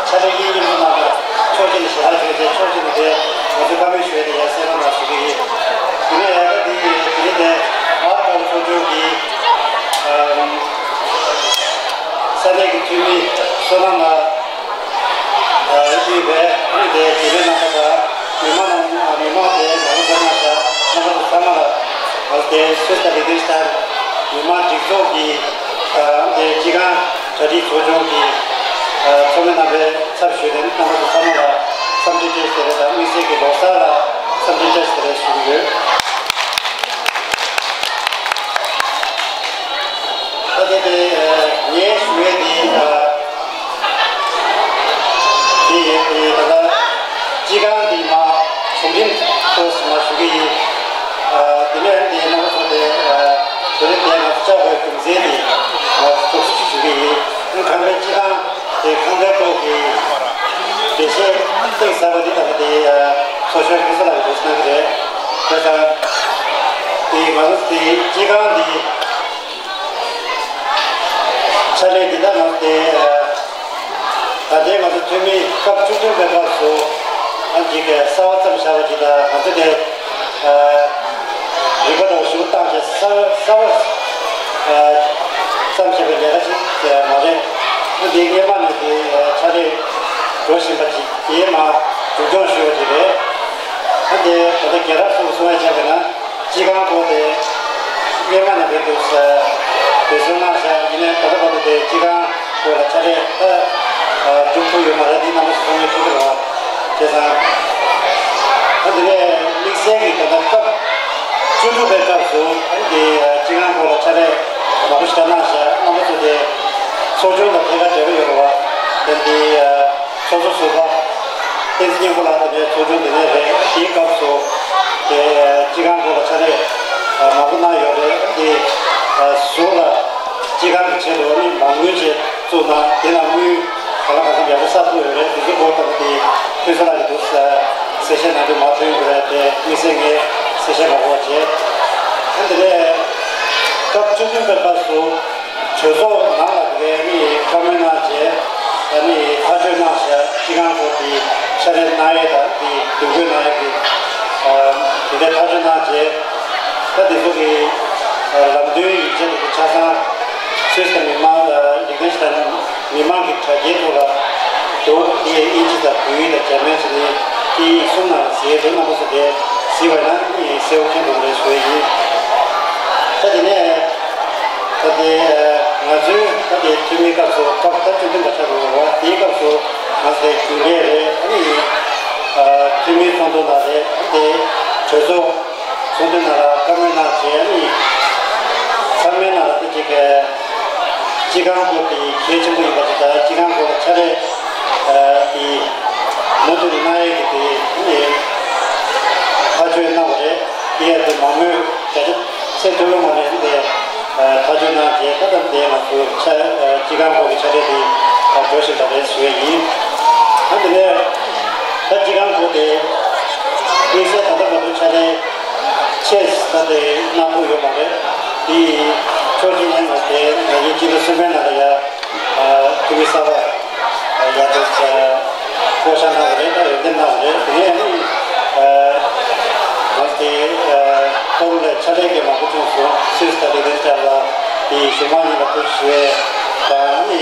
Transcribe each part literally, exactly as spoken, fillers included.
ཕྱག་ལས་གཉིས་གཉིས་པོ་རྣམས་ལ་ཕྱོགས་གཅིག་ནས་ཞལ་ལག་མཆོད་རྗེས་ཕྱོགས་གཅིག་ནས་དེ་ང་ཚོས་བཀའ་མོལ་ཞུ་ཡས་དེ་ཡང་གསན་རོགས་གནང་ཞུ་གི་ཡིན། དེ་ནས་ཡང་ད་དེ་དེ་རིང་དེ་ཨར་ཀོར་ཚོགས་ཆུང་གི་ཨམ་ས་གནས་ཀྱི་འཐུས་མི་བསོད་ནམས་ལགས་ཨ་དབུས་པའི་དེ་དེ་རིང་རྣམ་པ་དང་མི་མང་རྣམས་མི་མང་དེ་ང་ཚོ་བསོད་ནམས་ལགས་རྣམ་པ་ཚོ་ཚང་མ་ལ་ང་ཚོ་དེ་སུད་སི་དང་ལིག་ཏེན་སི་ཊན་མི་མང་སྒྲིག་འཛུགས་ཀྱི་ཨ་དེ་སྤྱི་ཁང་གྲ་སྒྲིག་ཚོགས་ཆུང་གི་ཨ་ཚོགས་མི་རྣམ་པའི་ཚབ་ཞུས་ཏེ་རྣམ་པ་ཚོ་ཚང་མ་ལ་འཚམས་འདྲི་བཀྲ་ཤིས་བདེ་ལེགས་དང་དམིགས་བསལ་གྱི་ལོ་གསར་ལ་འཚམས་འདྲི་བཀྲ་ཤིས་བདེ་ལེགས་ཞུ་གི་ཡོད། ད་དེ་དེ་ངས་ཞུ་ཡས་དེ་ཨ་དེ་ཡས་དེ་ད་ལྟ་སྤྱི་ཁང་འདི་མ་གོང་རིམ་ཐོག་ཞུ་གི་ཡིན། ཨ་དེ་ནས་དེ་རྣམ་པ་ཚོ་དེ་ཨ་དེ་རིང་དེ་ང་ཚོ་བཅར་བའི་རྒྱུ་མཚན་དེ་ང་ཚོ་ཚོགས་ཞུ་ཞུ་གི་ཡིན། ཁང་པའི་སྤྱི་ཁང་དེ་ཁང་པའི་ཐོག་གི་འགྲེལ་བཤད་གཏིང་ཟབ་པ་འདི་ལྟ་བུ་དེ་ཚོགས་གཞོན་ཕུན་ཚོགས་ལགས་ཀྱིས་འགྲེལ་བཤད་གནང་གི་རེད། བྱས་ཙང་དེ་ང་ཚོ་དེ་སྤྱི་ཁང་འདི་ཕྱག་ལས་འདི་དག་ང་ཚོ་དེ་ད་ལྟའི་ང་ཚོ་འཐུས་མི་སྐབས་བཅུ་བདུན་པའི་སྐབས་སུ་ཨ་ཅིག་གསར་པ་བརྩམས་བཞག་པ་ཅིག་དང་ང་ཚོ་དེ་རིག་པ་དང་ཞུ་བཏང་བྱས་གསར་གསར་པ་བརྩམས་བཞག་པའི་ལས་ཀ་ཅིག་མ་རེད། ཨ་འདི་སྔས་མ་ནས་དེ་ཕྱག་ལས་འགྲོ་བཞིན་པ་ཅིག་དེ་མ་མཇུག་སྐྱོང་ཞུ་བ་ཅིག་རེད། ཨ་འདི་ད་ལྟ་རྒྱལ་རབས་སོགས་གསུང་བ་བྱས་པ་ན། སྤྱི་ཁང་སྐོར་དེ་སྔས་མ་ནས་བོད་དུ་བེད་སྤྱོད་གནང་བཞག་ཡིན་ནའི་ད་ལྟ་བར་དུ་དེ་སྤྱི་ཁང་སྐོར་ལ་ཕྱག་ལས་ཨ་སྒྲུབ་ཐུབ་ཡོད་མ་རེད། འདི་རྣམ་པ་ཚོ་ཚང་མས་མཁྱེན་གྱི་རེད་བ། བྱས་ཙང་ཨ་འདི་ནས་དམིགས་བསལ་གྱི་ད་ལྟ་སྐབས་བཅུ་དྲུག་པའི་སྐབས་སུ་ཨ་འདི་སྤྱི་ཁང་སྐོར་ལ་ཕྱག་ལས་མང་པོ་ཞིག་གནང་བཞག་རྣམ་པ་ཚོ་དེ་ཚོགས་ཆུང་དང་ཐད་ཀར་འབྲེལ་བ་ཡོད་རེད་བ། དེ་འདི་ཚོགས་གཙོ་ཟུར་པ་བསྟན་འཛིན་སྙིང་པོ་ལགས་དེ་ནས་ཚོགས་ཆུང་དེ་ནས་རེད། དེའི་སྐབས་སུ་དེ་སྤྱི་ཁང་སྐོར་ལ་ཕྱག་ལས་མང་པོ་གནང་ཡོད་རེད། དེ་ཟུར་ལ་སྤྱི་ཁང་གི་ཆེད་དུ་ནི་མ་དངུལ་ཅིག་བཙུགས་གནང་། དེ་ལ་དངུལ་གང་ལ་གང་འཚམ་ཡག་པོ་བསགས་ཐུབ་ཡོད་རེད། དེ་ཚོ་སྐོར་དང་དེ་ཕུན་ཚོགས་ལགས་ཀྱིས་འདུག་གསལ་བཤད་གནང་རྒྱུ་མ་ཐོན་ཡོད་རེད། དེ་དམིགས་བསལ་ངས་གསལ་བཤད་མ་དགོས་པ་བྱས། ཨ་དེ་ནས་སྐབས་བཅུ་བདུན་པའི་སྐབས་སུ། གྲོས་ཚོགས་ནང་ལ་དེ་གའི་ནི་བཀའ་མོལ་གནང་བྱས། ཨ་ནི་ཐག་གཅོད་གནང་བྱས། སྤྱི་ཁང་སྐོར་གྱི་ཕྱག་ལས་གནང་ཡས་དང་དེ་འདུ་འགོད་གནང་ཡས་ཀྱི་ཨ་དེ་འདྲའི་ཐག་གཅོད་གནང་བྱས། ད་དེ་ཚོ་གི་ཨ་ལམ་སྟོན་ཡིག་ཆ་དེ་ཚོ་ཆ་ཚང་སུད་སི་དང་མི་མང་ཨ་ལིག་ཏེན་ཤི་ཏན་མི་མང་གི་དྲ་རྒྱའི་ཐོག་ལ་འདུག་དེ་ཡས་དབྱིན་ཇི་དང་བོད་ཡིག་དང་འཇར་མན་ཚོ་དེ་དེ་ཡིག་གསུམ་ནང་ལ་གཟིགས་ཡས་འདུག་རྣམ་པ་ཚོ་དེ་གཟིགས་པ་ན་ནི་གསལ་པོ་མཁྱེན་འདུག་རེད་ཞུ་ཡས་ཡིན། ད་དེ་ནས། ད་དེ་ང་ཚོའི་ད་དེ་འཐུས་མིའི་སྐབས་སུ་སྐབས་ད་བཅུ་བདུན་པ་ཆགས་འགྲོ་བ་དེའི་སྐབས་སུ་ང་ཚོའི་རྒྱུན་ལས་རེད། ཨ་ནི་ཨ་འཐུས་མིའི་ཚོགས་འདུ་ནང་རེད། ཨ་དེ་གྲོས་ཚོགས་ཚོགས་འདུ་ནང་ལ་བཀའ་མོལ་གནང་བྱས། ཨ་ནི་ཚང་མའི་ནང་ལ་ད་ཅིག་སྤྱི་ཁང་སྐོར་དེ་གལ་ཆེན་པོ་ཡིན་པ་ཅིག་དང་སྤྱི་ཁང་སྐོར་ལ་ཕྱག་ལས་ཨ་དེ་མུ་མཐུད་ནས་གནང་ཡས་ཀྱི་དེ་ཨ་ནི་ཐག་གཅོད་གནང་བ་རེད། དེ་ཡང་དེ་མང་མོས་བརྒྱ་ཆ་ཚད་མཐོ་པོའི་ངང་ནས་དེ་ཐག་གཅོད་གནང་རྗེས་ད་ལྟ་དེ་ང་ཚོ་ཕྱག་སྤྱི་ཁང་སྐོར་གྱི་ཕྱག་ལས་དེ་འགྲོ་བཞིན་པ་རེད་ཞུ་ཡས་ཡིན། ད་དེ་ནས་ད་སྤྱི་ཁང་སྐོར་དེ་དམིགས་བསལ་ད་ལྟ་བར་དུ་ཕྱག་ལས་ཆེ་ས་དེ་གནང་ཐུབ་ཡོད་མ་རེད། དེ་ཡིན་ཕྱོགས་གཅིག་ནས་ང་ཚོའི་དབྱིན་ཇི་ལོ་གསུམ་པའི་ནང་ལ་ཡ་འཐུས་མི་གསར་པ་ཡར་དུ་བསྐོ་བཞག་གནང་བ་རེད། ད་ཡོན་ཏན་གནང་བ་རེད། དེ་ནས་ནི་ང་ཚོ་དེ་ཨ་ཏོག་ལ་ཕྱག་ལས་ཀྱི་མང་པོ་བྱུང་སོང་། སུད་སི་དང་ལིག་ཏེན་ཤི་ཏན་ལ་དེ་གཞུང་མང་གཉིས་ལ་ཐུགས་རྗེ་ཆེ་དང་ནི་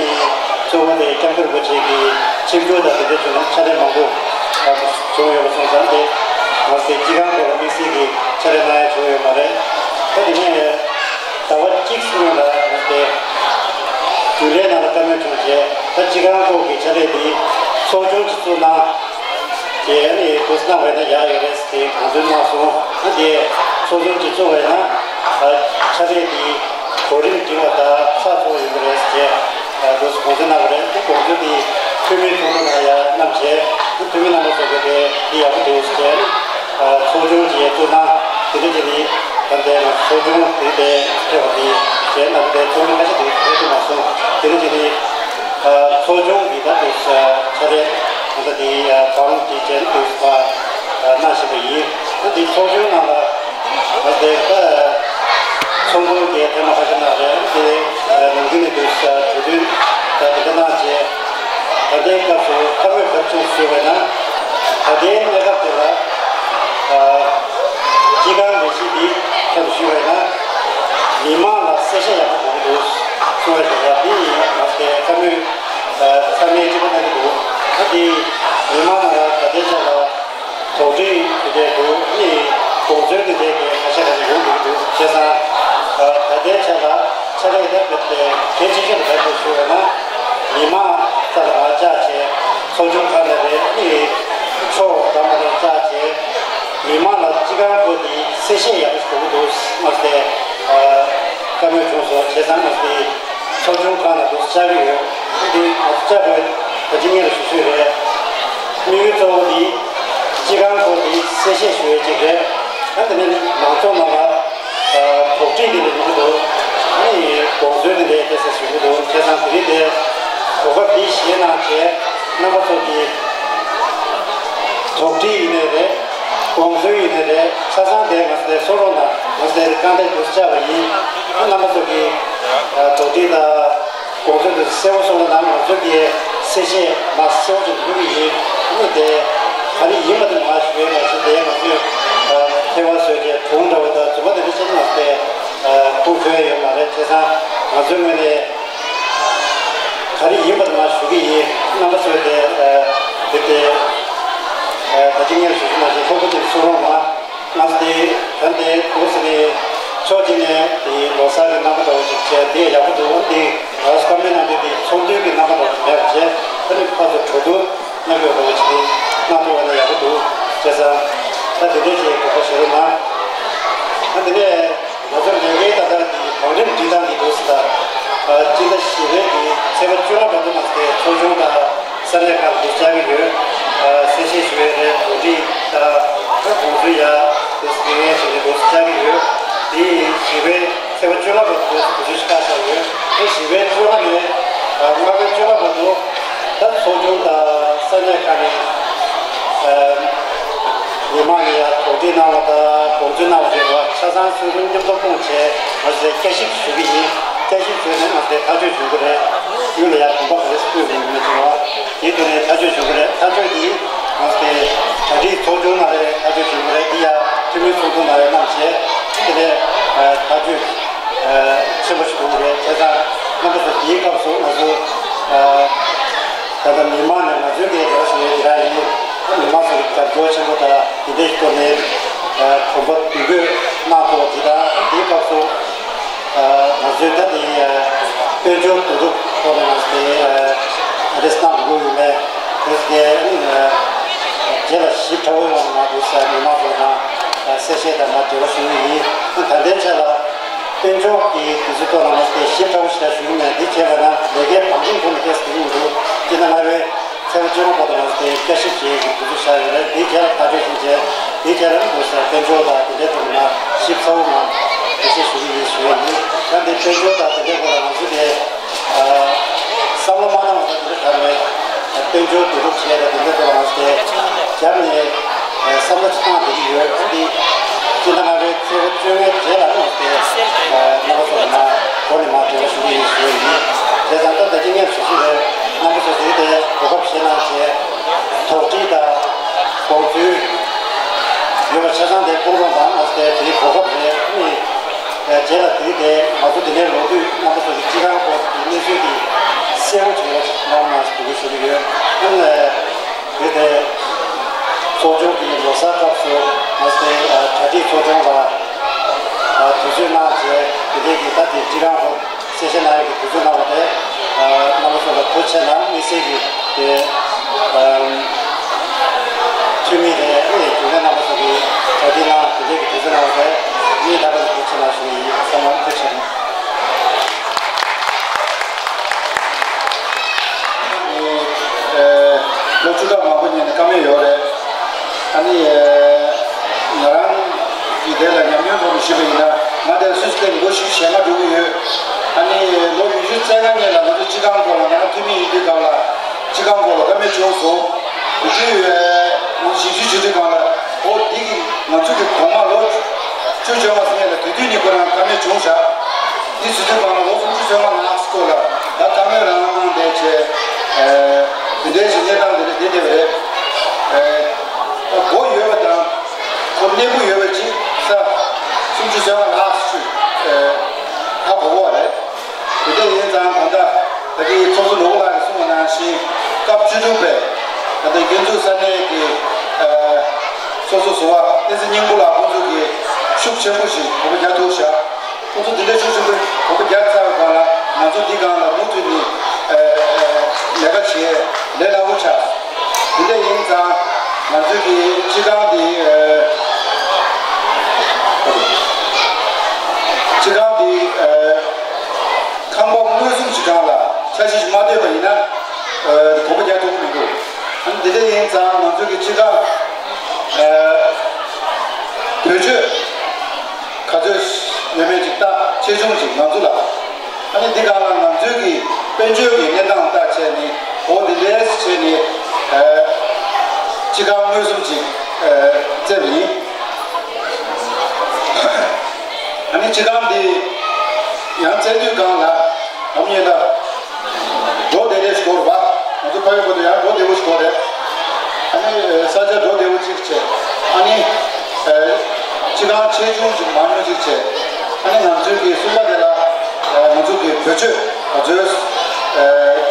གཙོ་བོ་དེ་སྐྱབས་མགོན་རིན་པོ་ཆེ་གི་ཆིབས་བསྒྱུར་དང་དེ་འདྲ་བྱུང་ན་ཕྱག་ལས་མང་པོ་བྱུང་ཡོད་པ་སོང་ཙང་དེ་ང་ཚོ་དེ་སྤྱི་ཁང་སྐོར་ལ་དམིགས་བསལ་གྱི་ཕྱག་ལས་གནང་ཡ་བྱུང་ཡོད་མ་རེད། ད་དེ་ནས་ཟླ་བ་གཅིག་སྔོན་ལ་ང་ཚོ་དེ་རྒྱུན་ལས་ནང་ལ་བཀའ་མོལ་བྱུང་རྗེས་ད་སྤྱི་ཁང་སྐོར་གྱི་ཕྱག་ལས་འདི་ཚོགས་ཆུང་གཅིག་བཙུགས་གནང་། དེ་ནི་འདུག་སེ་གནང་བ་ཡིན་ན་ཡག་ཡོད་རེད་ཟེར་དེ་དགོངས་ཚུལ་གནང་སོང་། ཨ་དེ་ཚོགས་ཆུང་གཅིག་བཙུགས་པ་ཡིན་ན་ཨ་ཕྱག་ལས་འདི་གོ་རིམ་འགྲིག་པ་དང་ཚགས་ཚུད་པ་ཡོང་གི་རེད་ཟེར་ཨ་འདུག་སེ་དགོངས་ཚུལ་གནང་བ་རེད། དེ་དགོངས་ཚུལ་འདི་འཐུས་མིའི་ཚོགས་འདུ་ནང་ཡང་གནང་བྱས་འཐུས་མི་རྣམ་པ་ཚོ་གིས་དེ་འདི་ཡག་པོ་འདུག་ཟེར་ཨ་ཚོགས་ཆུང་ཅིག་ཡང་བཙུགས་གནང་། དེ་འདྲ་བྱས་ནི་ད་ལྟའི་ང་ཚོ་ཚོགས་ཆུང་དེ་དེ་ཕེབས་པ་དེ་གཞན་ནང་དེ་ཚོགས་མི་ཁ་ཤས་དེ་ཕེབས་ཐུབ་མ་སོང་། དེ་འདྲ་བྱས་ནི། ཚོགས་ཆུང་གི་ད་དུ་ཕྱག་ལས་ད་ལྟ་དེ་བང་དེ་ཅན་དུ་གནང་བཞིན་པ་ཡིན། ད་དེ་ཚོགས་ཆུང་ནང་ལ་ད་ལྟའི་ད་ཚོགས་འདུ་དེ་ཐེངས་མ་ཁ་ཤས་གནང་རེད། དེ་ནང་ཁུལ་ནས་དུ་གྲོས་མཐུན་ད་དེ་འདྲ་གནང་རྗེས་ད་ལྟའི་སྐབས་སུ་ ཞུས་པ་ན། ད་ལྟའི་གནས་སྐབས་དེ་ལ་ཨ་སྤྱི་ཁང་ལས་གཞི་འདི་ཁྱབ་ཞུས་པ་ན། མི་མང་ལ་གསལ་བཤད་ཡག་པོ་དགོས་ཀྱི་འདུག་གསུངས་པ་ཞིག་ལ། འདི་ཡིན་ང་ཚོའི་བཀའ་མོལ་ཨ་ཚང་མས་གཅིག་པ་གནང་གི་འདུག་ད་འདི་མི་མང་ནང་ལ་ད་ལྟའི་ཆ་ལ་དོགས་འདྲི་དེ་འདྲས་འདུག་ཨ་ནི་དགོངས་ཚུལ་དེ་འདྲས་ཀྱི་ཁ་ཤས་ཁ་ཤས་ཡོང་གི་འདུག་བྱས་ཙང་ཨ་ད་ལྟའི་ཆ་ལ་ཕྱག་ལས་དེ་གལ་ཆེ་ཤོས་ལ་ག་རེ་ཞུ་བ་ན། མི་མང་རྩ་ལ་ང་བཅར་བྱས། ཚོགས་ཆུང་ཁག་ནས་རེད། ཨ་ནི་ཕྱོགས་གང་ལ་རེད་བཅར་བྱས། མི་མང་ལ་སྤྱི་ཁང་སྐོར་དེ་གསལ་བཤད་ཡག་པོ་ཞིག་དགོས་ཀྱི་འདུག་མ་ཟད་ཨ་བཀའ་མོལ་བྱུང་སོང་། བྱས་ཙང་མ་ཟད་ཚོགས་ཆུང་ཁག་ནས་འདུག་བཅར་གྱི་ཡོད། ཨ་ནི་འདི་ང་ཚོ་བཅར་དགོས་ད་ཅི་ངེས་ལ་ཞུ་ཞུས་རེད། དམིགས་ཡུལ་གཙོ་བོ་འདི་སྤྱི་ཁང་སྐོར་དེ་གསལ་བཤད་ཞུ་ཡས་ཅིག་རེད། ཨ་དེ་ནས་མང་ཚོགས་ནང་ལ་དོགས་འདྲི་དེ་འདྲ་ཡོང་གི་འདུག་ཨ་ནི་དགོངས་ཚུལ་དེ་འདྲ་དེ་ཚོ་ཞུ་གི་འདུག་བྱས་ཙང་དེ་རིང་དེ་གོ་སྐབས་འདི་བཞེས་གནང་བྱས། རྣམ་པ་ཚོ་གི་དོགས་འདྲི་ཡིན་ནའི་རེད། དགོངས་ཚུལ་ཡིན་ནའི་རེད། ཆ་ཚང་དེ་ང་ཚོའི་གསུང་རོགས་གནང་། ང་ཚོའི་རྐང་སྟེགས་འདུག་བཅར་བ་ཡིན། ཨ་རྣམ་པ་ཚོ་གི་དོགས་འདྲི་དང་དགོངས་ཚུལ་དེ་གསལ་པོ་གསུང་རོགས་གནང་། ང་ཚོ་གི་གསལ་བཤད་མ་གསལ་པོ་ཅིག་འབུལ་གྱི་ཡིན། ཨ་ནི་དེ་ག་རེ་ཡིན་པ་དེ་མ་ཞུ་བའི་ང་ཚོ་དེ་ང་ཚོས་ཐེ་བ་བཟོས་ཏེ་སྒྲུང་འདྲ་བོ་དང་རྫུན་མ་དེ་འདྲ་བཤད་ན་ང་ཚོས་ཁུངས་འཁྱོལ་ཡ་ཡོད་མ་རེད། བྱས་ཙང་ང་ཚོའི་ངོས་ནས་ག་རེ་ཡིན་པ་དེ་མ་ཞུ་གི་ཡིན། རྣམ་པ་ཚོས་དེ་དེ་དེ་ད་ཅི་ངས་ཞུ་རྒྱུ་མ་བྱས། ཁོ་བོ་དེ་གསུང་རོགས་གནང་། ང་ཚོ་དེ་ད་དེ་འདུག་ཟེར་ནས་ཕྱོགས་གཅིག་ནས་དེ་ལོ་གསར་གྱི་རྣམ་པ་འདྲ་བོ་ཞིག་བྱས། དེ་ཡག་པོ་འདུག་དེ་ང་ཚོ་བཀའ་མོལ་གནང་དུས་དེ་ཚོགས་འདུའི་གི་རྣམ་པ་འདྲ་བོ་ཞིག་མེད་པ་བྱས། ད་ནི་ཕར་ཚུར་གྲོས་བསྡུར་གནང་དགོས་པ་ཞིག་གནང་ཐུབ་པ་ན་ཡག་པོ་འདུག་བྱས་ཙང་ད་དེ་འདྲས་ཀྱི་དགོངས་པ་བཞེས་རོགས་གནང་། ད་དེ་ནས་ང་ཚོ་ལས་འགན་ད་ལྟ་དེ་བང་རིམ་སྒྲིག་སྟངས་ཀྱི་འདུག་ཟེར། ད་སྤྱི་ཟླ་བཞི་པའི་གི་ཚེས་པ་བཅོ་ལྔ་བར་དུ་ང་ཚོ་དེ་ཚོགས་ཆུང་དང་ས་གནས་ཁག་ཏུ་བཅར་གྱི་ཡོད། གསལ་བཤད་ཞུ་ཡས་རེད། གོ་སྒྲིག་དང་དགོངས་ཚུལ་ཡ་དེ་ངས་བྱེད་ཀྱི་འདུག་བཅར་གྱི་ཡོད། དེ་ཡིན་བཞི་པའི་ཚེས་པ་བཅོ་ལྔ་བར་དུ་དུས་ཚོད་བཀག་བཞག་ཡོད། ཨེ་བཞི་པའི་བཅོ་ལྔ་ནས་ལྔ་པའི་བཅོ་ལྔ་བར་དུ་ད་ཚོགས་ཆུང་དང་ས་གནས་ཁག་ནས་མི་མང་ནས་ཡང་དོགས་འདྲི་གནང་བ་དང་དགོངས་ཚུལ་གནང་བ་དེ་ལ་ཆ་ཚང་ཚོགས་ཆུང་མཉམ་དུ་བསྐོང་བྱས་ང་ཚོས་བསྐྱར་ཞིབ་ཞུ་གི་ཡིན། བསྐྱར་ཞིབ་ཞུས་ནས་ང་ཚོས་ཐག་གཅོད་བྱུང་གི་རེད། ཡུལ་ལ་ཡང་གོམ་པ་ག་རེ་སྤོས་དགོས་ཡོད་མེད་ཅེས་པ་དེའི་ཐོག་ནས་ཐག་གཅོད་བྱུང་གི་རེད། ཐག་གཅོད་དེ་ང་ཚོས་གྲ་སྒྲིག་ཚོགས་ཆུང་ནང་ལ་ཐག་གཅོད་བྱུང་གི་རེད། དེ་ཡང་འཐུས་མི་ཚོགས་འདུ་ནང་ལ་གནང་བྱས་དེ་ནས་ཐག་གཅོད་ཆེན་པོ་ཞིག་བྱུང་གི་རེད། བྱས་ཙང་རྣམ་པ་ཚོ་དེའི་སྐབས་སུ་ང་ཚོ་ད་ལྟ་མི་མང་ནས་ང་ཚོའི་གི་རེ་བ་ཞུ་ཡས་དེ་རང་ཡིན། མི་མང་ཚོ་གི་རྒྱབ་སྐྱོར་ཆེན་པོ་དང་དེ་འདྲའི་ཐོག་ནས་གོམ་པ་མདུན་སྐྱོད་གནང་ཐུབ་པ་དེ་དང་། དེའི་སྐབས་སུ་ང་ཚོའི་ད་དེ་དཔལ་འབྱོར་བསྡུ་རུབ་ཐོག་ནས་ང་ཚོ་དེ་ཨ་རེ་སྣང་དགོས་ཡོད་མེད་དེ་རྗེས་ལ་ཞིབ་ཕྲ་བོའི་ངང་ནས་ང་ཚོ་མི་མང་ཚོ་དང་གསལ་བཤད་དང་མ་འབྲེལ་བ་ཞུ་གི་ཡིན། ད་ལྟའི་ཆ་ལ་དཔལ་འབྱོར་གྱི་དུས་ཚོད་ཐོག་ལ་ང་ཚོས་ཞིབ་ཕྲ་བོ་ཞིག་ཞུ་གི་མེད། འདི་བྱས་པ་ན་ལས་ཀའི་བང་རིམ་ཁོ་ན་ཏོག་ཙམ་ཡིན་འདུག་སྤྱིར་ན་ལྔ་པའི་ཚེས་པ་བཅོ་ལྔ་བར་དུ་ང་ཚོས་བསྐྱར་ཞིབ་བྱེད་ཡག་གི་དུས་ཚོད་བཞག་ཡོད་རེད། འདི་བྱས་ལ་ཐག་གཅོད་ཕྱིན་བྱས་འདི་བྱས་ལ་འདུག་ཟེར་དཔལ་འབྱོར་དང་དེ་འདྲའི་ཐོག་ནས་ཞིབ་ཚགས་པོ་ངང་འགྲེལ་བཤད་ཞུ་གི་ཡིན་ཞུ་ཡ་ཡིན། ད་འདི་དཔལ་འབྱོར་དང་དེ་འདྲའི་སྐོར་ལ་ང་ཚོས་དེ་བསམ་བློ་མ་བཏང་བ་དང་དེ་འདྲ་ག་མེད། དཔལ་འབྱོར་བསྡུ་རུབ་བྱས་ལ་དེ་འདྲ་ཐོག་ང་ཚོས་རྒྱབ་ནས་བསམ་བློ་ཅིག་བཏང་བསྡད་ཀྱི་ཡོད། ཨ་འདི་སྤྱི་ཟླ་ལྔ་པའི་ཚེས་པ་བཅོ་ལྔའི་རྗེས་ལ་ང་ཚོས་རྣམ་པ་ཚོ་ལ་མ་འགོ་ནས་མ་འབྲེལ་བ་ཞུ་གི་ཡིན་ཞུ་ཡ་ཡིན། བྱས་ཙང་ད་ལྟ་སྤྱི་ངན་ཞུ་ཞུ་རེད། རྣམ་པ་ཚོ་དེ་དེ་གོ་སྐབས་བཞེས་གནང་བྱས་དོགས་འདྲི་དང་དགོངས་ཚུལ་ཡོད་པ་ཆ་ཚང་དེ་གཏོང་རོགས་དང་། ང་ཚོས་དེའི་གོ་སྐབས་རེད། ཨ་ནི་རྗེས་ལ་དེ་དེ་ང་ཚོ་དེ་ནས་ལོག་དུས་རྣམ་པ་ཚོ་གི་སྤྱི་ཁང་སྐོར་གྱི་གནས་ཚུལ་དེ་གསལ་པོ་བྱུང་བ་གནང་གནང་ཞེས་འབོད་སྐུལ་ཞུ་གི་ཡོད། ཨ་ནི། དེ་ནས་ཚོགས་ཆུང་གི་ལོ་གསར་སྐབས་སུ་ང་ཚོའི་གྲ་སྒྲིག་ཚོགས་ཆུང་ལ་དུས་ཚོད་གནང་བྱས། དེ་འདྲའི་གི་ད་དེ་སྤྱི་ཁང་སྐོར་གསལ་བཤད་གནང་ཡག་གི་དུས་ཚོད་གནང་བ་དེ་རྣམ་པ་ཚོ་ལ་ཐུགས་རྗེ་ཆེ་གནང་། དམིགས་བསལ་གྱི་དེ་འཐུས་མི་དེ་ཨེ་རྒྱུན་ལས་རྣམ་པ་ཚོ་གི་གྲ་སྒྲིག་གནང་། དེ་འདྲའི་གི་དུས་ཚོད་གནང་བ་དེ་སྙིང་ཐག་པ་ནས་ཐུགས་རྗེ་ཆེ་གནང་ཞུ་ཡི་ཡིན། ཚང་མ་ཐུགས་རྗེ་ཆེ་གནང་། ཨ་ནི། ཨེ། ལོ་བཅུ་ཕྲག་མང་པོ་ཉན་ནས་བཀའ་མོལ་ཡོད་རེད། ཨ་ནི། ཨེ། ང་རང་གིས་དེ་ལ་ཉམས་མྱོང་ཐོག་ནས་ཞུས་པ་ཡིན་ན། ང་དེར་སུད་སི་ལ་ལོ་བཞི་བཅུ་ཞེ་ལྔ་འགྲོ་གི་ཡོད། ཨ་ནི་ལོ་ཉི་ཤུ་རྩ་ལྔ་སྔོན་ལ་ང་ཚོ་སྤྱི་ཁང་སྐོར་ལ། ང་རང་འཐུས་མི་ཡིན་དུས་སྒང་ལ་སྤྱི་ཁང་སྐོར་ལ་བཀའ་མོལ་བྱུང་སོང་། དེ་དུས་ཨེ། ང་ཚོ་ཞིབ་འཇུག་བྱེད་དུས་སྒང་ལ། ཨོ་འདི་གི་ང་ཚོ་གི་གོང་མ་ལོ་བཅུ་བཅོ་ལྔ་སྔོན་ལ་དེ་དུས་ནས་ཁོ་རང་བཀའ་མོལ་བྱུང་བཞག་འདི་ཟེར་དུས་སྒང་ལ་ལོ་སུམ་ཅུ་སོ་ལྔ་ནང་སྐོར་ལ་ད་བཀའ་མོལ་རང་གནང་བསྡད་བྱས། ཨེ། དེ་འདྲའི་ཞིག་གནས་སྟངས་དེ་འདྲ་བསྡད་བསྡད་པ་རེད། ཚུགས་པའི་ད་ལྟ་རྒྱུན་འཛུགས་ས་གནས་ཀྱི་སོ་སོ་བཟོ་བ་བསྟན་འཛིན་སྙིང་པོ་ལགས་ཁོང་ཚོ་གིས་ཤུགས་ཆེན་པོ་ཞིག་གོམ་པ་རྒྱག་ཐུབ་བཞག་ཁོང་ཚོ་འདི་འདྲའི་ཤུགས་ཆེན་པོ་གོམ་པ་རྒྱག་ཚར་བའི་བར་ལ་ང་ཚོ་འདི་སྒང་ལ་མུ་མཐུད་ནས་ལས་ཀ་བྱེད་ལས་སླ་པོ་ཆགས། འདི་འདྲ་ཡིན་ཙང་ང་ཚོའི་གི་སྤྱི་ཁང་འདི་སྤྱི་ཁང་འདི་ཁང་པ་མངོན་སུམ་ཞིག་སྒང་ལ་འཆར་གཞི་ཞིག་མ་བཏོད་པ་ཡིན་ན་གོམ་པ་རྒྱག་ཐུབ་ཀྱི་མི་འདུག་ཨ་ནི་འདི་འདྲ་ཡིན་ཙང་ང་ཚོའི་གི་སྤྱི་ཁང་བེད་སྤྱོད་ག་ཚོད་ཡོད་མེད་ཅིག་ལྟ། ཆེ་ཆུང་ཅིག་ང་ཚོ་ལ། ཨ་ནི་འདི་སྒང་ལ་ང་ཚོའི་གི་དཔལ་འབྱོར་གྱི་གནས་སྟངས་ལྟ་བྱས་ནས་འོ་འདི་འདྲས་བྱས་ནས་སྤྱི་ཁང་མངོན་སུམ་ཅིག་བཙལ་བ་ཡིན། ཨ་ནི་སྤྱི་ཁང་འདི་ཡང་བཙལ་དུས་སྒང་ལ་ནམ་ཡིན་ལ་འགྲོ་བདེ་ལེགས་སྐོར་བ་ང་ཚོ་ཕ་ཡུལ་ཁུལ་དུ་ཡང་འགྲོ་བདེ་བོ་ཞིག་དགོས་རེད། ཨ་ནི་ས་ཆ་འགྲོ་བདེ་བོ་གཅིག་བྱས། ཨ་ནི་སྤྱི་ཁང་ཆེ་ཆུང་གཅིག་མང་ཉུང་གཅིག་བྱས། ཨ་ནི་ང་ཚོའི་གི་གསུམ་པ་དེ་ལ་ང་ཚོ་གི་བེད་སྤྱོད་ག་ཚོད་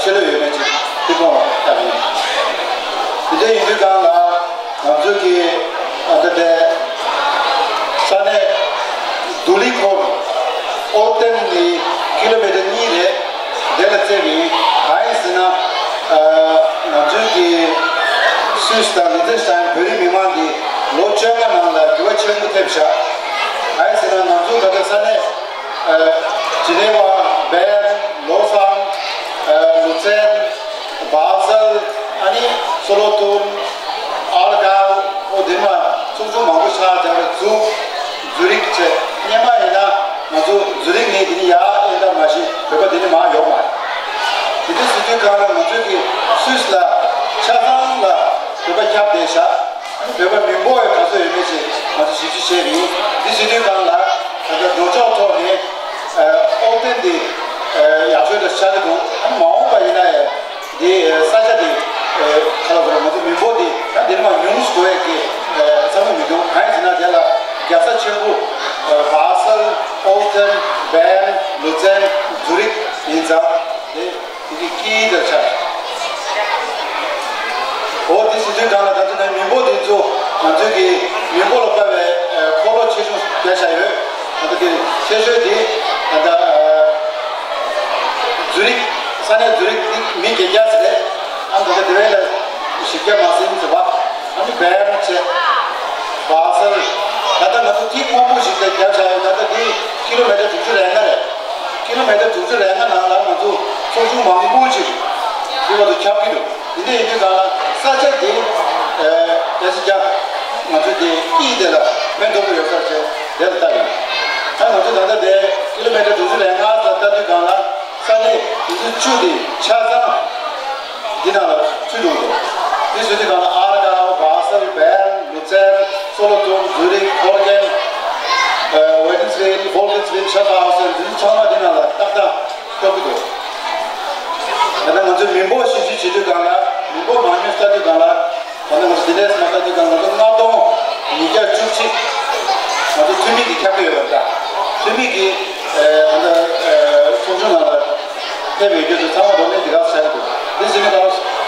ཆེ་ལོས་ཡོད་མེད་ཅིག་ཐིག་ཁོང་ལ་བལྟ་གི་ཡིན། དེ་འདྲ་ཡིན་དུས་སྒང་ལ་ང་ཚོ་གི་ཨ་ད་ལྟའི་ས་གནས་དུ་ལི་ཁོར་ཨོ་ཏན་ནི་ཀི་ལོ་མི་ཊར་གཉིས་རེད། དེ་ལ་བརྩིས་པའི་གང་ཡིན་ཟེར་ན། ང་ཚོའི་གི་སུད་སི་དང་ལི་ཐན་སི་ཊན་བོད་རིགས་མི་མང་གིས་ལོ་བཅོ་ལྔ་ནང་ལ་འགྱུར་བ་ཆེན་པོ་ཐེབས་བཞག་གང་ཡིན་ཟེར་ན་ང་ཚོ་ད་ལྟ་ས་གནས་ཇི་ནེ་ཝ། བེརན། ལོ་སང་། ལུ་ཙན། བྷ་སལ། ཨ་ནི་སོ་ལོ་ཏུན། ཨར་གའོ། འོ་དེ་མ་ཚོགས་ཆུང་མང་པོ་ཆགས་བྱས་ཙུག་ཛུ་རིག་བྱས། སྔོན་མ་ཡིན་ན་ང་ཚོ་ཛུ་རིག་ནས་དེ་ནི་ཡར་ཨེ་འདྲ་མ་གཞི་བོད་པ་དེ་ནི་མར་ཡོང་མ་རེད། དེ་དུས་སྲིད་དུས་སྒང་ལ་ང་ཚོས་ཀྱི་སུད་སི་ལ་ཆ་ཚང་ལ་བོད་པ་ཁྱབ་བསྡད་བཞག་བོད་པ་མི་འབོར་ག་ཚོད་ཡོད་མེད་ཅིག་ང་ཚོ་ཞིབ་འཇུག་བྱས་པ་ཡིན། དེ་སྲིད་དུས་སྒང་ལ་ད་ལྟ་འགྲོ་ཕྱོགས་ཐོག་ནས་ཨོ་ཏན་དེ་ཡག་ཤོས་ལ་ཆགས་ཀྱི་འདུག་ཨ་ནི་མ་འོངས་པ་ཡིན་ན་ཡང་། དེ་ས་ཆ་དེ་ཁ་ལ་བོར་ང་ཚོ་མི་འབོར་དེ་ད་དེ་མ་ཉུང་སུ་འགྲོ་ཡས་ཀྱི་བསམ་བློ་མི་འདུག་གང་ཡིན་ཟེར་ན་དེ་ལ་རྒྱལ་ས་ཆེན་པོ་བྷ་སལ། ཨོ་ཏན། བེརན། ལུ་ཙན། ཛུ་རིག་ཡིན་ཙང་དེ་དེ་གི་དཀྱིལ་དེར་ཆགས། འོ་དེ་ཟེར་དུས་སྒང་ལ་ད་དུང་ནས་མི་འབོར་དེ་ཚོ་ང་ཚོའི་གི་མི་འབོར་ལ་དཔག་པའི་འཁོར་ལོ་ཆེ་ཆུང་བརྒྱ་ཆ་ཡོད། ད་ལྟ་དེ་ཆེ་ཤོས་དེ་ད་ལྟ་ཛུ་རིག་ས་གནས་ཛུ་རིག་འདི་མི་བརྒྱད་བརྒྱ་ཙམ་རེད། ཨ་ནི་ད་ལྟ་དེ་བས་ལ་བཞི་བརྒྱ་མ་ཟིན་ཙམ་པ། ཨ་ནི་བེརན་བྱས། བྷ་སལ། ད་ལྟ་ང་ཚོ་ཐིག་སྔོན་པོ་ཞིག་ལ་བརྒྱབ་བཞག་ཡོད། ད་ལྟ་འདི་ཀི་ལོ་མི་ཊར་དྲུག་ཅུ་རེ་ལྔ་རེད། ཀི་ལོ་མི་ཊར་དྲུག་ཅུ་རེ་ལྔ་ནང་ལ་ང་ཚོ་ཚོགས་ཆུང་མང་པོ་ཞིག་འདི་བར་དུ་ཁྱབ་ཀྱི་འདུག་འདི་འདྲ་ཡིན་དུས་གང་ལ་ས་ཆ་འདི་གལ་སྲིད་ཀྱང་ང་ཚོ་འདི་དཀྱིལ་དེ་ལ་ཕན་ཐོགས་པོ་ཡོད་ས་བྱས་དེ་ལ་ལྟ་ཡིན། ད་ང་ཚོ་ད་ལྟ་དེ་ཀི་ལོ་མི་ཊར་དྲུག་ཅུ་རེ་ལྔ་ལ་ལྟ་དུས་གང་ལ་ས་གནས་དེ་ཚོ་བཅུ་དེ་ཆ་ཚང་འདི་ནང་ལ་ཚུད་འགྲོ་འདུག་འདི་ཚུད་དུས་གང་ལ་ཨར་གའོ། བྷ་སལ། བེརན། ལུ་ཙན། སོ་ལོ་ཏུན། ཛུ་རིག་ཧོར་གེན། ཝེ་ནིན་སི་ཝིལ། ཧོར་གེན་སི་ཝིལ། ཤ་ཧྥ་ཧའུ་སན། འདི་ཚོ་ཚང་མ་འདི་ནང་ལ་ཏག་ཏག་ཐོབ་ཀྱི་འདུག་ད་ལྟ་ང་ཚོས་མི་འབོར་ཞིབ་འཇུག་བྱེད་དུས་སྒང་ལ་མི་འབོར་མང་ཉུང་ལྟ་དུས་སྒང་ལ་ད་ལྟ་ང་ཚོ་འདི་འདྲས་མ་ལྟ་དུས་སྒང་ང་ཚོ་ལྔ་སྟོང་ཉིས་བརྒྱ་བཅུ་གཅིག་ང་ཚོ་འཐུས་མི་གིས་ཁྱབ་ཀྱི་ཡོད་པ་འདྲ། འཐུས་མི་གིས་ད་ལྟ་ཚོགས་ཆུང་ནང་ལ་ཕེབས་ཡོད་རྒྱུ་དེ་ཚང་མ་རྡོག་ལེན་འདི་ག་བྱ་གི་འདུག་འདི་ཟེར་ནས་ད་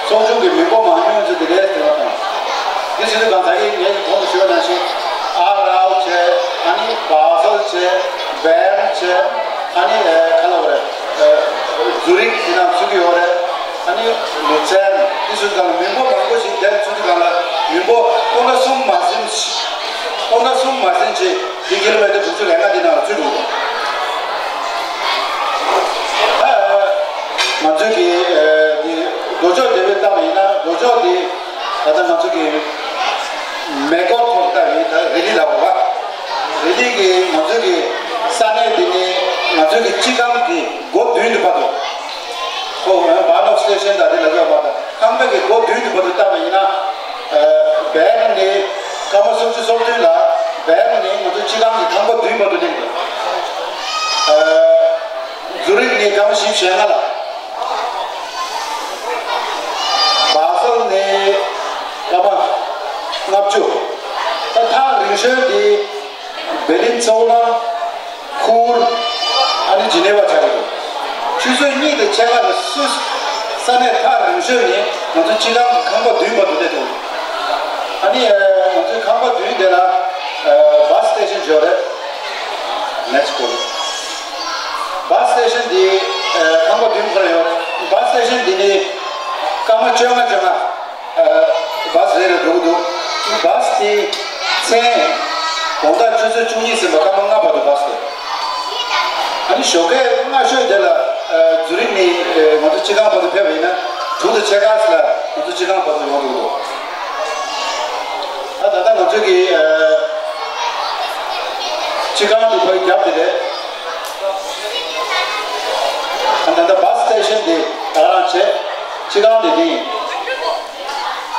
ཚོགས་ཆུང་གི་མི་འབོར་མང་ཉུང་ཚོ་འདི་འདྲས་དེ་བ་དང་། འདི་ཟེར་དུས་སྒང་ད་གིན་ངས་ཀྱི་གོང་དུ་ཞུས་པ་ནང་བཞིན་ཨ་རའོ་བྱས། ཨ་ནི་བྷ་སལ་བྱས། བེརན་བྱས། ཨ་ནི་ཨེ་ག་ལ་བ་རེད། ཨེ་ཛུ་རིག་འདི་ནང་ཚུད་ཀྱི་ཡོད་རེད། ཨ་ནི་ལུ་ཙན། འདི་ཚུད་སྒང་ལ་མི་འབོར་མང་པོ་ཞིག་དེར་ཚུད་སྒང་ལ་མི་འབོར་སྟོང་ཕྲག་གསུམ་མ་ཟིན་ཞིག་སྟོང་ཕྲག་གསུམ་མ་ཟིན་ཞིག་འདི་ཀི་ལོ་མི་ཊར་དྲུག་ཅུ་རེ་ལྔ་འདི་ནང་ལ་ཚུད་འགྲོ་གི་འདུག་ད་ང་ཚོའི་གི་ཨེ་འདི་རྡོ་ཅོག་དེ་བས་བཏང་བ་ཡིན་ན་རྡོ་ཅོག་འདི་ད་ལྟ་ང་ཚོ་གི་མེ་འཁོར་ཐོག་ལྟ་བུའི་ད་རི་ལི་ལ་འོ་བ། རི་ལི་གི་ང་ཚོ་གི་ས་གནས་འདི་ནས་ང་ཚོ་གི་སྤྱི་ཁང་གི་སྒོ་མདུན་དུ་བར་དུ། ཁོ་བན་ནོག་སི་ཊེ་ཤན་དང་དེ་ལ་སོགས་པ་དང་ཁང་པའི་གི་སྒོ་མདུན་དུ་བར་དུ་བལྟ་བ་ཡིན་ན། བན་ནི་སྐར་མ་སུམ་ཅུ་སོ་བདུན་ལ་བན་ནི་ང་ཚོ་སྤྱི་ཁང་གི་ཁང་པ་མདུན་བར་དུ་གླེང་འདུག་ཛུ་རིག་ནི་སྐར་མ་བཞི་བཅུ་ཞེ་ལྔ་ལ། བྷ་སལ་ནས་སྐར་མ་ལྔ་བཅུ། ད་ཐག་རིང་ཤོས་དེ་བེར་ལིན་གཙོ་བོ་ན་ཁུར་ཨ་ནི་ཇི་ནེ་ཝ་ཆགས་ཀྱི་འདུག་ཆུ་ཚོད་གཉིས་དང་ཕྱེད་ཀ་ལ་སུད་ ས་གནས་ཐག་རིང་ཤོས་ནི་ང་ཚོ་སྤྱི་ཁང་གི་ཁང་པ་བདུན་བར་དུ་སླེབས་འདུག་ཨ་ནི་ཨ་ང་ཚོའི་ཁང་པ་བདུན་དེ་ལ་ཨ་bus station ཡོད་རེད། Next call. Bus station འདི་ཨ་ཁང་པ་བདུན་བར་ཡོད་རེད། Bus station འདི་ནི་སྐར་མ་བཅོ་ལྔ་བཅོ་ལྔ་ཨ་bus རེ་རེ་འགྲོ་གི་འདུག Bus དེ་མཚན་དགོང་དག་ཆུ་ཚོད་བཅུ་གཉིས་ཟིན་པ་སྐར་མ་ལྔ་བར་དུ་bus འདུག་ཨ་ནི་ཞོགས་ཀས་སྔ་ཤོས་དེ་ལ་ཨ་ཛུ་རིག་ནས་ཨ་ང་ཚོ་སྤྱི་ཁང་བར་དུ་ཕེབས་པ་ཡིན་ན་དྲུག་དང་ཕྱེད་ཀ་ཙམ་ལ་ང་ཚོ་སྤྱི་ཁང་བར་དུ་ཡོང་ཐུབ་འདུག་ཨ་ད་ལྟ་ང་ཚོ་གི་ཨ་སྤྱི་ཁང་དེ་ཕར་རྒྱབ་དེ་རེད། ཨ་ད་ལྟ་bus station དེ་ད་རང་བྱས། སྤྱི་ཁང་དེ་དེ་ཡིན།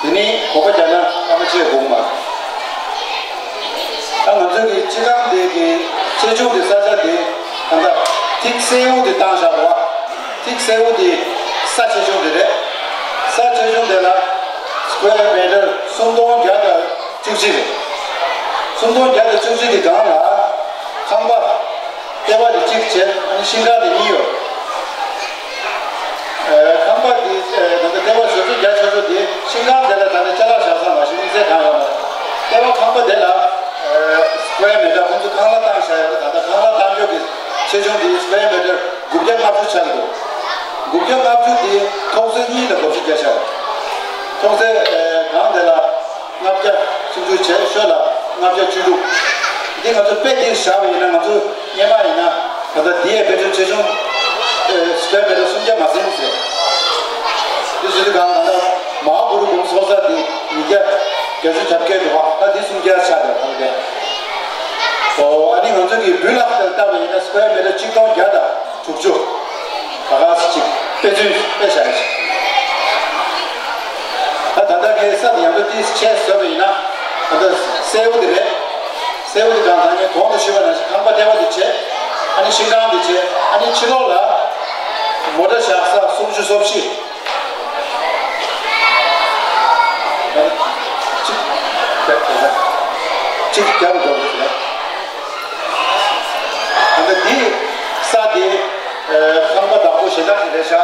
དེ་ནི་གོ་བ་རྒྱག་ན་ཨ་མ་ཆེ་དགོངས་མ། ད་ང་ཚོའི་གི་སྤྱི་ཁང་དེ་གི་ཆེ་ཆུང་གི་ས་ཆ་དེ་ད་ལྟ་ཐིག་སེའུ་དེ་བཏང་བཞག་པ། ཐིག་སེའུ་དེ་ས་ཆེ་ཆུང་དེ་རེད། ས་ཆེ་ཆུང་དེ་ལ་square meter སུམ་སྟོང་བརྒྱ་དང་བཅུ་གཅིག་རེད། སུམ་སྟོང་བརྒྱ་དང་བཅུ་གཅིག་གི་སྒང་ལ་ཁང་པ་ལྟེ་བ་དེ་གཅིག་བྱས། ཨ་ནི་ཤིང་ཁང་དེ་གཉིས་ཡོད། ཨ་ཁང་པ་འདི་ཨ་ད་ལྟ་ལྟེ་བ་བཟོ་བཅོས་རྒྱ་ཆེ་ཤོས་དེ་ཤིང་ཁང་དེ་ལ་ད་ལྟ་ཅ་ལག་བཞག་ས་མ་གཞི་དམིགས་བསལ་གང་ཡོད་མ་རེད། ལྟེ་བ་ཁང་པ་དེ་ལ་ཨ་square meter ཁོང་ཚོས་ཁང་གླ་བཏང་བཞག་ཡོད་རེད། ད་ལྟ་ཁང་གླ་བཏང་ཕྱོགས་ཀྱི་ཆེ་ཆུང་དེ་square meter དགུ་བརྒྱ་ལྔ་བཅུ་ཆགས་ཀྱི་འདུག་དགུ་བརྒྱ་ལྔ་བཅུ་དེ་ཐོག་ཚད་གཉིས་ལ་དགུ་བཅུ་བརྒྱ་ཆགས་ཡོད། ཐོག་ཚད་ཨ་སྒང་དེ་ལ་ལྔ་བརྒྱ་སུམ་ཅུ་བྱས། ཤོད་ལ་ལྔ་བརྒྱ་བཅུ་དྲུག་འདི་ང་ཚོ་དཔེ་འདི་བཞག་པ་ཡིན་ན་ང་ཚོ་སྔོན་མ་ཡིན་ན་ད་ལྟ་འདི་ཡའི་དཔེ་མཚོན་ཆེ་ཆུང་ཨ་square meter སུམ་བརྒྱ་མ་ཟིན་ཟེར། འདི་ཟེར་དུས་གང་ད་ལྟ་མ་ཧཱ་གུ་རུ་གུམ་ཚོགས་ས་འདི་ཉིས་བརྒྱ་བརྒྱད་ཅུ་གྱ་བརྒྱད་འདུག་བ། ད་འདི་སུམ་བརྒྱ་ཆགས་ཡོད་ད་ལྟ། ཨོ་ཨ་ནི་ང་ཚོ་གི་སྦུལ་ལག་ཏུ་བལྟས་པ་ཡིན་ན་square meter གཅིག་སྟོང་བརྒྱ་དང་དྲུག་ཅུ། ད་ག་ཟེ་གཅིག་དཔེ་མཚོན་དཔེ་བཞག་ཡ་ཞིག་ད་ད་ལྟ་ངས་ས་དེ་ཡང་ཏོ་ཏིས་ཆེ་བཟོས་པ་ཡིན་ན། ད་ལྟ་སེའུ་དེ་རེད། སེའུ་དེ་གང་ད་ངས་གོང་དུ་ཞུས་པ་ནང་བཞིན་ཁང་པ་ལྟེ་བ་དེ་བྱས། ཨ་ནི་ཤིང་ཁང་དེ་བྱས། ཨ་ནི་ཕྱི་ལོགས་ལ་མོ་ཊ་བཞག་ས་སུམ་ཅུ་སོ་བཞི། ད་ལྟ་གཅིག་གཅིག་རྒྱབ་འགྲོ་གི་རེད། ད་ལྟ་འདི་ས་དེ་ཨ་ཁང་པ་བདག་པོ་གཞན་དག་ཅིག་རེད་ཤག་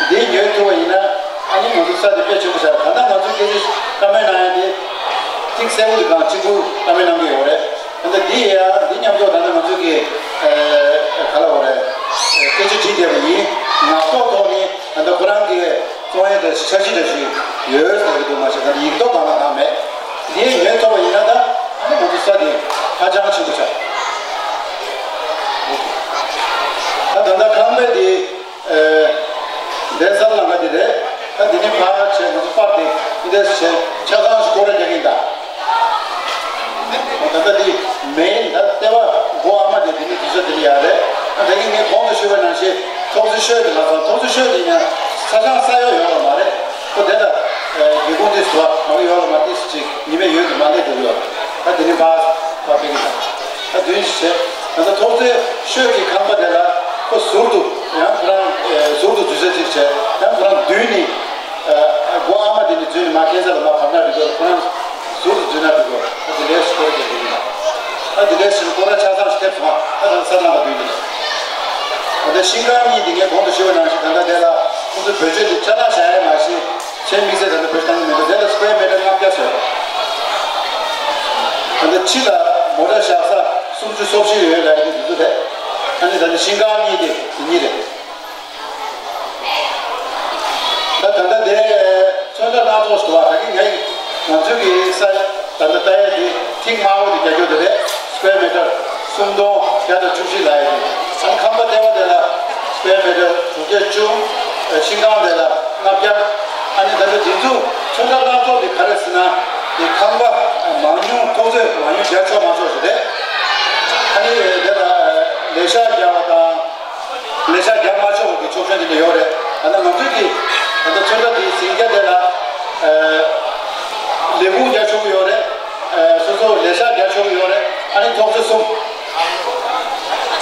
འདི་ཉོས་ཐུབ་པ་ཡིན་ན་ཨ་ནི་ང་ཚོ་ས་དེ་དཔེ་ཆེན་པོ་ཤག་ད་ལྟ་ང་ཚོ་སྐད་ཆ་བཀའ་མོལ་གནང་ཡ་དེ་ཐིག་སེའུ་དེ་གང་གཅིག་པུ་བཀའ་མོལ་གནང་གི་ཡོད་རེད། ད་ལྟ་འདི་ཡ་འདི་མཉམ་དུ་ད་ལྟ་ང་ཚོ་གི་ཨ་ག་ལ་བ་རེད། སྐད་ཆ་དྲིས་བསྡད་པ་ཡིན། ངག་ཐོག་ཐོག་ནས་ད་ལྟ་ཁོ་རང་གི་གསུང་ཡ་དེ་འཆར་གཞི་འདྲ་ཞིག་ཡོད་ཟེར་གི་འདུག་མ་གཞི་ད་ལྟ་ཡིག་ཐོག་གང་ལ་གང་མེད། དེ་ངས་ཐོབ་པ་ཡིན་ན་ད་ཨ་ནི་ང་ཚོ་ས་དེ་ཧ་ཅང་ཆེན་པོ་ཆགས། ད་ད་ལྟ་ཁང་པའི་དེ་ཨ་འདས་ས་ལམ་ཁ་དེ་རེད། ད་དེ་ནས་ཕར་བྱས་ང་ཚོ་པར་དེ་འདི་འདྲ་བྱས་ཆ་ཚང་ཞིག་སྐོར་ར་རྒྱག་གིན་གདའ། ད་ལྟ་དེ་མེན་ད་ལྟེ་བ་སྒོ་ཨ་མ་དེ་དེ་ནས་དུས་ཚོད་དེ་ནས་ཡར་རེད། ད་ལྟ་ངས་གོང་དུ་ཞུས་པ་ནང་བཞིན་ཐོག་ཚུ་ཤོད་དེ་ལ་ཚང་ཐོག་ཚུ་ཤོད་དེ་ཡང་ས་ཆ་ས་ཡོག་ཡོད་པ་མ་རེད། ཁོ་དེ་ལ་སྒེའུ་ཁུང་དེ་བཟོ་བ་མ་གི་ཡོད་ལ་མ་ཏིས་ཅིག་ཉི་མ་ཡོད་དུ་མ་ལས་འགྲོ་གི་ཡོད། ད་དེ་ནི་བ་བ་པེ་གི་ད་ད་དུས་ཅི་བྱས། ད་ལྟ་ཐོག་ཚེ་ཤོད་ཀྱི་ཁང་པ་དེ་ལ་ཁོ་ཟུར་དུ་ཡང་ཁོ་རང་ཟུར་དུ་དུས་ཚོད་ཅིག་བྱས། ཡང་ཁོ་རང་མདུན་ནི་སྒོ་ཨ་མ་དེ་ནི་འཛུལ་ནི་མ་ཁེན་ས་ལ་མ་བབས་ན་འགྲིག་གི། ཁོ་རང་ཟུར་དུ་འཛུལ་ན་འགྲིག་གི། ད་དེ་ལས་སུ་སྐོར་རྒྱག་གི་ཡིན་ད། ད་དེ་ལས་སུ་སྐོར་ར་ཆ་ཚང་ཞིག་ཐེབས་སོང་། ད་ད་ས་ཐང་ལ་མདུན་དེ་ད་ལྟ་ཤིང་ཁང་གཉིས་དེ་ངས་གོང་དུ་ཞུས་པ་ནང་བཞིན་ད་ལྟ་དེ་ལ་ཁོང་ཚོས་བེད་སྤྱོད་དེ་ཅ་ལག་བཞག་ཡས་མ་གཞི། ཆེས་དམིགས་བསལ་ད་ལྟ་བོད་བཏང་གི་མི་འདུག་དེ་ལ་སི་ཀུ་ཝེར་མི་ཊར་ལྔ་བརྒྱ་བཟོས། ད་ལྟ་ཕྱི་ལ་མོ་ཊ་བཞག་ས་སུམ་ཅུ་སོ་བཞི་ཡོད་ལབ་ཡ་དེ་འདི་ཚོ་རེད། ཨ་ནི་ད་ལྟ་ཤིང་ཁང་གཉིས་དེ་དེ་གཉིས་རེད། ད་ད་ལྟ་དེ་ཚོན་ཁྲ་སྣ་ཚོགས་སུ་འདུག་ད་གིན་ངས་ང་ཚོའི་གི་ས་ད་ལྟ་ལྟ་ཡ་དེ་ཐིག་དམར་པོ་དེ་རྒྱ་ཁྱོན་དེ་རེད། སི་ཀུ་ཝེར་མི་ཊར་སུམ་སྟོང་བརྒྱ་དང་བཅུ་བཞི་ལབ་ཡ་དེ། ཨ་ནི་ཁང་པ་ལྟེ་བ་དེ་ལ་སི་ཀུ་ཝེར་མི་ཊར་དྲུག་བརྒྱ་བཅུ། ཤིང་ཁང་དེ་ལ་ལྔ་བརྒྱ། ཨ་ནི་ད་ལྟ་འདི་ཚོ་ཚོན་ཁྲ་སྣ་ཚོགས་དེ་ག་རེ་ཟེར་ན། དེ་ཁང་པ་མང་ཉུང་ཐོག་ཚད་མང་ཉུང་རྒྱག་ཆོག་མ་ཆོག་ཞིག་རེད། ཨ་ནི་དེ་ལ་ལས་ཤག་རྒྱག་པ་དང་། ལས་ཤག་རྒྱག་མ་ཆོག་པ་གི་ཆོག་མཆན་དེ་འདྲ་ཡོད་རེད། ད་ལྟ་ང་ཚོའི་གི་ད་ལྟ་ཚོན་ཁྲ་དེ་ཟིང་རྒྱ་དེ་ལ་ལས་ཁུངས་རྒྱག་ཆོག་གི་ཡོད་རེད། སོ་སོ་ལས་ཤག་རྒྱག་ཆོག་གི་ཡོད་རེད། ཨ་ནི་ཐོག་ཚད་གསུམ།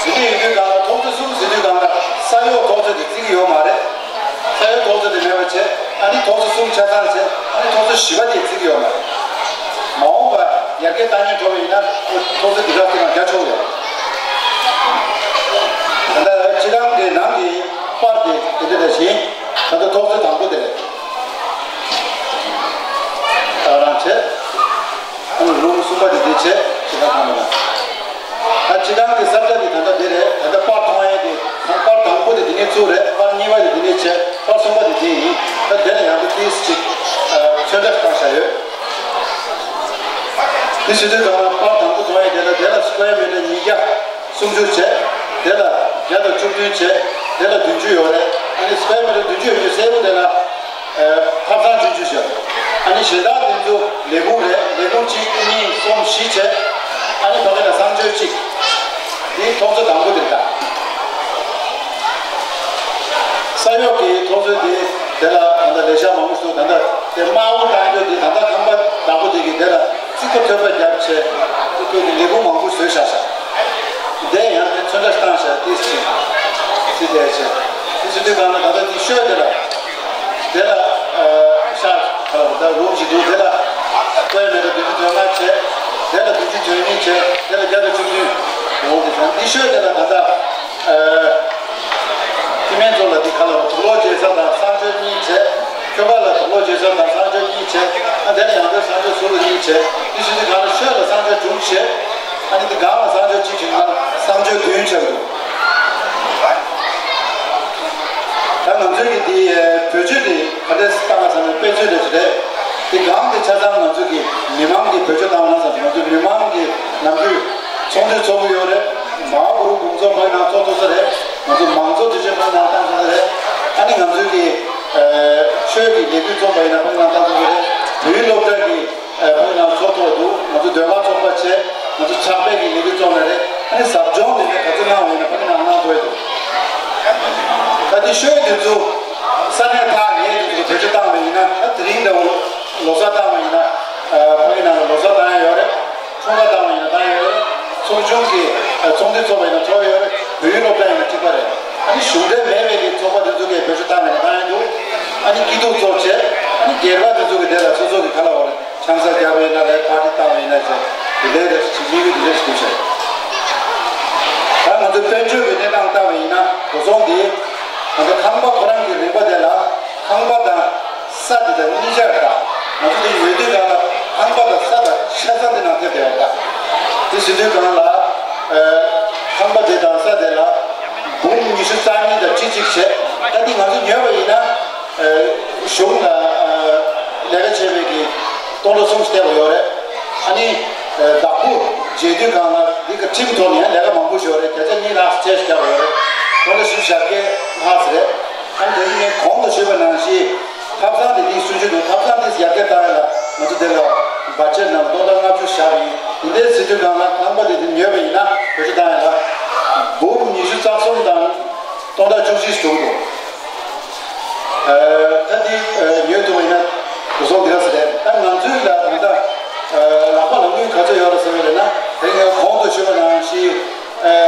ཟིན་གྱི་ཡོད་དུས་གང་ལ་ཐོག་ཚད་གསུམ་ཟིན་དུས་གང་ལ་ས་གཡོག་ཐོག་ཚད་དེ་བརྩི་གི་ཡོད་མ་རེད། ས་གཡོག་ཐོག་ཚད་དེ་མེད་པ་བྱས། ཨ་ནི་ཐོག་ཚད་གསུམ་ཆ་ཚང་བྱས། ཨ་ནི་ཐོག་ཚད་བཞི་པ་དེ་བརྩི་གི་ཡོད་མ་རེད། མ་འོངས་པ་ཡར་རྒྱས་བཏང་སྙིང་བྲོ་བ་ཡིན་ན་ཐོག་ཚད་དེ་ག་ཚད་གང་རྒྱག་ཆོག་ཡོད། ད་ལྟ་སྤྱི་བཏང་གི་ནང་གི་པར་དེ་དེ་འདྲ་འདྲ་བཞིན། ད་ལྟ་ཐོག་ཚད་དང་པོ་དེ་རེད། ད་རང་བྱས། ཨ་ནི་རུམ་གསུམ་པ་དེ་དེ་བྱས་ཕྱི་ཁང་ཁང་མ་དང་། ད་ཕྱི་ཁང་གི་ས་ཆ་དེ་ད་ལྟ་དེ་རེད། ད་ལྟ་པར་མཐོང་ཡས་དེ་ད་པར་དང་པོ་དེ་དེ་ནས་བཙུགས་རེད། པར་གཉིས་པ་དེ་དེ་ནས་བྱས། པར་གསུམ་པ་དེ་དེ་ཡིན། ད་དེ་ལ་ཡང་ད་ཏིས་ཅིག་ཚོན་ཁྲ་བཏང་བཞག་ཡོད། དེ་བྱེད་དུས་གང་ལ་པར་དང་པོ་མཐོང་ཡས་དེ་ལ་དེ་ལ་སི་ཀོ་ཡར་མི་ཊར་ཉིས་བརྒྱ། སུམ་ཅུ་བྱས། དེ་ལ་བརྒྱ་དང་བཅུ་བདུན་བྱས། དེ་ལ་བདུན་ཅུ་ཡོད་རེད། ཨ་ནི་སི་ཀོ་ཡར་མི་ཊར་བདུན་ཅུ་ཡོད་རྒྱུ་གསལ་པོ་དེ་ལ། ཨ། ཐབ་ཚང་བཅུ་བཅུ་བྱས། ཨ་ནི་གཞན་དག་དེ་ཚོ་ལས་ཁུངས་རེད། ལས་ཁུངས་གཅིག་གཉིས་གསུམ་བཞི་བྱས། ཨ་ནི་ཕ་གི་ལ་གསང་སྤྱོད་གཅིག་དེ་ཐོག་ཚད་དང་པོ་དེ་རེད་ད། ས་གཡོག་གི་ཐོག་ཚད་དེ་དེ་ལ་ད་ལྟ་ལས་ཤག་མང་པོ་ཞིག་འདུག་ད་ལྟ་དེ་དམའ་བོ་བཏང་རྒྱུ་དེ་ད་ལྟ་ཁང་པ་བདག་པོ་དེ་གིས་དེ་ལ་རྩིག་པ་ཐོལ་པ་བརྒྱབ་བྱས། དེ་ཁོས་ཀྱི་ལས་ཁུངས་མང་པོ་བཟོས་བཞག་བཞག་དེ་ཡང་ནས་ཚོན་ཁྲ་བཏང་བཞག་ཏིས་ཅིག་ཅི་དེ་བྱས། དེ་ཚོ་དེ་གང་ལ་ད་ལྟ་དེ་ཤོད་དེ་ལ། དེ་ལ་ཨ་ཤར་ཁ་ལ་ད་རུམ་ཞིག་འདུག་དེ་ལ་སི་ཀོ་ཡར་མི་ཊར་བདུན་ཅུ་དོན་ལྔ་བྱས། དེ་ལ་བདུན་ཅུ་དོན་གཉིས་བྱས། དེ་ལ་བརྒྱ་དང་བཅུ་བདུན་འོང་དེ་བྱས། དེ་ཤོད་དེ་ལ་ད་ལྟ་ཨ་སི་མེན་ཚོ་ལ་དེ་ཁ་ལ་དུག་ལོག་བྱེད་ས་དང་གསང་སྤྱོད་གཉིས་བྱས། ཁྱོ་ག་ལ་དུག་ལོག་བྱེད་ས་དང་གསང་སྤྱོད་གཉིས་བྱས། ཨ་དེ་ལ་ཡང་སྤྱོད་གསང་སྤྱོད་ཟུར་དུ་གཉིས་བྱས། དེ་བྱེད་དུས་གང་ལ་ཤོད་ལ་གསང་སྤྱོད་དྲུག་བྱས། ཨ་ནི་དེ་སྒང་ལ་གསང་སྤྱོད་གཅིག་བྱུང་ན་གསང་སྤྱོད་བདུན་ཆགས་འདུག་ད་ང་ཚོའི་གི་དེ་བེད་སྤྱོད་དེ་ག་འདྲས་བཏང་བ་ཟེར་ན་དཔེ་མཛོད་རེད་ཅེས་རེད། དེ་སྒང་དེ་ཆ་ཚང་ང་ཚོའི་གི་མི་མང་གི་བེད་སྤྱོད་བཏང་བ་ན་ཟེར་ན་ང་ཚོའི་མི་མང་གི་ནམ་རྒྱུན་ཚོགས་འདུ་ཚོགས་ཀྱི་ཡོད་རེད། མ་འོ་རུ་དགོང་ཚོགས་ཕ་གི་ནང་ཚོགས་ཐུབ་ས་རེད། ང་ཚོ་མང་ཚོགས་དུས་ཆེན་ཕ་གི་ནང་བཏང་ཐུབ་ས་རེད། ཨ་ནི་ང་ཚོའི་གི་ཆོས་ཀྱི་ལས་འགུལ་ཚོགས་པ་ཡིན་ན་ཕ་གི་ནང་བཏང་ཐུབ་ས་རེད། བོད་ཡིག་སློབ་གྲྭ་གི་ཨ་ཕ་གི་ནང་ཚོགས་ཐུབ་འདུག་ང་ཚོ་ཟློས་གར་ཚོགས་པ་བྱས། ང་ཚོ་ཕྱག་དཔེ་གི་ལས་འགུལ་བཙུགས་ན་རེད། ཨ་ནི་ཟབ་སྦྱོང་དེ་ནས་ག་ཚོད་གནང་བ་ཡིན་ན་ཕ་གི་ནང་གནང་ཐུབ་ཡོད་འདུག་ད་དེ་ཤོད་དེ་ཚོ་ས་གནས་ཐག་ཉེ་དེ་ཚོ་བེད་སྤྱོད་བཏང་བ་ཡིན་ན། ད་དེ་རིང་འདྲ་བོ་ལོ་གསར་བཏང་བ་ཡིན་ན་ཨ་ཕ་གི་ནང་ལ་ལོ་གསར་བཏང་ཡ་ཡོད་རེད། འཁྲུངས་སྐར་བཏང་བ་ཡིན་ན་བཏང་ཡ་ཡོད་རེད། ཚོགས་ཆུང་གི་ཨ་ཚོགས་འདུ་ཚོགས་པ་ཡིན་ན་ཚོགས་ཡ་ཡོད་རེད། བོད་ཡིག་སློབ་གྲྭ་ཡིན་ན་གཅིག་པ་རེད། ཨ་ནི་གཞུང་འབྲེལ་མེད་པའི་གི་ཚོགས་པ་དེ་ཚོ་གིས་བེད་སྤྱོད་བཏང་བ་ཡིན་ན་བཏང་ཡ་འདུག་ཨ་ནི་སྐྱིད་སྡུག་ཚོགས་བྱས། ཨ་ནི་སྒེར་པ་དེ་ཚོ་གི་དེ་ལ་སོ་སོ་གི་ག་ལ་བ་རེད། ཆང་ས་རྒྱབ་ཡིན་ན་རེད། པར་ཏི་བཏང་བ་ཡིན་ན་རེད། དེ་འདྲའི་རེ་ཞིག་དམིགས་ཡུལ་དེ་འདྲ་ཞིག་བསྐུལ་བྱས། ད་ང་ཚོའི་དཔལ་འབྱོར་གྱི་གནས་སྟངས་ལྟ་བ་ཡིན་ན་འགྲོ་སོང་འདི་ང་ཚོ་ཁང་པ་ཁོ་རང་གི་རིན་པ་དེ་ལ་ཁང་པ་དང་ས་དེ་དང་གཉིས་ཆར་དང་ང་ཚོ་དེ་ཡོད་དུས་གང་ལ་ཁང་པ་དང་ས་དང་ཆ་ཚང་དེ་ནང་ཐེབས་བསྡད་ཡོད་ད། དེ་ཟེར་དུས་གང་ལ་ཨ་ཁང་པ་དེ་དང་ས་དེ་ལ་འབུམ་ཉི་ཤུ་རྩ་གཉིས་དང་ཁྲི་གཅིག་བྱས། ད་འདི་ང་ཚོ་ཉོས་པ་ཡིན་ན། གཞུང་ལ་ལས་ཀ་བྱེད་པའི་གི་སྟོང་ཕྲག་གསུམ་བལྟས་པ་ཡོད་རེད། ཨ་ནི་བདག་པོ་བརྗེ་དུས་གང་ལ་འདི་གི་ཁྲིམས་ཐོག་ནས་ཡང་ལས་ཀ་མང་པོ་ཞིག་ཡོད་རེད། བརྒྱ་ཆ་གཉིས་ལྷག་ཙམ་བྱས་བཞག་པ་ཡོད་རེད། སྟོང་ཕྲག་བཞི་བཅུ་ཞེ་བརྒྱད་ལྷག་ཙམ་རེད། ཨ་ནི་དེ་ནས་གོང་དུ་ཞུས་པ་ནང་བཞིན་ཐབ་ཚང་དེ་དེའི་སུན་ཆུ་དང་ཐབ་ཚང་དེ་ཡར་རྒྱས་བཏང་ཡ་ལ་ང་ཚོ་དེ་ལ་བར་ཆད་ནང་སྟོང་ཕྲག་ལྔ་བཅུ་བཞག་པ་ཡིན། དེ་འདྲའི་ཟེར་དུས་གང་ལ་ཁང་པ་དེ་དེ་ཉོས་པ་ཡིན་ན་བེད་སྤྱོད་བཏང་ཡ་ལ་འབུམ་ཉི་ཤུ་རྩ་གསུམ་དང་སྟོང་ཕྲག་བཅུ་གཅིག་བྱུང་འདུག་ད་འདི་ཉོས་ཐུབ་པ་ཡིན་ན་འགྲོ་སོང་འདི་ག་ཚོད་རེད། ད་ང་ཚོའི་ལ་ད་ལྟ་ལག་པ་ལ་དངུལ་ག་ཚོད་ཡོད་རེད་ཟེར་བ་རེད་ན། དེ་རིང་གོང་དུ་ཞུས་པ་ནང་བཞིན་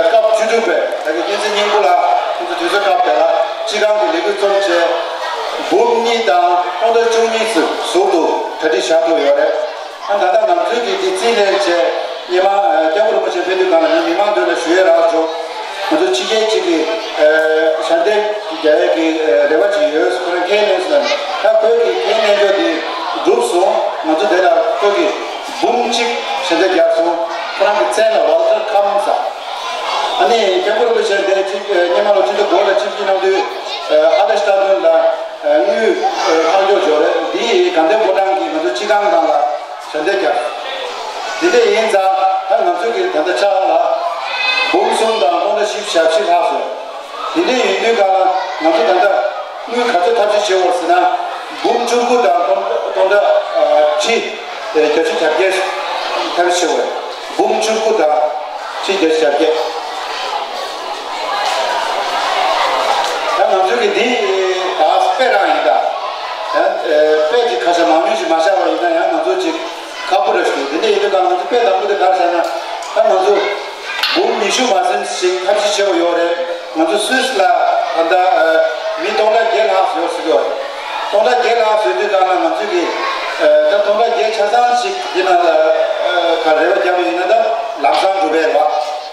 སྐབས་བཅུ་དྲུག་པའི་ད་གི་བསྟན་འཛིན་སྙིང་པོ་ལགས་ཁོང་ཚོ་དུས་ཚོད་སྐབས་དེ་ལ་སྤྱི་ཁང་གི་ལས་འགུལ་རྩོམ་བྱས་འབུམ་གཉིས་དང་སྟོང་ཕྲག་བཅུ་གཉིས་ཙམ་ཟུར་དུ་གྲ་སྒྲིག་བཞག་ཐུབ་ཡོད་རེད། ཨ་ད་ལྟ་ང་ཚོའི་གི་དེ་རྩིས་ལེན་བྱས་སྔོན་མ་སྐྱབས་མགོན་རིན་པོ་ཆེ་ཕེབས་དུས་སྒང་ལ་ངས་མི་མང་མདུན་ལ་ཞུ་ཡས་རག་བྱུང་། ང་ཚོ་ཕྱི་རྒྱལ་གཅིག་གི་ཞལ་འདེབས་རྒྱག་ཡས་ཀྱི་རེ་བ་ཅིག་ཡོད། ཁོ་རང་ཁས་ལེན་སོང་། ད་ཁོས་ཀྱི་ཁས་ལེན་རྒྱུ་དེ་འགྲུབ་སོང་། ང་ཚོ་དེ་ལ་ཁོས་ཀྱི་འབུམ་གཅིག་ཞལ་འདེབས་རྒྱག་སོང་། ཁོ་རང་གི་མཚན་ལ་ཝལ་ཊར་ཁམ་ཟེར། ཨ་ནི་སྐྱབས་མགོན་རིན་པོ་ཆེ་འདས་ཅིག་སྔོན་མ་ལོ་ཆིག་སྟོང་དགུ་བརྒྱ་བཅུ་གཅིག་ནང་དུས་ཧ་ལ་ཤི་ཏ་དོན་ལ་དངུལ་ལྷག་འཇོག་འབྱོར་རེད། འདི་དགའ་ལྡན་ཕོ་བྲང་གི་ང་ཚོ་སྤྱི་ཁང་ནང་ལ་ཞལ་འདེབས་བརྒྱབ། དེ་འདྲ་ཡིན་ཙང་ད་ང་ཚོ་གི་ད་ལྟ་ཆ་ལ་འབུམ་གསུམ་དང་སྟོང་ཕྲག་བཞི་བཅུ་ཞེ་བཞི་ལྷག་སོང་། དེ་འདྲ་ཡིན་དུས་ག་ང་ཚོ་ད་ལྟ་དངུལ་ག་ཚོད་ཐབས་ཤེས་བྱེད་དགོས་ཟེར་ན། འབུམ་བཅུ་དགུ་དང་སྟོང་སྟོང་ཕྲག་ཁྲི་བརྒྱད་ཅུ་གྱ་བརྒྱད་ཐབས་ཤེས་བྱེད་དགོས། འབུམ་བཅུ་དགུ་དང་ཁྲི་བརྒྱད་ཅུ་གྱ་བརྒྱད། ད་ང་ཚོ་གི་འདི་ད་དཔེ་རང་ཡིན་ད། ཡང་དཔེ་ཅིག་ཁ་ཤས་མང་ཉུང་ཞིག་མ་བཞག་པ་ཡིན་ན་ཡང་ང་ཚོ་ཅིག་ཁག་པོ་རེད་ཤག་དེ་འདྲ་ཡིན་དུས་ད་ང་ཚོ་དཔེ་དང་པོ་དེ་ག་རེ་བཞག་ན། ད་ང་ཚོ་འབུམ་ཉི་ཤུ་མ་ཟིན་ཞིག་ཐབས་ཤེས་བྱེད་དགོས་ཡོད་རེད། ང་ཚོ་སུད་སི་ལ་ད་ལྟ་མི་སྟོང་ཕྲག་བརྒྱད་ལྷག་ཙམ་ཡོད་ཟེར་གྱི་ཡོད་རེད། སྟོང་ཕྲག་བརྒྱད་ལྷག་ཙམ་ཡོད་དུས་གང་ལ་ང་ཚོ་གི་ད་སྟོང་ཕྲག་བརྒྱད་ཆ་ཚང་ཞིག་འདི་ནང་ལ་ག་རེ་བ་བརྒྱབ་པ་ཡིན་ན་ད་ལམ་སང་འགྲུབ་པས་རེད་བ།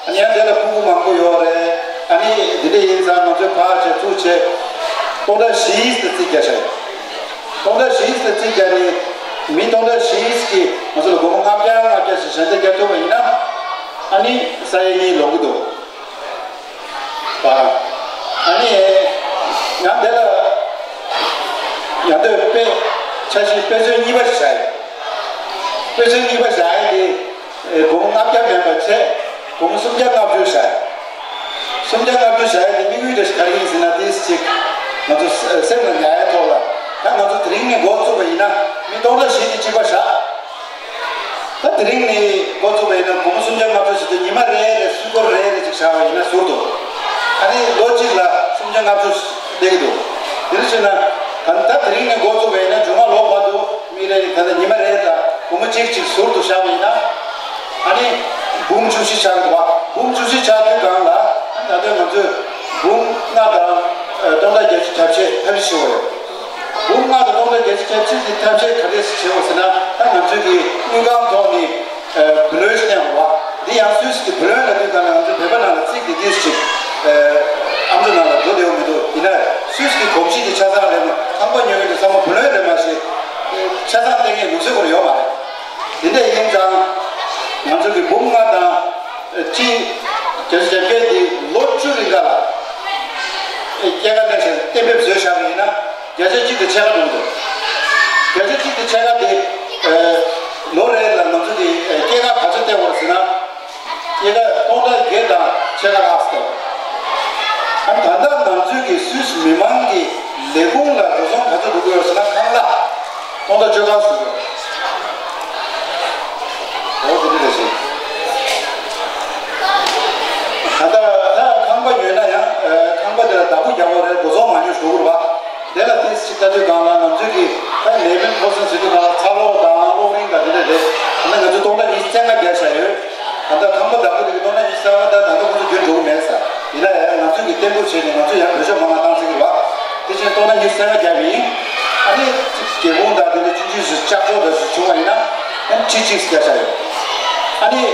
ཨ་ནི་ཡང་དེ་ལ་ཕྲུ་གུ་མང་པོ་ཡོད་རེད། ཨ་ནི་འདི་འདྲ་ཡིན་ཙང་ང་ཚོས་ཕར་བྱས་ཚུར་བྱས་ སྟོང་ཕྲག་བཞི་ཙམ་རྩིས་རྒྱག་བྱས། སྟོང་ཕྲག་བཞི་ཙམ་རྩིས་རྒྱག་ནས་མི་སྟོང་ཕྲག་བཞི་གིས་ང་ཚོ་ལ་སྒོར་མོ་ལྔ་བརྒྱ་ལྔ་བརྒྱ་ཞིག་ཞལ་འདེབས་རྒྱག་ཐུབ་པ་ཡིན་ན། ཨ་ནི་ས་ཡ་གཉིས་ལོངས་ཀྱི་འདུག་པ། ཨ་ནི་ཡང་དེ་ལ་ཡང་དོན་དཔེ་འཆར་གཞི་དཔེ་མཚོན་གཉིས་པ་ཞིག་བྱས་ཡོད། དཔེ་མཚོན་གཉིས་པ་བཞག་ཡ་དེ། ཨེ། སྒོར་མོ་ལྔ་བརྒྱ་མིན་པ་བྱས། སྒོར་མོ་སུམ་བརྒྱ་ལྔ་བཅུ་བཞག་ཡ། སུམ་བརྒྱ་ལྔ་བཅུ་བཞག་ཡ་དེ་དམིགས་ཡུལ་དེ་ག་རེ་ཡིན་ཟེར་ན། དེ་གཅིག་ང་ཚོ་སེམས་ལ་ཉར་ཡའི་ཐོག་ལ། ད་ང་ཚོ་དེ་རིང་ནས་འགོ་བཙུགས་པ་ཡིན་ན་མི་སྟོང་ཕྲག་བཞི་དེ་གཅིག་པ་བཞག་ད་དེ་རིང་ནས་འགོ་བཙུགས་པ་ཡིན་ན་སྒོར་མོ་སུམ་བརྒྱ་ལྔ་བཅུ་ཞིག་དེ་ཉི་མ་རེ་རེ་སུམ་སྒོར་རེ་རེ་གཅིག་བཞག་པ་ཡིན་ན་ཟུར་དུ། ཨ་ནི་ལོ་གཅིག་ལ་སུམ་བརྒྱ་ལྔ་བཅུ་སླེབས་ཀྱི་འདུག་དེ་འདྲ་བྱས་ན་ད་ད་དེ་རིང་ནས་འགོ་བཙུགས་པ་ཡིན་ན་མཇུག་མ་ལོ་བར་དུ། མི་རེ་རེ་ད་ལྟ་ཉི་མ་རེ་ལ་སྒོར་མོ་གཅིག་གཅིག་ཟུར་དུ་བཞག་པ་ཡིན་ན། ཨ་ནི་འབུམ་བཅུ་བཞི་ཆགས་འདུག་བ། འབུམ་བཅུ་བཞི་ཆགས་དུས་སྒང་ལ་ད་ལྟ་ང་ཚོས་འབུམ་ལྔ་དང་སྟོང་ཕྲག་བརྒྱད་ཅུ་གྱ་བརྒྱད་ཐབས་ཤེས་བྱེད་དགོས་རེད། འབུམ་ལྔ་དང་སྟོང་ཕྲག་བརྒྱད་ཅུ་གྱ་བརྒྱད་ཀྱི་ཐབས་ཤེས་ག་འདྲས་བྱེད་དགོས་ཟེར་ན། ད་ང་ཚོས་ཀྱི་དངུལ་ཁང་ཐོག་ནས། བུ་ལོན་ཞིག་གནང་བ། འདི་ཡང་སུད་སི་གི་བུ་ལོན་ལ་དུས་གང་ལ་ང་ཚོ་བོད་པ་ནང་ལ་ཚིག་འདི་འདྲས་ཤིག་ཨམ་ཅོག་ནང་ལ་འགྲོ་བདེ་བོ་མི་འདུག་ཡིན་ན་སུད་སི་གི་གོམས་གཤིས་དེ་ཆ་ཚང་རེད་མ། ཁང་པ་ཉོ་ཡོང་དུས་ཚང་མ་བུ་ལོན་རེད་མ་ཞེས་ཆ་ཚང་བསྟན་མཁན་ལུགས་སྲོལ་ཁོ་རང་ཡོད་མ་རེད། དེ་འདྲ་ཡིན་ཙང་ང་ཚོ་གི་འབུམ་ལྔ་དང་གཅིག་བརྒྱད་ཅུ་གྱ་བརྒྱད་དེ་ལོ་བཅུ་རིང་ག་ལ་སྐྱེད་ཀ་ལེན་ཞིང་གཏན་འབེབས་བཟོས་བཞག་པ་ཡིན་ན། བརྒྱ་ཆ་གཅིག་དང་ཕྱེད་ཀ་འགྲོ་གི་འདུག་བརྒྱ་ཆ་གཅིག་དང་ཕྱེད་ཀ་དེ། ཨེ། ལོ་རེ་ལ་ང་ཚོ་གི་ཨེ་སྐྱེད་ཀ་ག་ཚོད་སྟེར་དགོས་རེད་ཟེར་ན། སྐྱེད་ཀ་སྟོང་ཕྲག་བརྒྱད་དང་ཕྱེད་ཀ་ལྷག་སྟེར། ཨ་ནི་ད་ལྟ་ང་ཚོའི་གི་སུད་སི་མི་མང་གི་ལས་ཁུངས་ལ་འགྲོ་སོང་ག་ཚོད་འགྲོ་གི་ཡོད་ཟེར་ན། ཁང་གླ་སྟོང་ཕྲག་བཅོ་ལྔ་ཟེར་གི་ཡོད། འོ་དེ་འདྲ་རེད་ཤག་ད་ལྟ་ད་ཁང་པ་ཉོས་ན་ཡང་ཨ་ཁང་པ་དེ་ལ་བདག་པོ་རྒྱག་དགོས་རེད། འགྲོ་སོང་མ་ཉོས་ཞུ་དགོས་རེད་པ། དེ་ལ་ཏིས་ཅིག་ལྟ་དུས་སྒང་ལ་ང་ཚོས་ཀྱི་ད་ལེ་བན་ཕོ་སན་ཟེར་དུས་སྒང་ལ་ཚ་གློག་དང་གློག་རིན་དང་དེ་འདྲ་རེད། ད་ལྟ་ང་ཚོས་སྟོང་ཕྲག་ཉི་ཤུ་རྩ་ལྔ་བརྒྱབ་བཞག་ཡོད། ད་ལྟ་ཁང་པ་བདག་པོ་དེ་གི་སྟོང་ཕྲག་ཉི་ཤུ་རྩ་ལྔ་ད་ད་ལྟ་ཁོ་ཚོ་རྒྱུན་འགྲོ་གི་མེད་ས། ཡིན་ན་ཡང་ང་ཚོས་ཀྱི་གཏན་འབེབས་བྱས་ནས་ང་ཚོས་ཡང་བེད་སྤྱོད་མང་བ་བཏང་ཟེར་གི་རེད་པ། དེ་བཞིན་སྟོང་ཕྲག་ཉི་ཤུ་རྩ་ལྔ་བརྒྱབ་ཡིན། ཨ་ནི་ཅིག་སྒེའུ་ཁུང་དང་དེ་འདྲ་ཆུང་ཆུང་ཞིག་ལྕགས་སྒྲོག་དང་ཞིག་བྱུང་བ་ཡིན་ན་ཨ་ནི་ཁྲི་གཅིག་བརྒྱབ་བཞག་ཡོད། ཨ་ནི།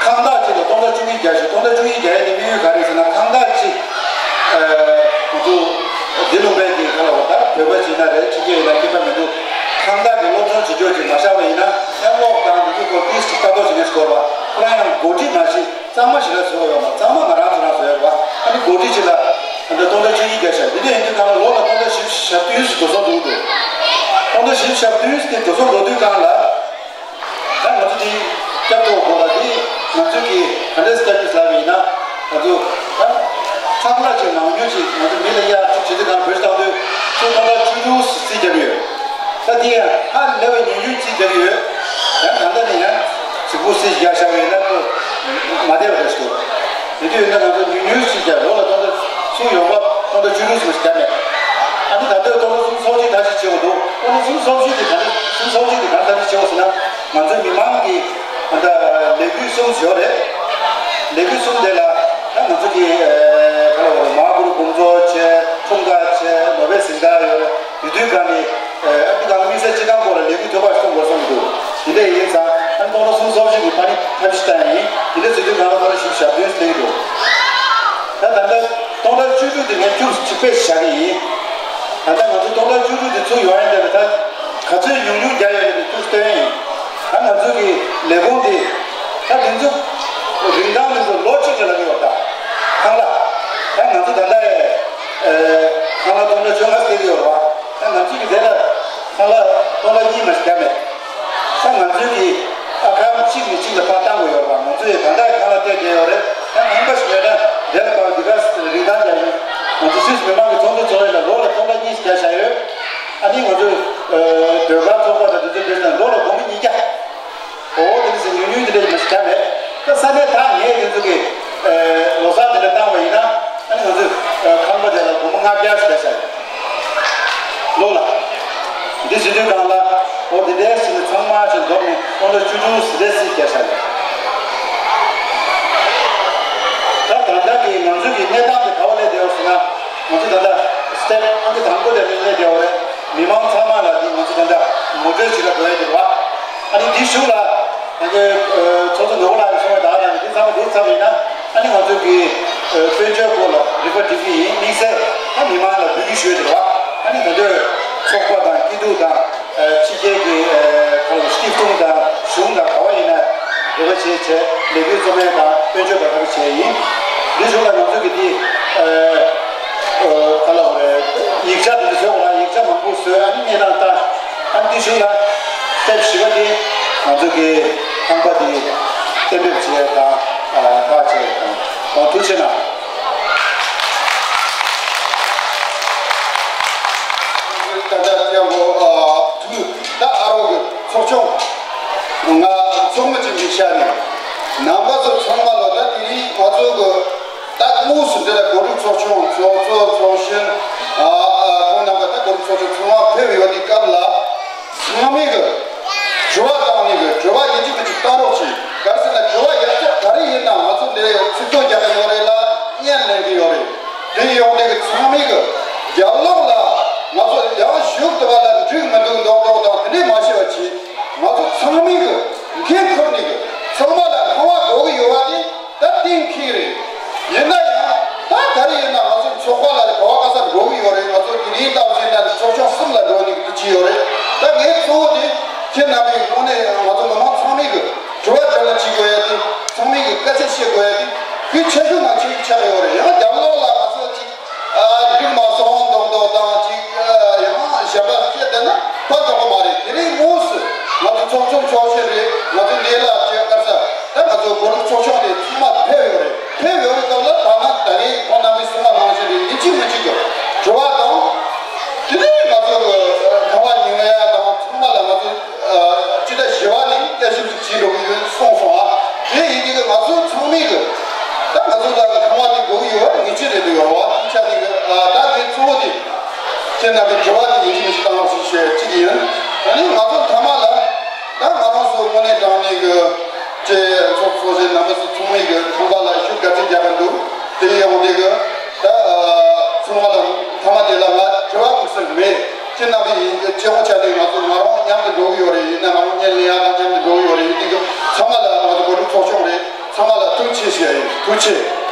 ཁང་བདག་གཅིག་ལ་སྟོང་ཕྲག་བཅུ་གཉིས་བརྒྱབ་ཞིང་། སྟོང་ཕྲག་བཅུ་གཉིས་བརྒྱབ་ཡས་དེ་དམིགས་ཡུལ་ག་རེ་ཟེར་ན། ཁང་བདག་གཅིག་ཨ་ང་ཚོ་འདི་ལུང་པའི་གི་ག་ལ་བ་ད་བོད་པ་ཅིག་ན་རེད། ཕྱི་རྒྱལ་ཡིན་ན་ཁྱད་པར་མི་འདུག་ཁང་བདག་གི་སློབ་སྦྱོང་བྱེད་རྒྱུ་ཅིག་མ་བཞག་པ་ཡིན་ན་ཡང་གློག་དང་འདི་ཚོ་སྐོར་ཏིས་ཅིག་ལྟ་རྟོག་བྱེད་མཁན་ཞིག་དགོས་པ། ཁོ་རང་ཡང་འགོ་ཁྲིད་མ་གཞི་གཙང་མ་ཞིག་ལ་བཟོས་ཡོད་མ། གཙང་མ་ང་རང་ཚོ་རང་བཟོས་ཡོད་པ། ཨ་ནི་འགོ་ཁྲིད་ཅིག་ལ་ཨ་འདྲ་སྟོང་ཕྲག་བཅུ་གཉིས་བརྒྱབ་ཤག་འདི་འདྲ་ཡིན་དུས་གང་ལ་ལོ་ལ་སྟོང་ཕྲག་བཞི་བཅུ་ཞེ་བདུན་ཙམ་འགྲོ་སོང་འགྲོ་གི་འདུག་སྟོང་ཕྲག་བཞི་བཅུ་ཞེ་བདུན་ཙམ་དེ་འགྲོ་སོང་འགྲོ་དུས་གང་ལ། ད་ང་ཚོ་འདི་སྐྱབས་ཐོག་སྐོར་ལ་འདི་ང་ཚོས་ཀྱི་ག་འདྲས་སྐྱབས་ཀྱི་ཟ་བ་ཡིན་ན། ང་ཚོ་ད་ཚང་མ་ཅིག་མང་ཉུང་ཅིག་ང་ཚོ་མི་ལ་གཡར་ཅིག་བྱེད་དུས་གང་བེད་སྤྱོད་བཏང་དུས་ཚུར་སྟོང་ཕྲག་བཅུ་དྲུག་རྩིས་རྒྱག་གི་ཡོད། ད་འདི་ཡང་ཧ་ལས་པའི་ཉུང་ཉུང་རྩིས་རྒྱག་གི་ཡོད། ཡང་ད་ལྟ་ནས་ཡང་གཟིགས་པོ་རྩིས་རྒྱག་བཞག་པ་ཡིན་ན་ཁོ་མ་བསྡད་པ་རེད་ཤག་དེ་དུས་ཡིན་ན་ང་ཚོ་ཉུང་ཉུང་ཞིག་ཀྱང་ལོ་ལ་སྟོང་ཕྲག་གསུམ་ཡོང་བ་སྟོང་ཕྲག་བཅུ་དྲུག་ཙམ་ཞིག་བརྒྱབ་མེད། ཨ་ནི་ད་ལྟ་སྟོང་ཕྲག་སུམ་ཅུ་སོ་གཅིག་ད་ཅིག་བྱེད་དགོས་འདུག་སྟོང་ཕྲག་སུམ་ཅུ་སོ་གཅིག་དེ་ག་འདྲ་སུམ་ཅུ་སོ་གཅིག་དེ་ག་འདྲ་ད་ཅིག་བྱེད་དགོས་ཟེར་ན། ང་ཚོའི་མི་མང་གི་ད་ལས་འགུལ་གསུམ་ཡོད་རེད། ལས་འགུལ་གསུམ་དེ་ལ་ད་ང་ཚོ་གི་ག་ལ་བ་རེད། མ་བུ་རུ་དགོང་ཚོགས་བྱས། འཁྲུངས་སྐར་བྱས། ནོ་བེལ་གཟེངས་རྟགས་ཡོད་རེད། དེ་དུས་ག་ནས། ཨ་ནི་གང་དམིགས་བསལ་སྤྱི་ཁང་སྐོར་ལ་ལས་འགུལ་ཐོལ་པ་ཞིག་གཏོང་དགོས་བསམ་གྱི་འདུག་དེ་འདྲ་ཡིན་ཙང་ཨ་ནི་སྟོང་ཕྲག་སུམ་ཅུ་སོ་གཅིག་གི་ཕ་ནི་ཐབས་ཤེས་བཏང་ཡིན། དེ་འདྲ་བྱེད་དུས་གང་ལ་སྟོང་ཕྲག་བཞི་བཅུ་ཞེ་བདུན་སླེབས་འདུག་ད་ད་ལྟ་སྟོང་ཕྲག་བཅུ་དྲུག་དེ་ངས་བཅུ་གཅིག་པས་བཞག་གི་ཡིན། ད་ལྟ་ང་ཚོ་སྟོང་ཕྲག་བཅུ་དྲུག་དེ་ཚུར་ཡོང་ཡ་འདྲ་བ་ད་ག་ཚོད་ཉུང་ཉུང་རྒྱག་ཡ་འདྲ་བ་བཅུ་སྟོན་ཡིན། ད་ང་ཚོ་གི་ལས་ཁུངས་དེ་ད་དེ་ཚོ་རིན་ཐང་དེ་ཚོ་ལོ་གཅིག་ལ་ལབ་ཀྱི་ཡོད། ད་ཁང་གླ་ད་ང་ཚོ་ད་ལྟ་ཡ། ཁང་གླ་སྟོང་ཕྲག་བཅོ་ལྔ་སྟེར་གྱི་ཡོད་རེད་པ། ད་ང་ཚོས་ཀྱི་དེ་ལ་ཁང་གླ་སྟོང་ཕྲག་གཉིས་མ་ཞིག་བརྒྱབ་མེད། ད་ང་ཚོས་ཀྱི་ཨ་ཁང་གཅིག་ནས་གཅིག་ལ་ཕར་བཏང་དགོས་ཡོད་རེད་པ། ང་ཚོས་ད་ལྟ་ཁང་གླ་སྟེར་བསྡད་ཡོད་རེད། ད་ཁང་པ་ཞིག་ཡོད་ན་དེ་ལ་ཕར་འདི་ག་རིན་ཐང་རྒྱག་ཡོད། ང་ཚོ་སུད་སི་མི་མང་གི་ཚོགས་འདུ་ཚོགས་ཡས་ལ་ལོ་ལ་སྟོང་ཕྲག་གཉིས་ཤིག་བརྒྱབ་བཞག་ཡོད། ཨ་ནི་ང་ཚོས་ཟློས་གར་ཚོགས་པ་དང་དེ་ཚོས་བྱས་ན་ལོ་ལ་སྒོར་མོ་ཉིས་བརྒྱ། འོ་དེ་འདྲ་ཟེར་ཉུང་ཉུང་དེ་འདྲ་མ་ཞིག་བྱ་མེད། ད་ས་གནས་ད་ངས་དེ་ཚོ་གི་ལོ་གསར་དེ་འདྲ་བཏང་བ་ཡིན་ན་ཨ་ནི་ང་ཚོས་ཁང་པ་དེ་ལ་སྒོར་མོ་ལྔ་བརྒྱ་ཞིག་བྱ་བྱ་ལོ་ལ། འདི་ཟེར་དུས་གང་ལ་འོ་དེ་འདྲ་ཟེར་ནས་ཚང་མ་ཞིག་འཛོམས་ནས་སྟོང་ཕྲག་བཅུ་དྲུག་ཟེར་དེ་སྲིད་བརྒྱབ་བྱ་ལ། ད་ད་ལྟ་གི་ང་ཚོ་གི་གནས་སྟངས་དེ་ག་བ་སླེབས་བསྡད་ཡོད་ཟེར་ན། ང་ཚོ་ད་ལྟ་སི་ཊེབ་ཨང་ཀི་དང་པོ་དེ་སླེབས་བསྡད་ཡོད་རེད། མི་མང་ཚང་མ་ལ་འདི་ང་ཚོ་ད་ལྟ་ངོ་སྤྲོད་བྱེད་ཀ་འགྲོ་ཡ་དེ་རེད་བ། ཨ་ནི་འདི་གཞུག་ལ་ང་ཚོའི་ཚོགས་གཙོ་ནོར་བུ་ལགས་ཀྱིས་གསུངས་པ་དག་ལ་འདི་ཚང་མ་འདི་ཚར་བ་ཡིན་ན་ཨ་ནི་ང་ཚོ་གི་ དཔལ་འབྱོར་སྐོར་ལ་རིག་པ་སྒྲིམ་གྱི་ཡིན། དམིགས་བསལ་ཨ་མི་མང་ལ་འབུལ་རྒྱུ་ཞུ་ཡོད་རེད་བ། ཨ་ནི་ད་དུང་ཚོགས་པ་དང་སྐྱིད་སྡུག་དང་ཕྱི་རྒྱལ་གྱི་ཁ་ལོ་སྟིབ་ཏུང་དང་གཞུང་དང་ག་བ་ཡིན་ན་རེ་བ་བྱེད་བྱས་ལས་འགུལ་རྩོམ་ཡས་དང་དཔལ་འབྱོར་དང་ག་རེ་བྱས་ཡིན། འདི་གཞུག་ལ་ང་ཚོ་གི་འདི་ག་ལ་བ་རེད། ཡིག་ཆ་འདི་འདྲ་བཟོས་འོང་ལ་ཡིག་ཆ་མང་པོ་བཟོས་ཨ་ནི་གནས་སྟངས་ལྟ། ཨ་ནི་འདི་གཞུག་ལ་སྟེབས་བཞི་པ་འདི་ང་ཚོ་གི་ཁང་པ་འདི་གཏན་འབེབས་བྱས་དང་ཁག་བྱས་དང་ཐུགས་རྗེ་གནང་། ད་ལྟ་དེ་འོ་ཨ་ཐུགས་ད་ཨ་རོགས་ཀྱི་ཚོགས་ཆུང་ང་ཚོགས་མི་གཅིག་མི་བྱ་ནས་ནང་པ་ཚོ་ཚང་མ་ལོ་ད་དེ་རིང་ང་ཚོ་གི་ད་དངོས་སུ་འདི་ལ་གོ་སྒྲིག་ཚོགས་ཆུང་ཚོགས་གཙོ་ཚོགས་གཞོན་ཨ་ཨ་ཁོང་རྣམ་པ་ད་གོ་སྒྲིག་ཚོགས་ཆུང་ཚང་མ་ཕེབས་ཡོད་དུས་སྐབས་ལ། ཚང་མས་གི་དྲི་བ་བཏང་ནས་གི་དྲི་བ་ཡིན་གཅིག་མིན་གཅིག་བཏང་རོགས་གྱིས། ག་རེ་ཟེར་ན་དྲི་བ་ཡག་ཐག་ག་རེ་ཡིན་ན་ང་ཚོ་འདི་ཚིག་ཐོ་རྒྱག་གི་ཡོད་རེད་ལ་བརྙན་ལེན་གི་ཡོད་རེད། དེ་ཡོང་དེ་གི་ཚང་མས་གི་རྒྱབ་ལོགས་ལ་ང་ཚོ་ཡང་བཞུགས་དུ་བ་ལ་འགྲིག་མི་འདུག་མདོག་མདོག་དང་དེ་འདྲས་མ་བྱས་པ་གྱིས། ང་ཚོ་ཚང་མས་གི་འགན་ཁུར་ནས་གི་ཚང་མ་ལ་ཁང་བ་དགོས་གི་ཡོད་པ་དེ། ད་གཏན་འཁེལ་རེད། ཡིན་ན་ཡང་ད་ག་རེ་ཡིན་ན་ང་ཚོ་ཚོགས་པ་ལ་ག་བ་ག་ས་འགྲོ་གི་ཡོད་རེད། ང་ཚོ་དེ་རིང་ལྟ་བུ་ཡིན་ན་ཚོགས་ཆུང་གསུམ་ལ་འགྲོ་ནི་གི་ཅི་ཡོད་རེད། ད་ངའི་གཙོ་བོ་དེ་ཁྱེད་རྣམ་པའི་དངོས་གནས་ང་ཚོ་མི་མང་ཚང་མས་གི་དྲི་བ་དྲིས་ལན་བྱེད་དགོས་ཡ་དེ་ཚང་མས་གི་སྐད་ཆ་བཤད་དགོས་ཡ་དེ་གི་ཆེ་ཤོས་ང་ཁྱེད་ཀྱི་ཆགས་ཡོད་རེད། ཡང་རྒྱབ་ལོགས་ལ་ང་ཚོ་ཅིག་འགྲིག་མ་སོང་མདོག་མདོག་དང་ཅིག་ཡང་གཞན་པ་བཤད་བསྡད་ན་ཕན་ཐོགས་གི་མ་རེད། དེ་རིང་དངོས་སུ་ང་ཚོ་ཚོགས་ཆུང་ཚོགས་ཆེན་རེད། ང་ཚོ་འདི་ལ་བཅས་སྐར་ས་ད་ང་ཚོ་གོ་སྒྲིག་ཚོགས་ཆུང་དེ་ཚང་མ་ཕེབས་ཡོད་རེད། ཕེབས་ཡོད་རེད་སྐབས་ལ་ད་ང་ད་རེས་ཁོང་རྣམ་པས་གསུངས་པ་ནང་བཞིན་རེད། ཡིན་གཅིག་མིན་གཅིག་གི་དྲི་བ་དང་དེ་ནས་ང་ཚོ་གི་ཁང་བ་ཉོ་ཡ་དང་ཚང་མ་ལ་ང་ཚོ་སྤྱི་ཟླ་བཞི་པ་ནས་བསྐྱར་ཞིབ་ཅིག་བྱེད་འགྲོ་གི་ཡོད་གསུངས་སོང་ཨ། དེ་ཡིན་དུས་ང་ཚོ་ཚང་མས་གི་ད་ང་ཚོ་ལ་ཁང་བ་དེ་དགོས་ཀྱི་ཡོད་པ་ངེས་ཅན་རེད་འདུག་ཡོད་བ། དེ་ཆ་ནས་གི་ད་ངའི་གཙོ་བོ་དེ་ཁྱེད་རྣམ་པའི་དྲི་བ་དེ་ཡིན་གཅིག་མིན་གཅིག་བཏང་རོགས་ཞེས་བཤད་གཅིག་ཡིན། ད་ནི་ང་ཚོ་མཐའ་མ་ལ་ད་ང་རང་ཚོ་དངོས་གནས་དྲང་གནས་གི་ཅེས་ཚོགས་གཙོ་ཞེས་རྣམ་པ་ཚོ་ཚང་མས་གི་ཁང་པ་ལ་ཤུགས་དགའ་ཚིག་རྒྱག་གི་འདུག་དེ་ཡིན་ཡང་དེ་གི་ད་ཚང་མ་ལ་མཐའ་མ་དེ་ལ་ང་དྲི་བ་དགོས་ས་མེད། ཁྱེད་རྣམ་པས་ཡིན་གྱི་སྤྱི་ཡོངས་ཆ་ནས་ང་ཚོ་ང་རང་མཉམ་དུ་འགྲོ་གི་ཡོད་རེད། ཡིན་ན་ང་རང་བརྙན་ལེན་ཡག་དང་མཉམ་དུ་འགྲོ་གི་ཡོད་རེད། ཡིན་དུས་ཚང་མ་ལ་ང་ཚོ་གོ་སྒྲིག་ཚོགས་ཆུང་རེད། ཚང་མ་ལ་ཐུགས་རྗེ་ཆེ་ཞུ་ཡ་ཡིན། ཐུགས་རྗེ་ཆེ།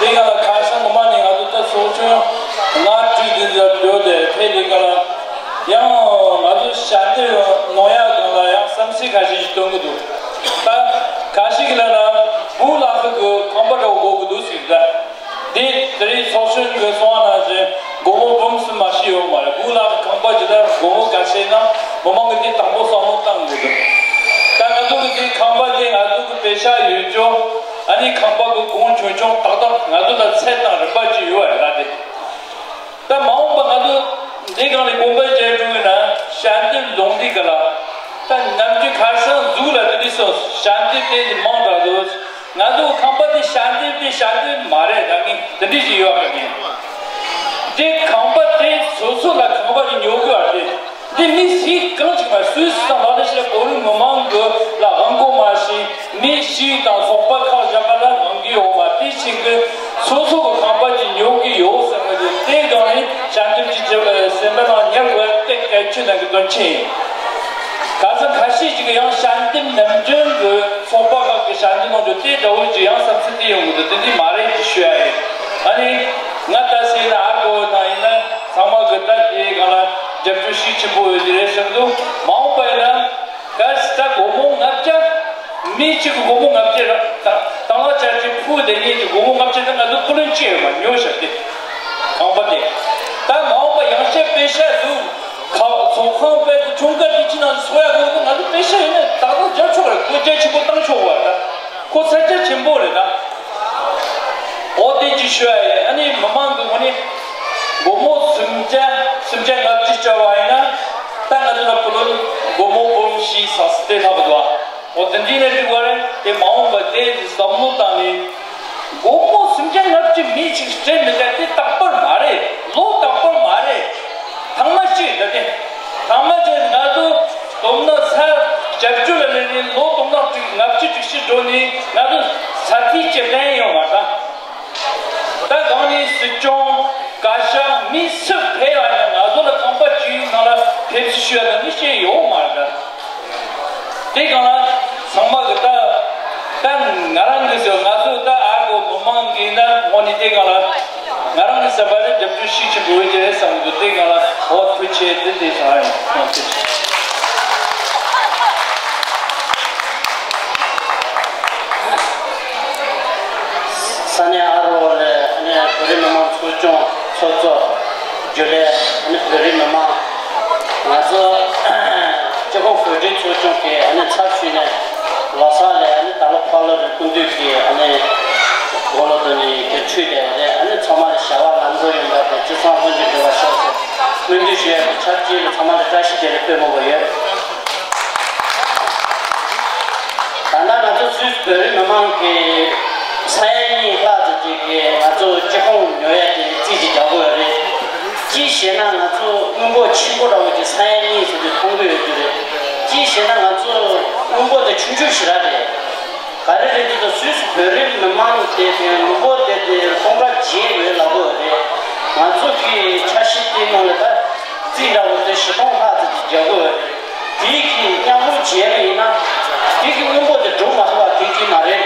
དེ་ག་ལ་ཁ་སང་ངོ་མ་ནས་ང་ཚོ་ད་ཚོགས་ཆུང་ལྔ་བཅུ་དེ་ཚོ་འགྲོ་དེ་ཕེབས་དེ་ག་ལ་ཡང་ང་ཚོ་ཞལ་འདེབས་ནོར་ཡག་སྒང་ལ་ཡང་བསམ་ཚུལ་ཁ་ཤས་ཤིག་སྟོན་གི་འདུག་ད་ཁ་ཤས་ཀྱི་ལ་ན་བུ་ལགས་ཀྱི་ཁང་པ་འདྲ་བོ་དགོས་གི་འདུག་ཟེར་ད། དེ་དེ་རིང་ཚོགས་ཆུང་གི་གསུང་བ་ནང་བཞིན་སྒོར་མོ་འབུམ་གསུམ་མ་ཞིག་ཡོད་མ་རེད། བུ་ལགས་ཁང་པ་ཇི་ལྟར་སྒོར་མོ་ག་ཚད་ན་མི་མང་གི་དེ་དང་པོ་བསམ་བློ་བཏང་དགོས་འདུག་ད་ང་ཚོ་གི་དེ་ཁང་པ་དེ་ང་ཚོ་གི་པེ་ཤ་ཡོད་ཅོག་ཨ་ནི་ཁང་པ་གི་གོང་ཆུང་ཆུང་ཏག་ཏག་ང་ཚོ་ལ་ཚད་དང་རིམ་པ་ཅིག་ཡོད་པ་རེད་ད་དེ། ད་མ་འོངས་པ་ང་ཚོ་འདི་སྒང་ནས་དགོངས་པ་བཞེས་འགྲོ་གི་ན་ཞལ་འདེབས་ལོངས་འདི་ག་ལ་ད་ནམ་རྒྱུན་ཁ་སང་གཟུགས་ལ་དེ་འདྲ་སོང་ཞལ་འདེབས་དེ་མང་དྲགས་འདུག་ང་ཚོ་ཁང་པ་དེ་ཞལ་འདེབས་དེ་ཞལ་འདེབས་མ་རེད་ད་ངས་དེ་འདྲ་ཞིག་ཡོད་ཨ་ངས། དེ་ཁང་པ་དེ་སོ་སོ་ལ་ཁང་པ་དེ་ཉོ་དགོས་ཨ་དེ། འདི་མི་སུས་གང་ཅིག་མ་སུས་སུ་དང་ལག་ལེན་བྱེད་བོད་རིགས་མི་མང་གི་ལ་དབང་གོ་མ་ཤེས་མི་སུས་དང་ཚོགས་པ་ཁག་གཞན་པ་ལ་དབང་གི་འོང་བ་དེ་ཆིག་གི་སོ་སོ་གི་ཁང་པ་ཅིག་ཉོ་གི་ཡོད་ཟེར་བ་དེ་དེ་སྒང་ནས་ཞལ་འདེབས་ཅིག་བྱེད་པ་སེམས་པ་ནང་ཉར་དགོས་དེ་གལ་ཆེ་ན་གི་དོན་ཆེན་ཡིན། ག་ས་ཁ་ཤས་ཅིག་ཡང་ཞལ་འདེབས་ནམ་རྒྱུན་གི་ཚོགས་པ་ཁག་གི་ཞལ་འདེབས་གནང་རྒྱུ་དེ་འདྲ་བོ་ཅིག་ཡང་བསམ་ཚུལ་དེ་ཡོང་གི་འདུག་དེ་འདི་མ་རེད་ཅེས་ཞུ་ཡ་ཡིན། ཨ་ནི་ང་ད་སེ་ན་ཨ་གོ་ནང་ཡིན་ན་ཚང་མ་གི་ད་དེའི་སྒང་ལ་རྒྱབ་སྐྱོར་ཤུགས་ཆེན་པོ་ཡོད་ཀྱི་རེད་བསམ་འདུག་མ་འོངས་པ་ཡིན་ན་གལ་སྲིད་ད་སྒོར་མོ་ལྔ་བརྒྱ་མི་གཅིག་གི་སྒོར་མོ་ལྔ་བརྒྱ་ར་ད་དང་བླངས་བྱ་ཆེད་ཕུལ་དེ་ཉིད་ཀྱི་སྒོར་མོ་ལྔ་བརྒྱ་ད་ང་ཚོ་པུ་ལོན་གཅིག་ཡོད་མ་ཉོ་བཞག་སྟེ་ཁང་པ་དེ་ད་མ་འོངས་པ་ཡང་བཤད་པེ་ཤ་འདུག་ཁ་ཚོང་ཁང་དཔེ་དེ་ཆུང་ཀ་དེ་ཅི་ནང་འཚོ་ཡ་དགོས་ན་ང་ཚོ་པེ་ཤ་ཡོད་ན་ད་གང་རྒྱབ་ཆོག་རེད་སྒོ་རྒྱ་ཆེན་པོ་བཏང་ཆོག་བ་ད་ཁོ་ཚ་རྒྱ་ཆེན་པོ་རེད་ད། འོ་དེ་ཅི་ཤོད་ཡ་ཡིན་ཨ་ནི་མི་མང་གི་ངོ་ནས་སྒོར་མོ་སུམ་བརྒྱ་སུམ་བརྒྱ་ལྔ་བཅུ་བཅར་བ་ཡིན་ན་ད་ང་ཚོ་ལ་ཕུ་ལོན་སྒོར་མོ་འབུམ་བཞི་ས་སི་དེ་ལྷག་འདུག་ཨ། འོ་དེ་འདྲ་ནས་འགྲིག་པ་རེད་དེ་མ་འོངས་པ་དེ་བསམ་བློ་བཏང་ནས། སྒོར་མོ་སུམ་བརྒྱ་ལྔ་བཅུ་མི་གཅིག་སྤྲད་མི་གཏད་དེ་རྟག་པར་མ་རེད། ལོ་རྟག་པར་མ་རེད། ཐང་མ་གཅིག་ད་དེ། ཐང་མ་གཅིག་ང་ཚོ་དོམ་ན་ཚར་བརྒྱད་ཅུ་ལ་སླེབས་ནས་ལོ་དོམ་ན་དྲུག་ལྔ་བཅུ་དྲུག་ཅུ་འགྲོ་ནས་ང་ཚོ་ས་ཐིག་ཅིག་བསྟན་ཡོང་བ་དང་། ད་གང་ནས་སྲིད་སྐྱོང་བཀའ་ཤག་མི་སུ་ཕེབས་པ་ཡིན་ན་ང་ཚོ་ལ་ཁང་པ་གཅིག་ནང་ལ་ཕེབས་བསུ་ཞུ་ཡ་ད་མི་ཤེས་ཡོང་མ་རེད་ད། དེ་གང་ལ་ཚང་མ་གི་ད་ད་ང་རང་གི་ཟེར་ང་ཚོ་ད་ཨ་གོ་མི་མང་གི་ན་དངོས་གནས་དེ་གང་ལ་ང་རང་གི་བསམ་པ་ལ་རྒྱབ་སྐྱོར་ཤུགས་ཆེན་པོ་ཡོད་ཀྱི་རེད་བསམ་གི་འདུག་དེ་གང་ལ་འོ་ཐུགས་ཆེ་དེ་དེ་ཚང་ཡོང་ཐུགས་ཆེ། ས་གནས་ཨ་རོ་ལ་ཨ་ནི་བོད་རིགས་མི་མང་ཚོགས་ཆུང་ཚོགས་གཙོ། རྒྱུན་ལས་ཨ་ནི་བོད་རིགས་མི་མང་ང་ཚོ་སྤྱི་ཁོག་བོད་རིགས་ཚོགས་ཆུང་གི་ཨ་ནི་ཚབ་ཞུས་ནས་ལོ་གསར་ལ་ཨ་ནི་ད་ལོ་ཕག་ལོ་རེ་སྐུ་མདུན་གྱི་ཨ་ནི་དགུང་ལོ་དུ་ནི་དེ་འཁྲུས་ཏེ་ཨ་ནི་ཚང་མ་ལ་བྱ་བ་ལམ་འགྲོ་ཡོང་བ་དང་སྤྱི་ཚོགས་ལྷོད་འཛིན་འགྲོ་བ་ཤོག་ཟེར་སྨོན་འདུན་ཞུ་ཡ་གི་ཆབས་ཅིག་ལ་ཚང་མ་ལ་བཀྲ་ཤིས་བདེ་ལེགས་སྐུལ་མང་པོ་ཡོད། ད་ལྟ་ང་ཚོ་སུད་སི་བོད་རིགས་མི་མང་གི་ས་ཡ་གཉིས་ལྷག་ཙམ་ཅིག་གིས་ང་ཚོ་སྤྱི་ཁོག་ཉོ་ཡ་དེ་རྩིས་ཅིག་རྒྱག་དགོས་རེད། ཅིའི་ཕྱིར་ན་ང་ཚོ་དངུལ་འབོར་ཆེན་པོ་འདྲ་བོ་ཅིག་ས་ཡ་གཉིས་ཟེར་དུས་མཐོང་གི་ཡོད་རྒྱུ་རེད། ཅིའི་ཕྱིར་ན་ང་ཚོ་དངུལ་འབོར་དེ་ཆུང་ཆུང་ཞིག་ར་རེད། ག་རེ་རེད་དུས་ད་སུད་སི་བོད་རིགས་མི་མང་དེ་དེ་དངུལ་འབོར་དེ་དེ་སྟོང་ཕྲག་བརྒྱད་ཡོད་ལབ་དགོས་རེད། ང་ཚོ་གི་འཆར་གཞི་དེ་ནང་ལ་ད་རྩིས་འདྲ་བོ་དེ་བཞི་སྟོང་ལྷག་ཙམ་ཅིག་རྒྱག་དགོས་རེད། དེ་གི་མཉམ་རུབ་བྱས་པ་ཡིན་ན། དེ་གི་དངུལ་འབོར་དེ་སྒྲུབ་མ་ཐུབ་པ་དེ་གི་མ་རེད།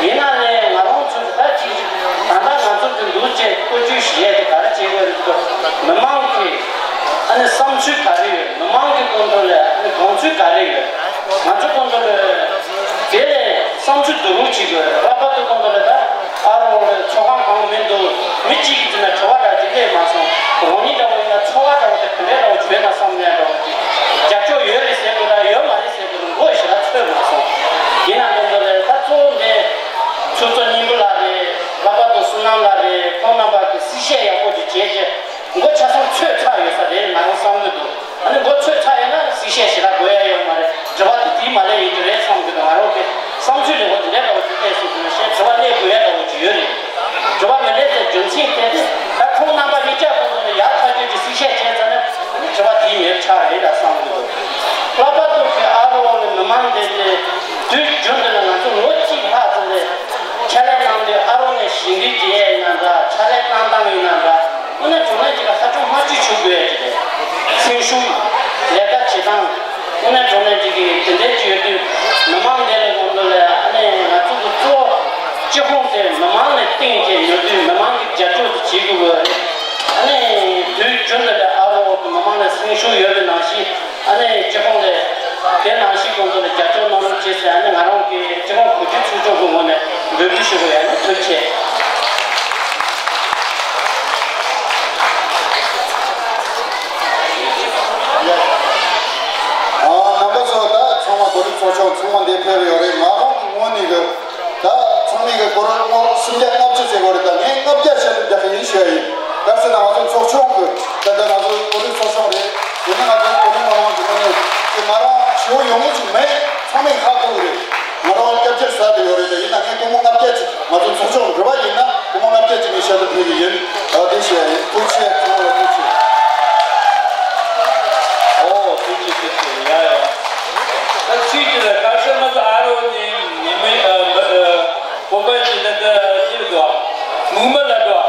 ཡིན་ན་ལས་ང་རང་ཚོ་ད་ཅིག་ད་ལྟ་ང་ཚོ་གི་འདུག་ཅེས་བཀོད་ཇུས་བྱས་ཏེ་ག་རེ་བྱེད་དགོས་རེད་ཟེར་མི་མང་གི་ཨ་ནི་བསམ་ཚུལ་ག་རེ་ཡོད། མི་མང་གི་སྐོར་ཐོག་ལ་ཨ་ནི་དགོངས་ཚུལ་ག་རེ་ཡོད། ང་ཚོ་སྐོར་ཐོག་ལ་དེ་ལས་བསམ་ཚུལ་བསྡུ་རུབ་བྱེད་དགོས་རེད། ལྷག་པར་དུ་སྐོར་ཐོག་ལ་ད། ཨ་རོ་ལ་ཚོགས་ཁང་གང་མི་འདུག་མི་གཅིག་གིས་བརྩིས་ན་དྲི་བ་འདྲ་ཅིག་སླེབས་མ་སོང་། རང་ཉིད་འདྲ་བོ་ཡིན་ན་ཚོར་བ་འདྲ་བོ་དེ་ག་འདྲའི་འདྲ་བོ་ཅིག་ཡོད་ན་བསམ་ཡ་འདྲ་བོ་ཅིག་རྒྱབ་སྐྱོར་ཡོད་རེད་ཟེར་དགོས་ན་ཡོད་མ་རེད་ཟེར་དགོས་ན་མགོ་ཞེ་དྲག་ཚོས་མ་སོང་། ཡིན་ན་དགོངས་དག་རེད། ད་གཙོ་བོ་འདི་ཚོགས་གཙོ་སྙིང་པོ་ལགས་རེད། ལྷག་པར་དུ་བསོད་ནམས་ལགས་རེད། ཁོང་རྣམ་པ་གིས་གསལ་བཤད་ཡག་པོ་ཅིག་བྱས་རྗེས། མགོ་ཆ་ཚང་ཚོས་ཚར་ཡོད་ས་རེད་ང་རང་བསམ་གྱི་འདུག་ཨ་ནི་མགོ་ཚོས་ཚར་ཡོད་ན་གསལ་བཤད་ཞེ་དྲག་དགོས་ཡ་ཡོད་མ་རེད། དྲི་བ་དེ་དེའི་མ་ལས་ཡིན་གྱི་རེད་བསམ་གྱི་འདུག་ང་རང་གི་བསམ་ཚུལ་ལས་འགོ་དེ་འདྲའི་འདྲ་བོ་ཅིག་སླེབས་སོང་ཟེར་ན་ཤེས་དྲི་བ་སླེབས་དགོས་ཡ་འདྲ་བོ་ཅིག་ཡོད་རེད། དྲི་བ་མི་སླེབས་ཚེ་རྒྱུ་མཚན་དེ་དེ་ད་ཁོང་རྣམ་པ་གཉིས་ཆ་ཁོང་ཚོ་ལ་ཡག་ཐག་ཆོད་ཀྱི་གསལ་བཤད་བྱས་ཚར་ན་ཨ་ནི་དྲི་བ་དེའི་མེད་ཆགས་རེད་ལ་བསམ་གྱི་འདུག་ལྷག་པར་དུ་གི་ཨ་རོ་ནི་མི་མང་དེ་དེ་དུས་རྒྱུན་དུ་ལ་ང་ཚོ་ལོ་གཅིག་ལྷག་ཙམ་ལས་ཕྱག་ལས་གནང་དུས་ཨ་རོ་ནས་ཞི་འགྲིག་བྱེད་ཡ་ཡིན་ན་འདྲ། ཕྱག་ལས་གནང་སྟངས་ཡིན་ན་འདྲ། དངོས་གནས་དྲང་གནས་ཅིག་ལ་ཧ་ཅང་མ་བཅོས་བྱུང་དགོས་ཡ་ཅིག་རེད། སེམས་ཤུགས་ལས་ཀ་བྱེད་སྟངས་དངོས་གནས་དྲང་གནས་ཅིག་གི་དེ་འདྲའི་ཅིག་ཡོད་དུས་མི་མང་དེ་ལ་དགོངས་དག་ལས་ཨ་ནི་ང་ཚོ་གི་གཙོ་བོ་སྤྱི་ཁོངས་དེ་མི་མང་ནས་བཏིང་ བྱེད་དགོས་པ་རེད། ཨ་ནི་དུས་རྒྱུན་དུ་ལས་ཨ་རོགས་མི་མང་ལ་སེམས་ཤུགས་ཡོད་པའི་ནང་བཞིན། ཨ་ནི་སྤྱི་ཁོངས་ལས་དེ་ནང་བཞིན་ཁོང་ཚོ་ལ་རྒྱབ་སྐྱོར་གནང་རོགས་བྱེད་ཟེར། ཨ་ནི་ང་རང་གི་སྤྱི་ཁོངས་བོད་རིགས་ཚོགས་ཆུང་གི་ངོས་ནས་འབོད་སྐུལ་ཞུ་གི་ཡོད། ཨ་ནི་ཐུགས་རྗེ་ཆེ། ཨ། རྣམ་པ་ཚོ། ད་ཚང་མ་བོད་རིགས་ཚོགས་ཆུང་ཚང་མ་འདིར་ཕེབས་ཡོད་རེད། ང་རང་གི་ངོས་ནས་གི། ད་ཚང་མས་གི་སྒོར་མོ་སུམ་བརྒྱ་ལྔ་བཅུ་ཟེར་གོ་རེད། ད་ངས་ལྔ་བརྒྱ་ཞལ་འདེབས་རྒྱག་གི་ཡིན་ཞུ་ཡ་ཡིན། ག་རེ་ཟེར་ན་ང་ཚོ་ཚོགས་ཆུང་གི། ད་ལྟ་ང་ཚོ་བོད་རིགས་ཚོགས་ཆུང་རེད། དེ་ནས་ང་ཚོ་བོད་རིགས་མི་མང་གི་ངོས་ནས་ཀྱི་ང་རང་ཞུ་ཡོང་ངེས་ཅིག་མེད། ཚང་མས་ཧ་གོ་གི་རེད། ང་རང་སྐྱབས་རྗེ་ཟེར་དེ་ཡོད་རེད། ད་ཡིན་ན་ངས་སྒོར་མོ་ལྔ་བརྒྱ་ཅིག་ང་ཚོ་ཚོགས་ཆུང་རེ་བ་ཡིན་ན་སྒོར་མོ་ལྔ་བརྒྱ་ཅིག་ངས་ཞལ་འདེབས་ཕུལ་གི་ཡིན། ཨ། དེ་ཞུ་ཡ་ཡིན། ཐུགས་རྗེ་ཆེ། ཚང་མ་ལ་ཐུགས་རྗེ་ཆེ། ཨོ། ཐུགས་རྗེ་ཆེ། ཐུགས་རྗེ་ཆེ། ཡ་ཡ། ད་ཚིག་གཅིག་ལ། ག་རེ་ཟེར་ན་ང་ཚོ་ཨ་རོགས་ནི་མི་མི་ཨ་མི་ཨ་བོད་པ་ཞིག་ད་ལྟ་ཅི་རེད་འདུག་མུ་མ་ལ་འདུག་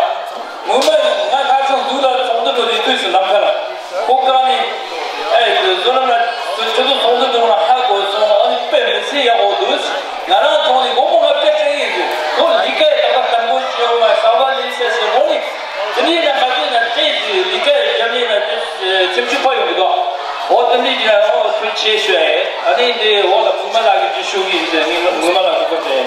མུ་མ་ང་ཁ་སང་འདུག་ལ་ཚོགས་འདུ་འགྲོ་དུས་དུས་སུ་ལམ་ཁ་ལ་ཁོ་རྐང་ནི་ཨེ་བཟོ་ལམ་ལ་ཆུ་ཚོད་ཚོགས་འདུ་འགྲོ་ན་ཧ་གོ་སོང་། ཨ་ནི་དཔེ་མི་སྲིད་ཡག་པོ་འདུག་ང་རང་ཚོ་ནི་སྒོར་མོ་ལྔ་བརྒྱ་སྤྲད་ཀྱི་ཡིན། ཁོ་ལས་ཀ་ཡག་པོ་བརྟན་པོ་བྱེད་འོ་མ་གསར་པ་ལས་ཟེར་ཟེར་ཁོ་ནི། དེ་ནས་ཡང་ང་ཚོས་ན་ཏོག་ཙམ་ལས་ཀ་ཡང་བརྒྱབ་ནས་ན་ཏོག་ཙམ་སེམས་ཤུགས་འཕར་ཡོང་གི་འདུག་འོ་དེ་འདྲ་ཡིན་ན་འོ་ཐུགས་རྗེ་ཆེ་ཞུ་ཡ་ཡིན། ཨ་ནི་འདི་འོ་ལ་ངོ་མ་ལགས་ཀྱིས་ཅིག་ཞུ་གི་ཡིན་ཟེར། ངས་ངོ་མ་ལགས་ཀྱི་སྐོར་དེ།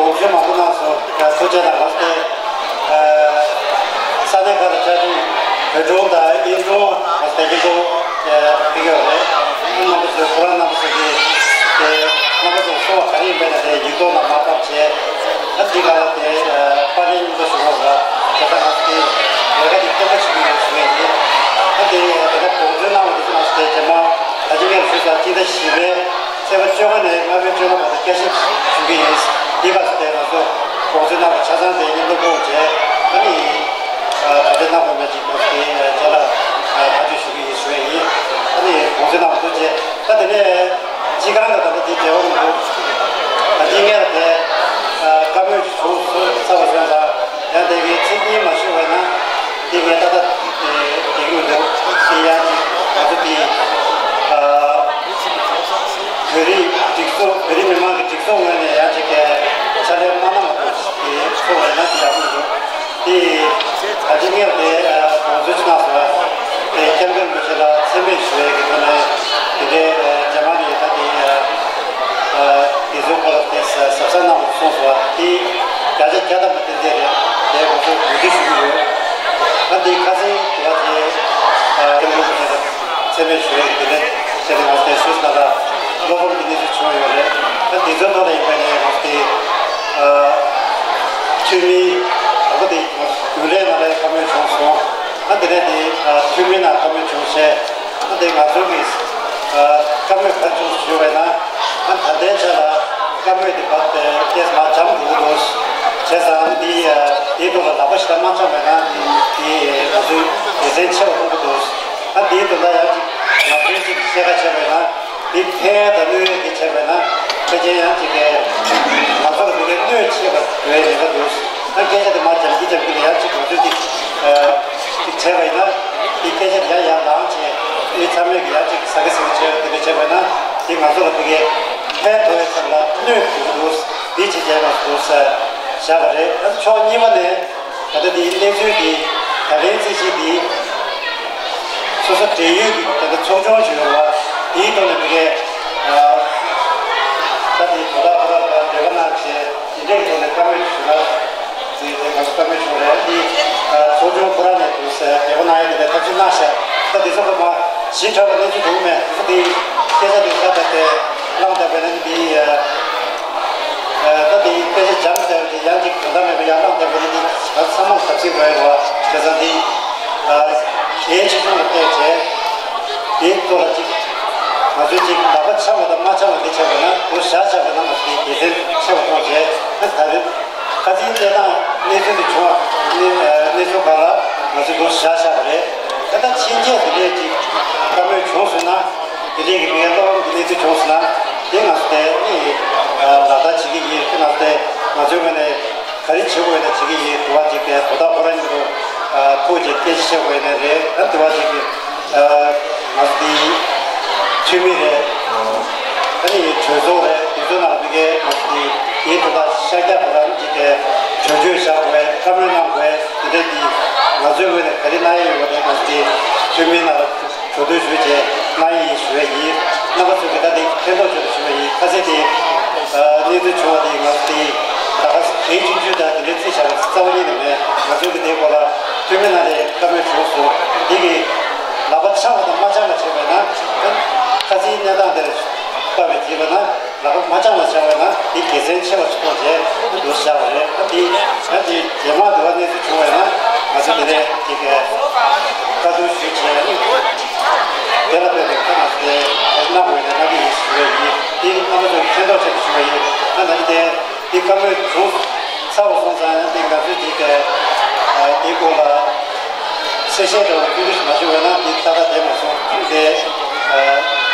དགོངས་ཞུ་མང་པོ་གནང་སོང་། ཐུགས་རྗེ་གནང་། ང་ཚོ་ས་གནས་ཁག་ལ་བཅའ་ཁྲིམས་བོད་སྒྲུང་དང་དབྱིན་སྒྲུང་ང་ཚོ་དེ་གི་འགོ་ཕེབས་ཡོད་རེད། རྣམ་པ་ཚོས་ཁོ་རང་རྣམ་པ་ཚོ་གི་དེ་རྣམ་པ་ཚོ་གསུང་བ་ག་རེ་ཡིན་པ་ཡིན་ན་དེ་ཡིག་ཐོག་ནང་མར་ཕབ་བྱས། ད་འདི་ག་ལ་དེ་པར་ལེན་སྙིང་པོ་ཞུ་དགོས་པ་དེ་ལྟར་ང་ཚོ་དེ་ལས་ཀ་དེ་བརྟན་པོ་བྱེད་ཀྱི་ཡོད་ཞུ་ཡས་ཡིན། ད་དེ་དེ་ག་དགོངས་ཚུལ་གནང་བ་དེ་ཚོ་ང་ཚོ་དེ་རྗེས་མ་ད་ཅི་ངས་ཞུས་ས་སྤྱི་ཟླ་བཞི་པའི་ཚེས་པ་བཅོ་ལྔ་ནས་ལྔ་པའི་བཅོ་ལྔ་བར་དུ་བསྐྱར་ཞིབ་ཞུ་གི་ཡིན། འདི་ག་ཚོ་དེ་ང་ཚོ་དགོངས་ཚུལ་གནང་བ་ཆ་ཚང་དེ་མཉམ་དུ་སྤུངས་བྱས། ཨ་ནི་ད་ལྟ་གནང་བ་མེད་ཅིག་ང་ཚོ་དེ་རྗེས་ལ་ཐག་གཅོད་ཞུ་གི་ཡིན་ཞུ་ཡས་ཡིན། ཨ་ནི་དགོངས་ཚུལ་གནང་བ་ཐུགས་རྗེ་ཆེ། ད་དེ་ནས་སྤྱི་ཁང་དང་ད་ལྟ་དེ་འབྲེལ་བ་མི་འདུག་ད་དེ་ངས་ལ་དེ་བཀའ་མོལ་ཞུ་ཚར་བ་སོང་ཙང་། ཡང་དེ་གའི་མཚན་སྙན་མ་ཞུས་པ་ན་དེ་ངས་ད་ལྟ་དེ་གི་མི་འདུག་དེ་ཡང་ཅིག་ང་ཚོ་དེ་བོད་རིགས་སྒྲིག་འཛུགས། བོད་རིགས་མི་མང་གི་སྒྲིག་འཛུགས་ངོས་ནས་ཡང་ཅིག་གི་ཕྱག་ལས་མ་གནང་བ་འདུག་དེ་ཚོ་བས་ན་དེ་ཡག་པོ་མི་འདུག་དེ་ད་ཅི་ངས་དེ་དགོངས་ཚུལ་ཅིག་གནང་སོང་། དེ་སྐྱབས་མགོན་རིན་པོ་ཆེ་ལ་མཚན་སྨད་ཞུ་ཡས་ཀྱི་ཐོག་ནས་དེ་འདྲའི་རྗེས་མ་ནས་ད་དེ་དེ་ཚོའི་སྐོར་ལ་དེ་གཟབ་གཟབ་གནང་དགོས་གསུངས་སོང་། དེ་བརྒྱ་ཆ་བརྒྱ་ཐམ་པ་ཏན་ཏན་རེད། དེ་ང་ཚོ་ངོས་འཛིན་ཞུ་གི་ཡོད། ད་དེ་ཁ་སང་དེ་བ་དེ་སྐྱབས་མགོན་རིན་པོ་ཆེ་ལ་མཚན་སྨད་ཞུ་ཡས་ཀྱི་དེ་འདྲའི་ཆེད་དུ་ང་ཚོ་དེ་སུད་སི་ནང་ལ་བློ་ཕམ་གྱི་གནས་ཚུལ་བྱུང་ཡོད་རེད། ད་དེ་ཚོའི་ཐོག་ལ་ཡིན་པ་ནས་ང་ཚོ་དེ་འཐུས་མི་དང་པོ་དེ་རྒྱུན་ལས་ནང་ལ་བཀའ་མོལ་བྱུང་སོང་། ཨ་དེ་ནས་དེ་འཐུས་མི་ནང་བཀའ་མོལ་བྱུང་བྱས། ཨ་དེ་ང་ཚོ་གི་བཀའ་མོལ་ག་རེ་བྱུང་ཞུས་པ་ཡིན་ན། ཨ་ད་ལྟའི་ཆ་ལ་བཀའ་མོལ་དེ་བར་དེ་ཏེས་མ་འཇམ་འགྲོ་གི་འདུག་བྱས་ཙང་ཨ་དེ་དེའི་ཐོག་ལ་ལག་པ་ཞེ་དྲག་མ་འཆང་བ་ཡིན་ན་དེ་ང་ཚོའི་ ཕན་ཆེ་བ་མཐོང་གི་འདུག་ཨ་དེའི་དོན་དག་ཡང་ཅིག་ང་ཚོས་ཅིག་བཤད་ཁ་བྱས་པ་ཡིན་ན། དེ་ཕན་དང་གནོད་ཡོད་དེ་བྱས་པ་ཡིན་ན། ཕལ་ཆེར་ཡང་ཅིག་གི་ང་ཚོ་ལ་དེ་གའི་གནོད་ཆེ་བ་བཟོ་ཡ་ཉེན་ཁ་འདུག་ཨ་སྐད་ཆ་དེ་མར་འཇམ་གྱིས་འཇམ་གྱིས་ལ་ཡང་ཅིག་ང་ཚོས་ཅིག་ཅིག་བྱས་པ་ཡིན་ན། དེ་སྐད་ཆ་དེ་ཡང་ཡར་ལངས་བྱས། དེ་ཚང་མས་ཀྱི་ཡང་ཅིག་ཟ་གི་ཟ་གི་བྱས་པ་དེ་འདྲ་བྱས་པ་ཡིན་ན། དེ་ང་ཚོ་ལ་དེ་གའི་ཕན་ཐོགས་ཡ་ཚང་ལ་གནོད་འགྲོ་གི་འདུག་དེ་བྱས་བྱས་ང་ཚོ་འདུག་བཞག་པ་རེད། ཨ་ཕྱོགས་གཉིས་པ་ནས། ད་ལྟ་འདིའི་གནས་ཚུལ་འདི་ད་ལན་རྩིས་གཞི་འདི་སོ་སོ་འབྲེལ་ཡོད་ཀྱི་ད་ལྟ་ཚོགས་ཆུང་ཞིག་ཡོད་པ། དེའི་ཐོག་ནས་དེ་གའི་ད་ལྟའི་དོ་བདག་ཁོ་རང་ལ་འབྲེལ་བ་གནང་བྱས། དེ་འདྲའི་ཐོག་ནས་བཀའ་མོལ་ཞུ་ན། དེ་དེ་ག་ཚོད་བཀའ་མོལ་ཞུ་རེད། འདི་ཚོགས་ཆུང་ཁོ་རང་ནས་དུ་ཟེར་འབྲེལ་བ་གནང་ཡ་དེ་ལས་ཐག་གཅོད་གནང་ཤག་ད་དེ་ཚོ་ཁོ་མ་ཞིབ་ཕྲ་བ་གནས་ཚུལ་འདུག་མེད་དེ་ཚོ་དེ་སྐད་ཆ་དེ་ད་ལྟ་དེ་བླངས་བསྡད་པ་ཡིན་ན་འདི། ད་དེ་སྐད་ཆ་འཇམ་བསྡད་པ་དེ་ཡང་ཅིག་གང་ལྟར་མེད་པ་ཡར་བླངས་བསྡད་པ་ཡིན་ན། ང་ཚང་མ་གབ་ཚིག་དགོས་ཡོད་པ་བྱས་ཙང་དེ་གལ་ཆེ་ཆུང་ལ་བལྟས་བྱས། དེའི་ཐོག་ལ་ཅིག་ང་ཚོས་ཅིག་ལག་པ་འཆང་བ་དང་མ་འཆང་བ་དེ་བྱས་པ་ན། དེ་བཞག་བཞག་པ་ན་ང་ཚོ་དེ་དགེ་མཚན་ཆེ་བ་མཐོང་བྱས། ད་ད་རེས་ཁ་སང་གནས་སྟངས་གནས་ཚུལ་དེ་བྱུང་བ་གནས་གནས་ཚུལ་སྒང་ལ་ང་ཚོས་དེ་བཞག་བཞག་པ་རེད། ད་ལྟ་ཕྱིན་ཆད་དེ་འདྲས་ཅིག་བཀའ་མོལ་བྱུང་སོང་ན། དེ་འདྲས་ཀྱི་མི་སྣ་སློབ་ཀྱི་གནས་ཚུལ་བྱུང་སོང་ན། དེ་ང་ཚོ་དེ་ནི་ལག་བསྟར་བྱེད་ཀྱི་ཡིན། དེ་ང་ཚོ་དེ་ང་ཚོའི་ངོས་ནས་ག་རེ་བྱེད་དགོས་ཡིན་ན་བྱེད་ཀྱི་ཡིན། དུ་བ་ཅིག་གི་དོ་བདག་ཁོ་རང་ཉིད་དུ་ཐུག་ཅིག་སྐད་ཆ་བཤད་དགོས་ཡིན་ན་རེད། ཨ་དུ་བ་ཅིག་གི་ང་ཚོ་དེ་འཐུས་མི་རེད། ཨ་ནི་གྲོས་ཚོགས་རེད། དེ་ཚོ་ནང་ལ་མི་སྒེར་ང་ཚོ་དེ་དེའི་དོ་བདག་ཤར་རྒྱག་ཁོ་རང་ཅིག་གི་གྲོས་ཆོད་བཞག་དགོས། བཀའ་མོལ་གནང་དགོས། དེ་འདྲ་དེ་ང་ཚོའི་ངོས་ནས་ག་རེ་གནང་ཡས་ཡོད་པ་དེ་ང་ཚོ་དེ་འཐུས་མི་ནང་ལ་གྲོས་བསྡུར་ཞུས་བྱས་གནང་ཡས་ཡིན་ཞུ་ཡས་ཡིན། རྣམ་པ་ཚོས་ཀྱིས་ད་དེ་མཁྱེན་རྟོགས་ཆེད་དུ་ཞུ་བ་ཡིན། ཁ་སང་དེ་གནས་ཚུལ་བྱུང་བ་དེ་ང་ཚོ་དེ་ད་ག་གལ་ཆུང་ཆུང་དང་དེ་འདྲའི་རྩིས་བྱ་བ་རྩ་བ་ཉིད་ནས་མེད། ང་ཚོས་ཀྱིས་དེའི་སྐོར་ལ་འཐུས་མི་ནང་ལ་བཀའ་མོལ་བྱུང་སོང་། དེ་གི་ལག་པ་འཆང་བ་དང་མ་འཆང་བ་བྱས་པ་ན། ཁ་སང་གནས་སྟངས་དེར་ལྟ་བའི་བྱས་པ་ན། ལག་པ་མ་འཆང་བ་བྱས་པ་ན་དེ་དགེ་མཚན་ཆེ་བ་ཞིག་མཐོང་བྱས་འདུག་བཞག་པ་རེད། ད་དེ་ཡང་དེ་རྗེས་མ་དུ་བ་གནས་ཚུལ་བྱུང་བ་ཡིན་ན་ང་ཚོ་དེ་ནས་དེ་གའི་བཀའ་བསྡུར་ཞུས་བྱས། དེ་ལ་ལྟོས་ཏེ་ཁ་ནང་དེ་གནང་དགོས་ཡིན་ན་གནང་གི་ཡིན་ཞུ་བ་ཡིན། དེ་རྣམ་པ་ཚོ་མཁྱེན་རྟོགས་ཆེད་དུ་ཞུ་བ་ཡིན། ད་ནང་དེ་དེ་བཀའ་མོལ་བྱུང་ཚར་བ་སོང་ཙང་ཡང་དེ་ང་ཚོས་དེ་གའི་དེའི་སྐོར་ལ། གསལ་བཤད་འདྲ་བོ་ཐུང་ཐུང་ཞིག་མ་ཞུས་པ་ན་དེ་ཏག་ཏག་བསྡད་མ་སོང་། དེ་ཨ་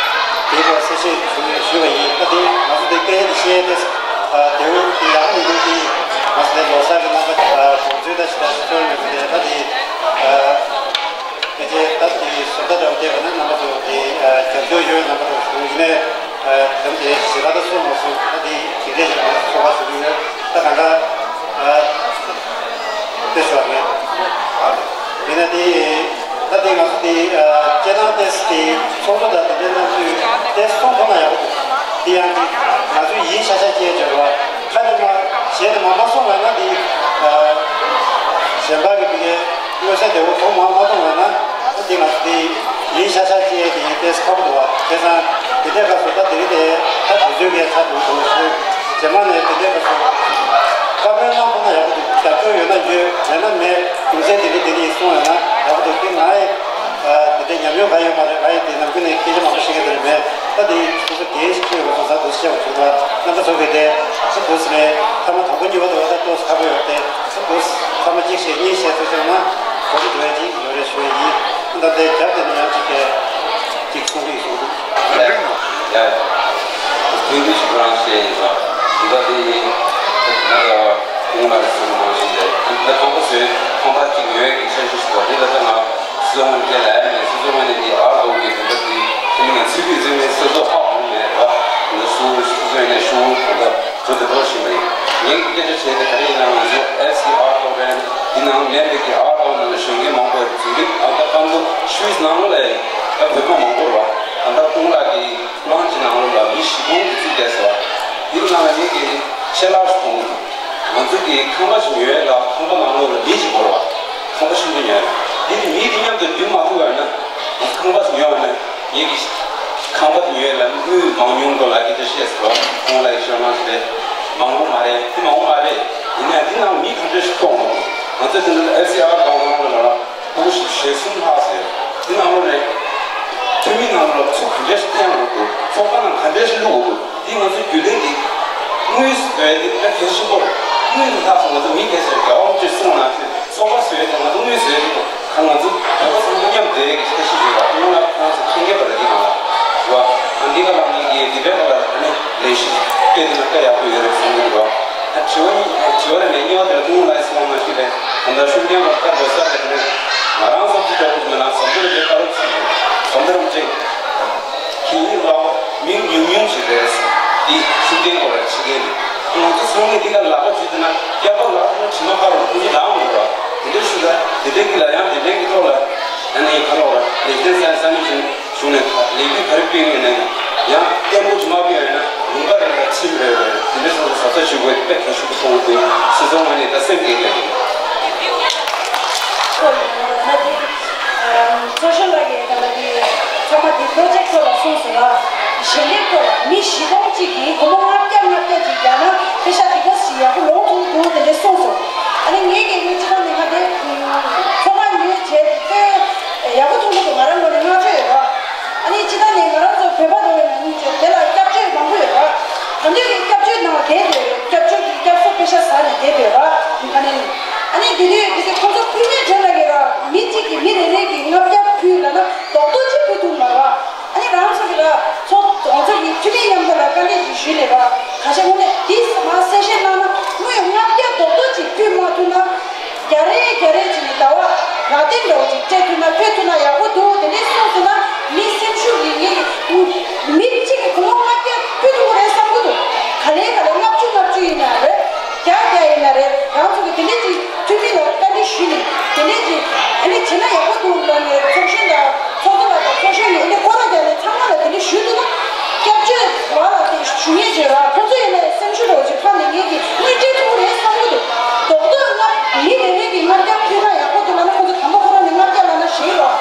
དེའི་སྐོར་གསལ་བཤད་ཞུ་ཞུས་པ་ཡིན། ད་དེ་ང་ཚོ་དེ་སྐད་ཆ་དེ་བཤད་དེ་ཨ་དེ་འོ་དེ་ཡག་མི་འདུག་དེ་ང་ཚོ་དེ་ལོ་གསར་གྱི་རྣམ་པ་ཨ་གྲོང་ཚོའི་ད་ཞིག་ད་ཞིག་ཚོར་ཡོད་པ་དེ། ད་དེ་ཨ་སྐད་ཆ་ད་དེ་བཟོ་ལྟ་འདྲ་བོ་བལྟས་པ་ན་རྣམ་པ་ཚོ་དེ་ཨ་རྒྱབ་སྐྱོར་ཡོད་རྣམ་པ་ཚོ་ཞུ་ཡིན་ནའི། ཨ་དམ་དེ་ཞེ་དྲག་ད་སོང་མ་སོང་། ད་དེ་དེ་འདྲས་ཞིག་ང་ཚོ་ཚོགས་པ་ཞུ་གི་ཡོད། ད་གང་ལྟར་ཨ་དེ་ཞོར་ནས་ཡིན་ན་དེ་ད་དེ་ང་ཚོ་དེ་ཨ་སྤྱིར་བཏང་ཏེ་དེ་ཚོགས་གཙོ་དང་དེ་འདྲའི་རྣམ་དཔྱོད་དེ་གསུང་ཐུབ་ན་ཡག་པོ་འདུག་དེ་ཡང་དེ་ང་ཚོས་ཡིན་ཤ་ཤ་བྱས་བྱས་རོགས་ཁ་དེ་མ་གཞན་དེ་མ་མ་སོང་བས་ན་དེ་ཨ་གཞན་པ་གི་དེ་གའི། མངོན་གསལ་དོད་པོ་མཐོང་མ་མ་མཐོང་བས་ན། ད་དེ་ང་ཚོ་དེ་ཡིན་ཤ་ཤ་ཅེས་དེ་ཡིན་ཏེ་ཁག་པོ་འདུག་བ། བྱས་ཙང་དེ་འདྲའི་སྐབས་སུ་ད་དེ་རིང་དེ་ད་དུས་ཚོད་ཀྱི་ཚ་འདུག་འདུག་ཞུ། རྗེས་མ་ནས་དེ་འདྲའི་སྐབས་སུ་བཀའ་མོལ་གནང་ཐུབ་ན་ཡག་པོ་འདུག་རྒྱབ་སྐྱོར་ཡོད་ན་ཡོད། མེད་ན་མེད། རྒྱུ་མཚན་དེ་འདྲ་དེ་འདྲ་ཡིན་གསུངས་ཡོད་ན་ཡག་པོ་འདུག་དེ་ང་ཡི་དེ་འདྲའི་ཉམས་མྱོང་གང་ཡོད་མ་རེད། ང་ཡི་དེ་ནམ་རྒྱུན་ནས་སྐད་ཆ་མང་པོ་བཤད་ཀྱི་དེ་རེད་མེད། ད་དེ་སོ་སོ་དེ་ཞིག་ཁྱོད་རོགས་ཚོ་ཟ་འདུག་བཤད་པ་བྱུང་བ། རྣམ་པ་ཚོ་གིས་དེ་ཚོ་འདུག་ཟེར་ནས་ཐ་མ་དང་པོ་གཉིས་པ་དུ་བ་ད་ཏོག་ཙམ་ཁག་པོ་ཡོད་དེ། ཏོག་ཙམ་ཐ་མ་གཅིག་བཤད་གཉིས་བཤད་ཚོད་བྱུང་ན་གོ་རིམ་འགྲོ་ཡ་གཅིག་ཡོད་རེད་ཞུ་ཡ་ཡིན། ད་ལྟའི་རྒྱབ་དེ་ནས་ཡང་གཅིག་གས་གཅིག་གསུང་གི་ཡོད་གསུང་འདུག་ཡ། དོན་དུ་ཞིག་རང་བཤད་ཡིན་ཙང་། ད་དེ་ང་ལ་ཁོང་ལ་གསུང་མང་ཞིག་རེད། ད་ཁང་པ་བཟོས་ཁང་པ་གཅིག་ཡོད་ཀྱི་འཆར་གཞི་ཞིག་འདུག་དེ་ལ་ད་ང་སོ་སོའི་ངོས་ནས་སྐད་ལ་ཡ་མེད། སོ་སོའི་ངོས་ནས་འདི་ཨར་ཏོ་གི་དོན་དག་འདི་ཁྱིམ་ནས་ཚུད་དུས་ཚུད་མེད་སོ་སོ་ཧ་གོ་མེད་ར། ང་སོ་སོའི་ངོས་ནས་ཤུགས་དོན་དག་བཟོ་དེ་འགྲོ་བཞིན་པ་ཡིན། ངས་སྐད་ཆ་བྱས་ཏེ་ག་རེ་ཡིན་ན་ང་ཚོ་ཨེཕ་སི་ཨར་ཏོ་རེད། འདི་ནང་མེད་པའི་གི་ཨར་ཏོ་ནང་ལ་གཞོན་སྐྱེས་མང་པོ་ཡོད། འཛིན་གྲྭ་ཨ་ད་ཀམ་པོ་ཤུས་ནང་ལ་ཡ་བོད་པ་མང་པོ་ར། ཨ་ད་ཁོང་ལ་གི་ཁོང་གི་ནང་ལོགས་ལ་མི་བཞི་སྟོང་གི་རྩིས་བསྡད་སོང་། འདི་ནང་ལ་ངས་ཀྱི་ཆེ་ལག་ཞིག་མཐོང་གི་འདུག་ང་ཚོ་གི་ཁང་པ་ཞིག་ཉོས་ལ་ཁང་པ་ནང་ལོགས་ལ་མི་ཞིག་འབོར་བ། ཁང་པ་ཆེན་པོ་ཉོས་ལ་འདི་ནི་མི་འདི་མཉམ་དུ་འདུས་མ་ཐུབ་པ་ན། ང་ཚོ་ཁང་པ་ཞིག་ཉོས་པ་ན་ངས་ཀྱི་ཁང་པ་ཉོས་ལ་དངུལ་མང་ཉུང་སྐོར་ལ་སྐད་ཆ་བཤད་སོང་། ཁོང་ལ་ཡི་ཤོད་མ་ཞིག་རེད། མང་པོ་མ་རེད། དེ་མང་པོ་མ་རེད། ཡིན་ན་འདི་ནང་མི་ག་འདྲ་ཞིག་གཏོང་དགོས། ང་ཚོ་དེ་འདྲ་ཨེཕ་སི་ཨར་གང་གང་ལ་ལ། ཕྲུ་གུ་ཞེ་གསུམ་ལྷག་ཟེར། དེ་ནང་ལོགས་ནས་འཐུས་མི་ནང་ལོགས་ཚུར་ག་འདྲས་ཤིག་བསྟན་དགོས་འདུག་ཚོགས་པ་ནང་ག་འདྲས་ཤིག་བླུག་དགོས་འདུག་དེ་ང་ཚོ་རྒྱུན་ལས་ཀྱི་དངུལ་ཟེར་བའི་དེ་ད་གལ་ཆེན་པོ་རེད། དངུལ་ལྷག་ཙམ་ང་ཚོ་མི་སྒེར་ཟེར་དགའ་བ་ཅིག་གསུངས་ན་ཚོགས་པ་ཟེར་བའི་དེ་ང་ཚོ་དངུལ་ཟེར་གྱི་འདུག་ད་ང་ཚོ་བོད་པ་ཚང་ ཡོད་རེད་མེད་གཉིས་པ་དེ་ལ་ཐུགས་ལ་སོང་མ་ཤེས་རེད། ད་ལྟ་ཤུགས་ལྡན་པར་བཀའ་སྒྲོག་ས་རེད་དེ། ང་རང་སོགས་ཀྱི་གྲོགས་པོ་མི་ལ་ཟམ་དོར་གྱི་བཀའ་སློབ་ཞུ་དགོས། ཟམ་དོར་མ་ཅིག་གིས་ལ་མིང་ཉུང་ཉུང་ཞིག་རེད། འདི་ཤུགས་ལྡན་པ་རེད་ཕྱི་རྒྱལ་ནས། ང་ཚོ་ཚང་མས་འདི་ག་ལག་པ་འཇུས་ཏེ་ན་སྐྱག་པ་ལག་པ་དྲི་མ་ཁ་རུ་ཁུ་ཅི་ལངས་འོང་ར། དེ་འདྲ་ཞུ་ད་དེ་འདྲའི་གི་ལ་ཡང་དེ་འདྲའི་གི་ཐོག་ལ་ཨ་ནི་ཁ་ལོག་ལ་ལེགས་བསྟན་ས་ས་མི་བཞིན། གཞུང་ནས་ལས་འགུལ་ག་རེ་སྤེལ་ཡོད་ན་ཡང་བརྟན་པོ་དུ་མ་སྤེལ་ཡོད་ན་ལུང་པ་རེ་ལ་ཁྲིམས་རེ་རེ་དེ་འདྲ་སོང་ཙང་གཟབ་གཟབ་ཞུ་དགོས་དཔེ་གལ་ཆེན་པོ་མཐོང་གི་སྤྱི་ཚོགས་ངོས་ནས་ད་སེམས་འགུལ་གྱི་ཡོད། ཚོགས་གཞོན་ལགས་ཀྱིས་ད་ལྟ་འདི་ཚང་མ་འདི་པྲོ་ཇེག་ཐོག་ལ་གསུངས་སོང་ལ། ཞལ་འདེབས་ཐོག་ལ་མི་བཞི་སྟོང་གཅིག་གིས་སྒོར་མོ་ལྔ་བརྒྱ་ལྔ་བརྒྱ་ཅིག་རྒྱག་ན་པེ་ཤ་འདི་ག་ཞིག་ཡག་པོ་ལོངས་ཐུབ་འདུག་དེ་འདྲ་གསུངས་སོང་། ཨ་ནི་ངས་ཀྱིས་ངས་ཅི་ལྟར་ནས་ང་དེ་ཚོང་ཁང་ཉོས་བྱས་ཏེ་ཡག་པོ་མཐོང་གི་འདུག་ང་རང་ངོས་ནས་བསྔགས་བརྗོད་ཡོད་ར། ཨ་ནི་སྤྱི་བཏང་ནས་ང་རང་ཚོ་བོད་པ་རེད་པས་ན་ནི་དེ་ལ་སྐྱབས་བཅོལ་མང་པོ་ཡོད་ར། ད་འདོད་ཀྱི་སྐྱབས་བཅོལ་ནང་བསྡད་དེ་སྐྱབས་བཅོལ་གྱི་སྐྱབས་གསོལ་པེ་ཤ་ཟ་ནས་བསྡད་ཡོད་ར། ཨ་ནི་ཨ་ནི་དེ་དུས་དེ་དུས་ཁོང་ཚོ་ཕུལ་མཁན་དེ་ལ་ཡོད་ར། མི་གཅིག་གིས་མི་རེ་རེ་གིས་ལྔ་བརྒྱ་ཕུལ་ལབ་ན་རྡོག་རྡོག་གཅིག་ཕུལ་ཐུབ་མ་ར། ཨ་ནི་རང་ཚོ་གི་ར་ཚོ་ང་ཚོ་གི་འཐུས་མི་མཉམ་དུ་ལ་བཀའ་འདྲི་ཞིག་ཞུས་ལེ་ར། ཁ་ཤས་དངོས་གནས་འདི་མ་གསལ་བཤད་གནང་ན་དངོས་ཡོད་ལྔ་བརྒྱ་རྡོག་རྡོག་གཅིག་ཕུལ་མ་ཐུབ་ན། རྒྱ་རེ་རྒྱ་རེ་བྱས་ནས་ཟླ་བ་རག་དེ་འདྲ་བོ་ཅིག་སྤྲད་ཐུབ་ན་ཕུལ་ཐུབ་ན་ཡག་པོ་འདུག་དེ་འདྲས་གསུངས་སོང་ན་མི་སེམས་ཤུགས་ཡིན་ངེས་ཀྱི་མི་གཅིག་གིས་སྒོར་མོ་ལྔ་བརྒྱ་ཕུལ་ཐུབ་ཀྱི་རེད་བསམ་གྱི་འདུག་ག་ལེ་ག་ལེ་ལྔ་བཅུ་ལྔ་བཅུ་ཡིན་ན་རེད། བརྒྱ་བརྒྱ་ཡིན་ན་རེད། རང་ཚོ་གིས་དེ་འདྲས་ཅིག་འཐུས་མི་ལ་བཀའ་འདྲི་ཞུས་ནས་དེ་འདྲས་ཅིག་ཨ་ནི་བྱས་ན་ཡག་པོ་འདུག་ལབ་ནས་ཚོགས་གཞོན་དང་ཚོགས་གཙོ་ལགས་དང་ཚོགས་གཞོན་ནས་ཨ་ནི་སྐོར་ར་བརྒྱབ་ནས་ཚང་མ་ལ་དེ་འདྲས་ཞུས་འདུག་ན་སྐྱབས་བཅོལ་བ་ལ་དེ་ཞུ་ངེས་བྱས་ར། ཁོང་ཚོ་ཡིན་ན་སེམས་ཤུགས་རོགས་ཅིག་ཕར་ནས་ངེད་ཀྱིས་དངུལ་སྤྲད་ཐུབ་ཀྱི་རེད་བསམ་གྱི་འདུག་རྡོག་རྡོག་ལྔ་མི་རེ་རེ་གིས་ལྔ་བརྒྱ་ཕུལ་ན་ཡག་པོ་འདུག་ལབ་ན་ཁོང་ཚོ་དང་པོ་ཁོ་རང་ནས་ལྔ་བརྒྱ་ལབ་ན་ཞེད་ར།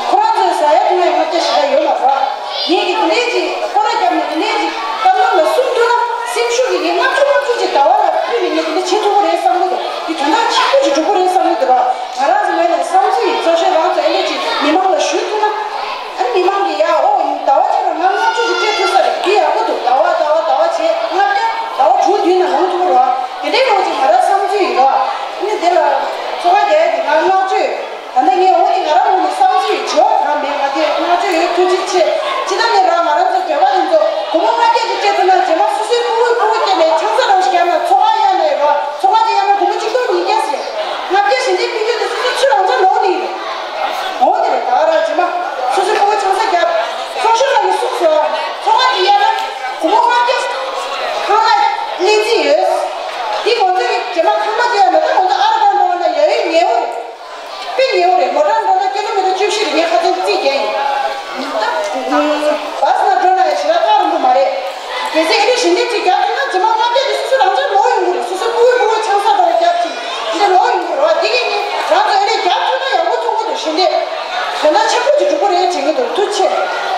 ཁོ་རང་ཚོས་ཟ་ཡ་འཐུང་ཡ་ལྔ་བརྒྱ་ཞེ་དྲག་ཡོད་མ་རེད། ངེད་ཀྱིས་དེ་འདྲས་ཅིག་སྐོར་ར་བརྒྱབ་ནས་དེ་འདྲས་ཅིག་བཀའ་མོལ་ལ་གསུང་ཐུབ་ན་སེམས་ཤུགས་ཀྱིས་ངས་ལྔ་བཅུ་ལྔ་བཅུ་ཅིག་ཟླ་བ་ལ་ཕུལ་ནས་ངས་དེ་འདྲས་བྱེད་ཐུབ་ཀྱི་རེད་བསམ་གྱི་འདུག་འདི་དོན་དག་ཆེན་པོ་ཅིག་འགྲུབ་ཀྱི་རེད་བསམ་གྱི་འདུག་ར། ང་རང་ཚོ་ངོས་ནས་བསམ་ཚུལ་ཡིན། གཙོ་ཆེ་རང་ཚོ་ཨེ་འདྲས་ཅིག་མི་མང་ལ་ཞུ་ཐུབ་ན། ཨ་ནི་མི་མང་གིས་ཡ་ཨོ་ཟླ་བ་གཅིག་ལ་ང་ལྔ་བཅུ་ཞིག་སྤྲད་ཐུབ་ས་རེད། འདི་ཡག་པོ་འདུག་ཟླ་བ་ཟླ་བ་ཟླ་བ་བྱས་ལྔ་བརྒྱ་ཟླ་བ་དྲུག་བདུན་ནང་ལོངས་ཐུབ་རོགས། དེ་འདྲའི་ལོ་ཅིག་ང་རང་བསམ་ཚུལ་ཡིན་རོགས། ཨ་ནི་དེ་ལ་ཚོ་ཁ་རྒྱག་གི་ང་བསྔགས་བརྗོད། ད་ལྟ་ངས་འོ་དེ་ང་རང་ངོས་ནས་བསམ་ཚུལ་ཡིན། བྱེད་བ་གང་མེད། ང་དེ་བསྔགས་བརྗོད་ཡོད། ཐུགས་རྗེ་ཆེ། ཅི་ལྟར་ནས་རང་ང་རང་ཚོ་བོད་པ་ཡིན་ཚོ་སྒོར་མོ་ལྔ་བརྒྱ་ཅིག་སྤྲད་ཐུབ་ན་རྗེས་མ་སོ་སོའི་ཕྲུ་གུའི་ཕྲུ་གུ་སྐྱེས་ནས་ཆང་ས་རང་ཞིག་རྒྱག་ན་ཚོ་ཁ་གཡར་ན་ཡོད་རོགས། ཚོ་ཁ་ཅིག་གཡར་ན་སྒོར་མོ་གཅིག་སྟོང་ཉིས་བརྒྱ་ཟེར། ལྔ་བརྒྱ་ཞེ་ཆེན་ཕུལ་རྒྱུ་དེ་སོ་སོ་ཚུར་རང་ཚ་ལོག་ནི་ཡིན། འོ་དེ་རེད། ད་ར་རྗེས་མ་སོ་སོའི་ཕྲུ་གུ་ཆང་ས་རྒྱག་ཚོགས་གཞོན་ལགས་ཀྱིས་གསུངས་སོང་། ཚོ་ཁ་ཅིག་གཡར་ན་སྒོར་མོ་ལྔ་བརྒྱ་ཁང་གླ་ལེན་རྩིས་ཡོད། འདི་ང་ཚོ་གི་རྗེས་མ་ཁང་གླ་ཅིག་གཡར་ན་ད་ང་ཚོ་ཨ་ར་ག་འགྲོ་བ་ན་ཡ་ཡོད་ཉེ་བོ་རེད། དཔེ་ཉེ་བོ་རེད། མོ་ཊ་འགྲོ་ན་ཀི་ལོ་མི་ཊར་བཅུ་བཞི་རེད། ངས་ཁ་སང་རྩིས་རྒྱག་ཡིན། ད་བྷ་སི་ནང་འགྲོ་ན་ཡང་ཞེ་དྲག་ཐག་རིང་པོ་མ་རེད། གལ་སྲིད་ཨེ་འདྲ་ཞིག་འདྲ་ཅིག་རྒྱག་ཐུབ་ན་རྗེས་མ་ལྔ་བརྒྱ་དེ་སོ་སོ་རང་འཇགས་ལོག་ཡོང་གི་རེད། སོ་སོའི་ཕྲུ་གུའི་ཕྲུ་གུ་ཆང་ས་འདྲ་བོ་རྒྱག་ཅིག་འདི་འདྲ་ལོག་ཡོང་གི་རེད་བ། འདི་གས་ནི་རང་ཚོ་ཨེ་འདྲ་རྒྱག་ཐུབ་ན་ཡག་པོ་མཐོང་གི་འདུག་ཞེ་འདྲ་དོན་དག་ཆེན་པོ་ཅིག་འགྲུབ་ཀྱི་རེད་དྲན་གྱི་འདུག་ཐུགས་རྗེ་ཆེ།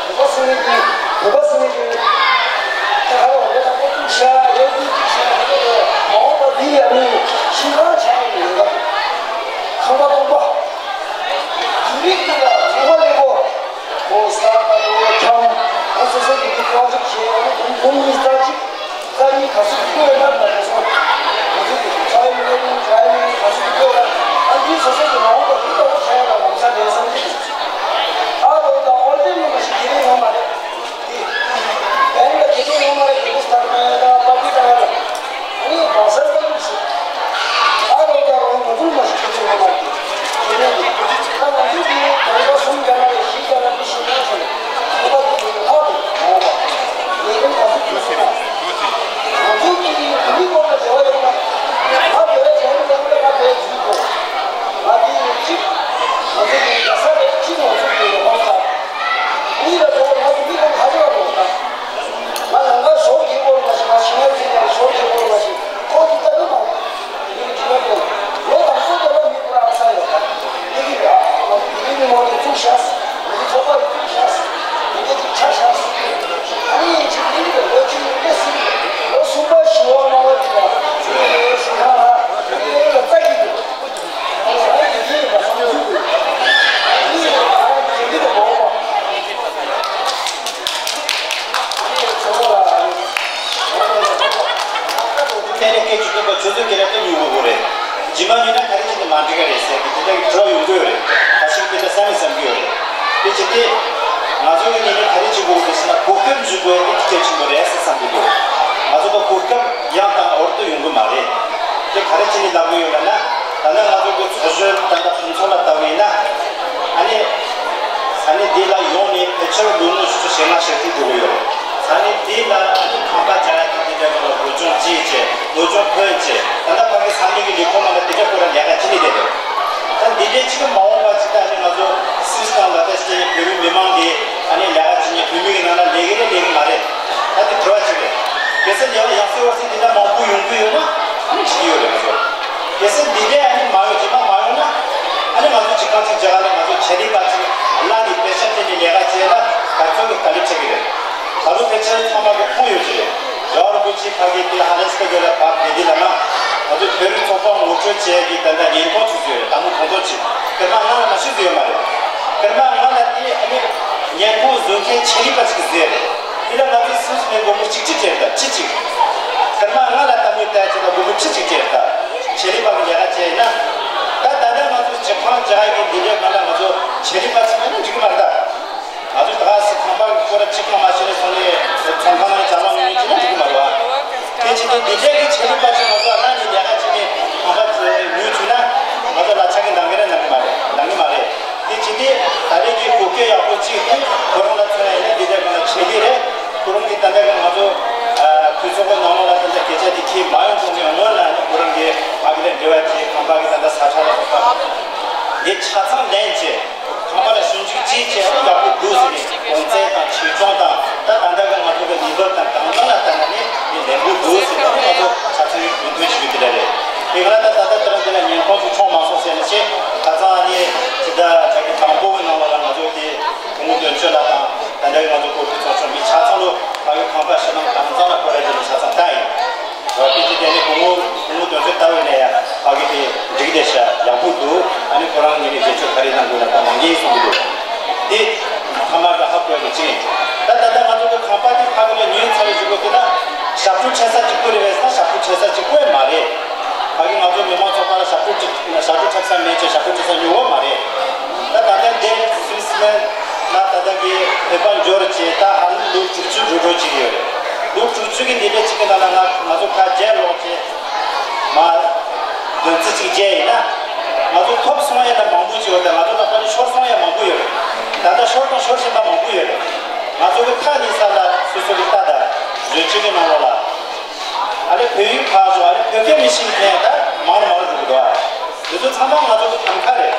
བོད་པ་ཟེར་མཁན་གྱི་བོད་པ་ཟེར་མཁན་གྱི་ད་ག་རང་བོད་པ་ཁོ་ཐུག་ཤ་ཡོད་དུས་ཐུག་ཤ་ཡོད་དུས་མ་འོངས་པ་འདི་ཡང་ནི་ཤིང་ཁང་ཆགས་ཡོད་པ། ཁང་པ་སྟོང་པ། རྒྱུ་རིག་འདི་ལ་ཚོང་པ་ལེགས་པོ། ཁོ་ས་ཁ་དོ་ཁྱམས་ཁོ་སོ་སོ་གི་འདི་ཀོ་ཅིག་བྱས་ཡོད་ན་དུང་དུང་གཉིས་རྩ་གཅིག་རྩ་གཉིས་ག་ཚོད་བཀོད་ན་ད་དེ་སོང་། ང་ཚོ་གི་ཁྲའི་མེན་ཁྲའི་མེན་ག་ཚོད་བཀོད་ན་ཨ་འདི་སོ་སོ་གི་མ་འོངས་པ་འདི་ལྟ་བུ་ཆགས་ཡོད་ན་ལམ་སང་རེད་བསམ་གྱི་འདུག་ཨ་རོ་དང་ཨོ་ལྡན་མི་མ་ཞིག་དེ་རིང་ཡོང་མ་རེད། དེ་བན་ལ་དེ་རིང་ཡོང་མ་རེད། དེ་རིང་སྟར་མེད་ད་པར་ཊི་བཏང་ཡ་ལ་ཨ་ནི་གང་སར་ལྟ་གི་ཞིག་ཨ་རོ་དང་རོ་ང་ཚོ་མ་ཞིག་དེ་རིང་ཡོང་མ་རེད། དེ་རིང་ད་ང་ཚོ་དེ་རིང་ག་གསུམ་རྒྱ་ན་རེད། བཞི་རྒྱ་ན་རེད། བཞི་ན་ཆེ་ཁོ་པ་དེ་རིང་ཧ་རེད། ཨོ་པ་དེ་རིང་ག་ཚོད་དུས་སུ་ན། དེ་ང་ཚོ་གི་ངོས་ནས་ག་རེ་བྱེད་དགོས་འདུག་ཟེར་ན། གོ་སྐབས་འཇུག་དགོས་དེ་གལ་ཆེན་པོ་རེད་ཟེར་བསམ་གྱི་འདུག་ང་ཚོ་གི་གོ་སྐབས་ཡང་དང་འོར་དུ་ཡོང་གི་མ་རེད། དེ་ག་རེ་བྱས་ནས་ལབ་གི་ཡོད་ལབ་ན། ད་ནི་ང་ཚོ་གི་ཚོགས་གཞོན་ད་ལྟ་ཕུན་ཚོགས་ལགས་ལྟ་བུ་ཡིན་ན། ཨ་ནི་ས་གནས་དེ་ལ་ཡོང་ནས་ཕལ་ཆེར་ལོ་ངོ་བཞི་བཅུ་ཞེ་ལྔ་ཞེ་དྲུག་འགྲོ་གི་ཡོད་རེད། ས་གནས་དེ་ལ་ཨ་ནི་ཁང་པ་རྒྱག་ཡ་དང་དེ་འདྲ་གི་སློབ་སྦྱོང་བྱས་བྱས། སློབ་སྦྱོང་ཕུལ་བྱས། ད་ལྟ་ཕ་གི་ས་གནས་ཀྱི་ལས་ཁུངས་ནང་ལ་དེ་འདྲ་ཁོ་རང་ལས་ཀ་བྱེད་ནས་བསྡད་འདུག་ད་འདི་འདྲའི་ཅིག་མ་འོངས་པ་ཅིག་ད་ནི་ང་ཚོ་སུད་སི་དང་ལ་དྭགས་སི་ཊེཊ་བོད་མི་མང་གིས་ཨ་ནི་ལས་ཀ་བྱེད་མཁན་བོད་མི་གི་ནང་ལ་ལས་ཀྱི་རེད་ལས་ཀྱི་མ་རེད། ད་དེ་དྲི་བ་ཅིག་རེད། གལ་སྲིད་ཡང་ཡང་སེ་བར་སི་འདི་འདྲ་མང་པོ་ཡོང་གི་ཡོད་ན་ཨ་ནི་བྱེད་ཀྱི་ཡོད་རེད། ང་ཚོ་གལ་སྲིད་འདི་འདྲའི་ཨ་ནི་མ་ཡོང་རྗེས་མ་མ་ཡོང་ན། ཨ་ནི་ང་ཚོ་ཅིག་གང་ཅིག་རྒྱ་གར་ལ་ང་ཚོ་ཆེད་ལས་པ་ཅིག་བླངས་ནས་དཔེ་ཆ་སྟོན་ནས་ལས་ཀ་བྱས་ན་ག་ཚོད་ཀྱི་དཀའ་ལས་འཕྲད་ཀྱི་རེད། ད་ལོ་ཕལ་ཆེར་ཚང་མ་གི་མཐོང་ཡོད་ཀྱི་རེད། རྒྱལ་བ་རིན་པོ་ཆེ་ཕ་གི་དེ་ཧ་ལས་སྐད་རྒྱག་ལ་ཕབ་དེ་དེ་ལ་ན། ང་ཚོ་བོད་རིགས་ཚོགས་པ་ངོ་སྤྲོད་བྱེད་ཡ་གི་ད་ལྟ་བརྙན་ཐུང་ཚུགས་ཡོད་རེད། དང་པོ་གོང་ཐོག་ཅིག་སྐར་མ་ལྔ་ལ་མ་ཤི་ཟིག་ཡོད་མ་རེད། སྐར་མ་ལྔ་ལ་དེ་ཨ་ནི་བརྙན་ཐུང་བཟོ་མཁན་ཆེད་ལས་པ་ཞིག་ཟེར་རེད། དེ་ལ་ང་ཚོ་སུད་སི་ནས་སྒོར་མོ་གཅིག་གཅིག་སྤྲད་ད་ཁྲི་གཅིག་སྐར་མ་ལྔ་ལ་ལྟད་མོ་ལྟ་ཡ་ཆེད་ལ་སྒོར་མོ་ཁྲི་གཅིག་སྤྲད་ད། ཆེད་ལས་པ་གི་ལས་ཀ་བྱས་ན། ད་ད་ལྟ་ང་ཚོ་སྤྱི་ཁང་རྒྱག་ཡ་གི་འདི་འདྲའི་སྒང་ལ་ང་ཚོ་ཆེད་ལས་པ་ཚང་མ་ནི་འགྲིག་གི་མ་རེད་ད། ང་ཚོ་ད་ག་སི་ཁང་པ་གི་སྐོར་གཅིག་གང་མ་བྱས་ནས་སོང་ནས་ཚོང་ཁང་ནང་ལ་ཅ་ལག་ཉོ་ཉོ་བྱས་ན་འགྲིག་གི་མ་རེད་བ། དེ་བྱས་ཏེ་འདི་འདྲའི་གི་ཆེད་ལས་པ་ཅིག་ང་ཚོ་ཨ་ནི་ལས་ཀ་བྱས་ནས་ཁང་པ་ཉོས་བྱུང་ན་ང་ཚོ་ལ་ཆ་གི་འདང་གི་རེད་འདང་གི་མ་རེད། འདང་གི་མ་རེད། དེ་བྱས་ཏེ་ད་རེས་ཀྱི་གོ་སྐབས་ཡག་པོ་གཅིག་དེ་ཁོ་རང་ལ་མཚོན་ཡ་ཡིན་ན་འདི་འདྲ་གི་ང་ཆེད་ལས་རེད། ཁོ་རང་གིས་ད་ལྟ་གི་ང་ཚོ་ཨ་གྲོས་ཚོགས་ཀྱི་ནང་ལོགས་ལ་ད་ལྟ་སྐད་ཆ་དེ་ཁྱེད་མ་ཡོང་གོང་གི་སྔོན་ལ་ཁོ་རང་གིས་ཕ་གི་ལ་འབྲེལ་བ་བྱས། ཁང་པ་གི་ད་ལྟ་ས་ཆ་ལ་སོགས་པ་འདི་ཆ་ཚང་ལེན་བྱས། ཁང་པ་ལ་ཞིབ་འཇུག་བྱས་བྱས་ཨ་ནི་ཡག་པོ་འདུག་ཟེར་ནས་གོང་ཚད་དང་ཆེ་ཆུང་དང་ད་ད་ལྟ་གི་ང་ཚོ་གི་ལས་བབ་དང་གང་ཚང་ལ་ལྟ་ན་ནི་འདི་ལེགས་པོ་འདུག་ཟེར་ནས་ཨ་ནི་ང་ཚོ་ཆ་ཚང་གི་གྲོས་མཐུན་ཞུ་གི་དེ་འདྲ་རེད། དེ་ག་ལ་ད་ད་ལྟ་དེ་རིང་འདི་ལ་ཉིན་གུང་ཚོ་ཆུང་མ་སོང་ཟེར་ནས་བྱས་ཁ་སང་ཨ་ནི་ཇི་ལྟར་ད་གི་དང་པོ་གི་ནང་ལོགས་ལ་ང་ཚོ་དེ་སྐུ་ངོ་དོན་གཅོད་ལགས་དང་ད་ལྟ་གི་ང་ཚོ་སྐོར་གྱི་ཚོགས་ཆུང་མི་ཆ་ཚང་ལོ་ཕ་གི་ཁང་པ་ཕྱི་ནང་གང་ཚང་ལ་སྐོར་ར་བྱས་ནས་ཆ་ཚང་ལྟ་ཡིན། དེ་བྱས་དེ་ནས་སྐུ་ངོ་སྐུ་ངོ་དོན་གཅོད་ལྟ་བུ་ནས་ཡང་ཕ་གི་དེ་འགྲིག་བསྡད་ཤག་ཡག་པོ་འདུག་ཨ་ནི་ཁོ་རང་ངོས་ནས་རྒྱབ་སྐྱོར་ག་རེ་གནང་དགོས་ན་ད་གནང་གི་ཡིན་གསུང་གི་འདུག་དེ་ཐ་མ་གི་ཧ་གོ་ཡ་གི་གཅིག་ཡིན། ད་ད་ལྟ་ང་ཚོ་གི་ཁང་པ་དེ་ཕ་གི་ལ་ཉོས་ཚར་བའི་གཞུག་གུ་དེ་ན་ཞབས་བྲོ་འཁྲབ་ས་གཅིག་པོ་རེད་པས་ན་ཞབས་བྲོ་འཁྲབ་ས་གཅིག་པོ་ཡང་མ་རེད། ཕ་གི་ང་ཚོ་མི་མང་ཚོགས་པ་ལ་ཞབས་བྲོ་ཞབས་བྲོ་འཁྲབ་ས་མེད་ཅེས་ཞབས་བྲོ་འཁྲབ་ས་ཉོ་བ་མ་རེད། ད་ད་ལྟ་འདིར་སུད་སི་ནས་ད་ལྟ་གི་བོད་པ་འབྱོར་བྱས་ད་ཧ་ལམ་ལོ་དྲུག་ཅུ་འགྲོ་འགྲོ་བྱེད་ཀྱི་ཡོད་རེད། ལོ་དྲུག་ཅུ་གི་འདི་འདྲ་ཅིག་གི་ནང་ལ་ང་ང་ཚོ་ཁ་རྒྱལ་ལོག་བྱས་མ་འདོན་རྩིས་ཅིག་བྱས་ཡིན་ན་ང་ཚོ་ཐོབ་སོང་ཡ་ལ་མང་པོ་ཅིག་ཡོད་རེད། ང་ཚོ་ལ་ཕ་ནི་ཤོར་སོང་ཡ་མང་པོ་ཡོད་རེད། ད་ལྟ་ཤོར་དང་ཤོར་བཞིན་པ་མང་པོ་ཡོད་རེད། ང་ཚོ་གི་ཐག་ཉེ་ས་ལ་སོ་སོ་གི་ལྟ་ད་གཞོན་སྐྱེས་ཀྱི་ནང་ལོགས་ལ། ཨ་ནི་བོད་ཡིག་ཕར་ཞོག་ཨ་ནི་བོད་སྐད་མི་ཤེས་མཁན་ད་མང་རུ་མང་རུ་འགྲོ་གི་འདུག་ཨ། དེ་ཚོ་ཚང་མ་ང་ཚོ་གི་ཕམ་ཁ་རེད།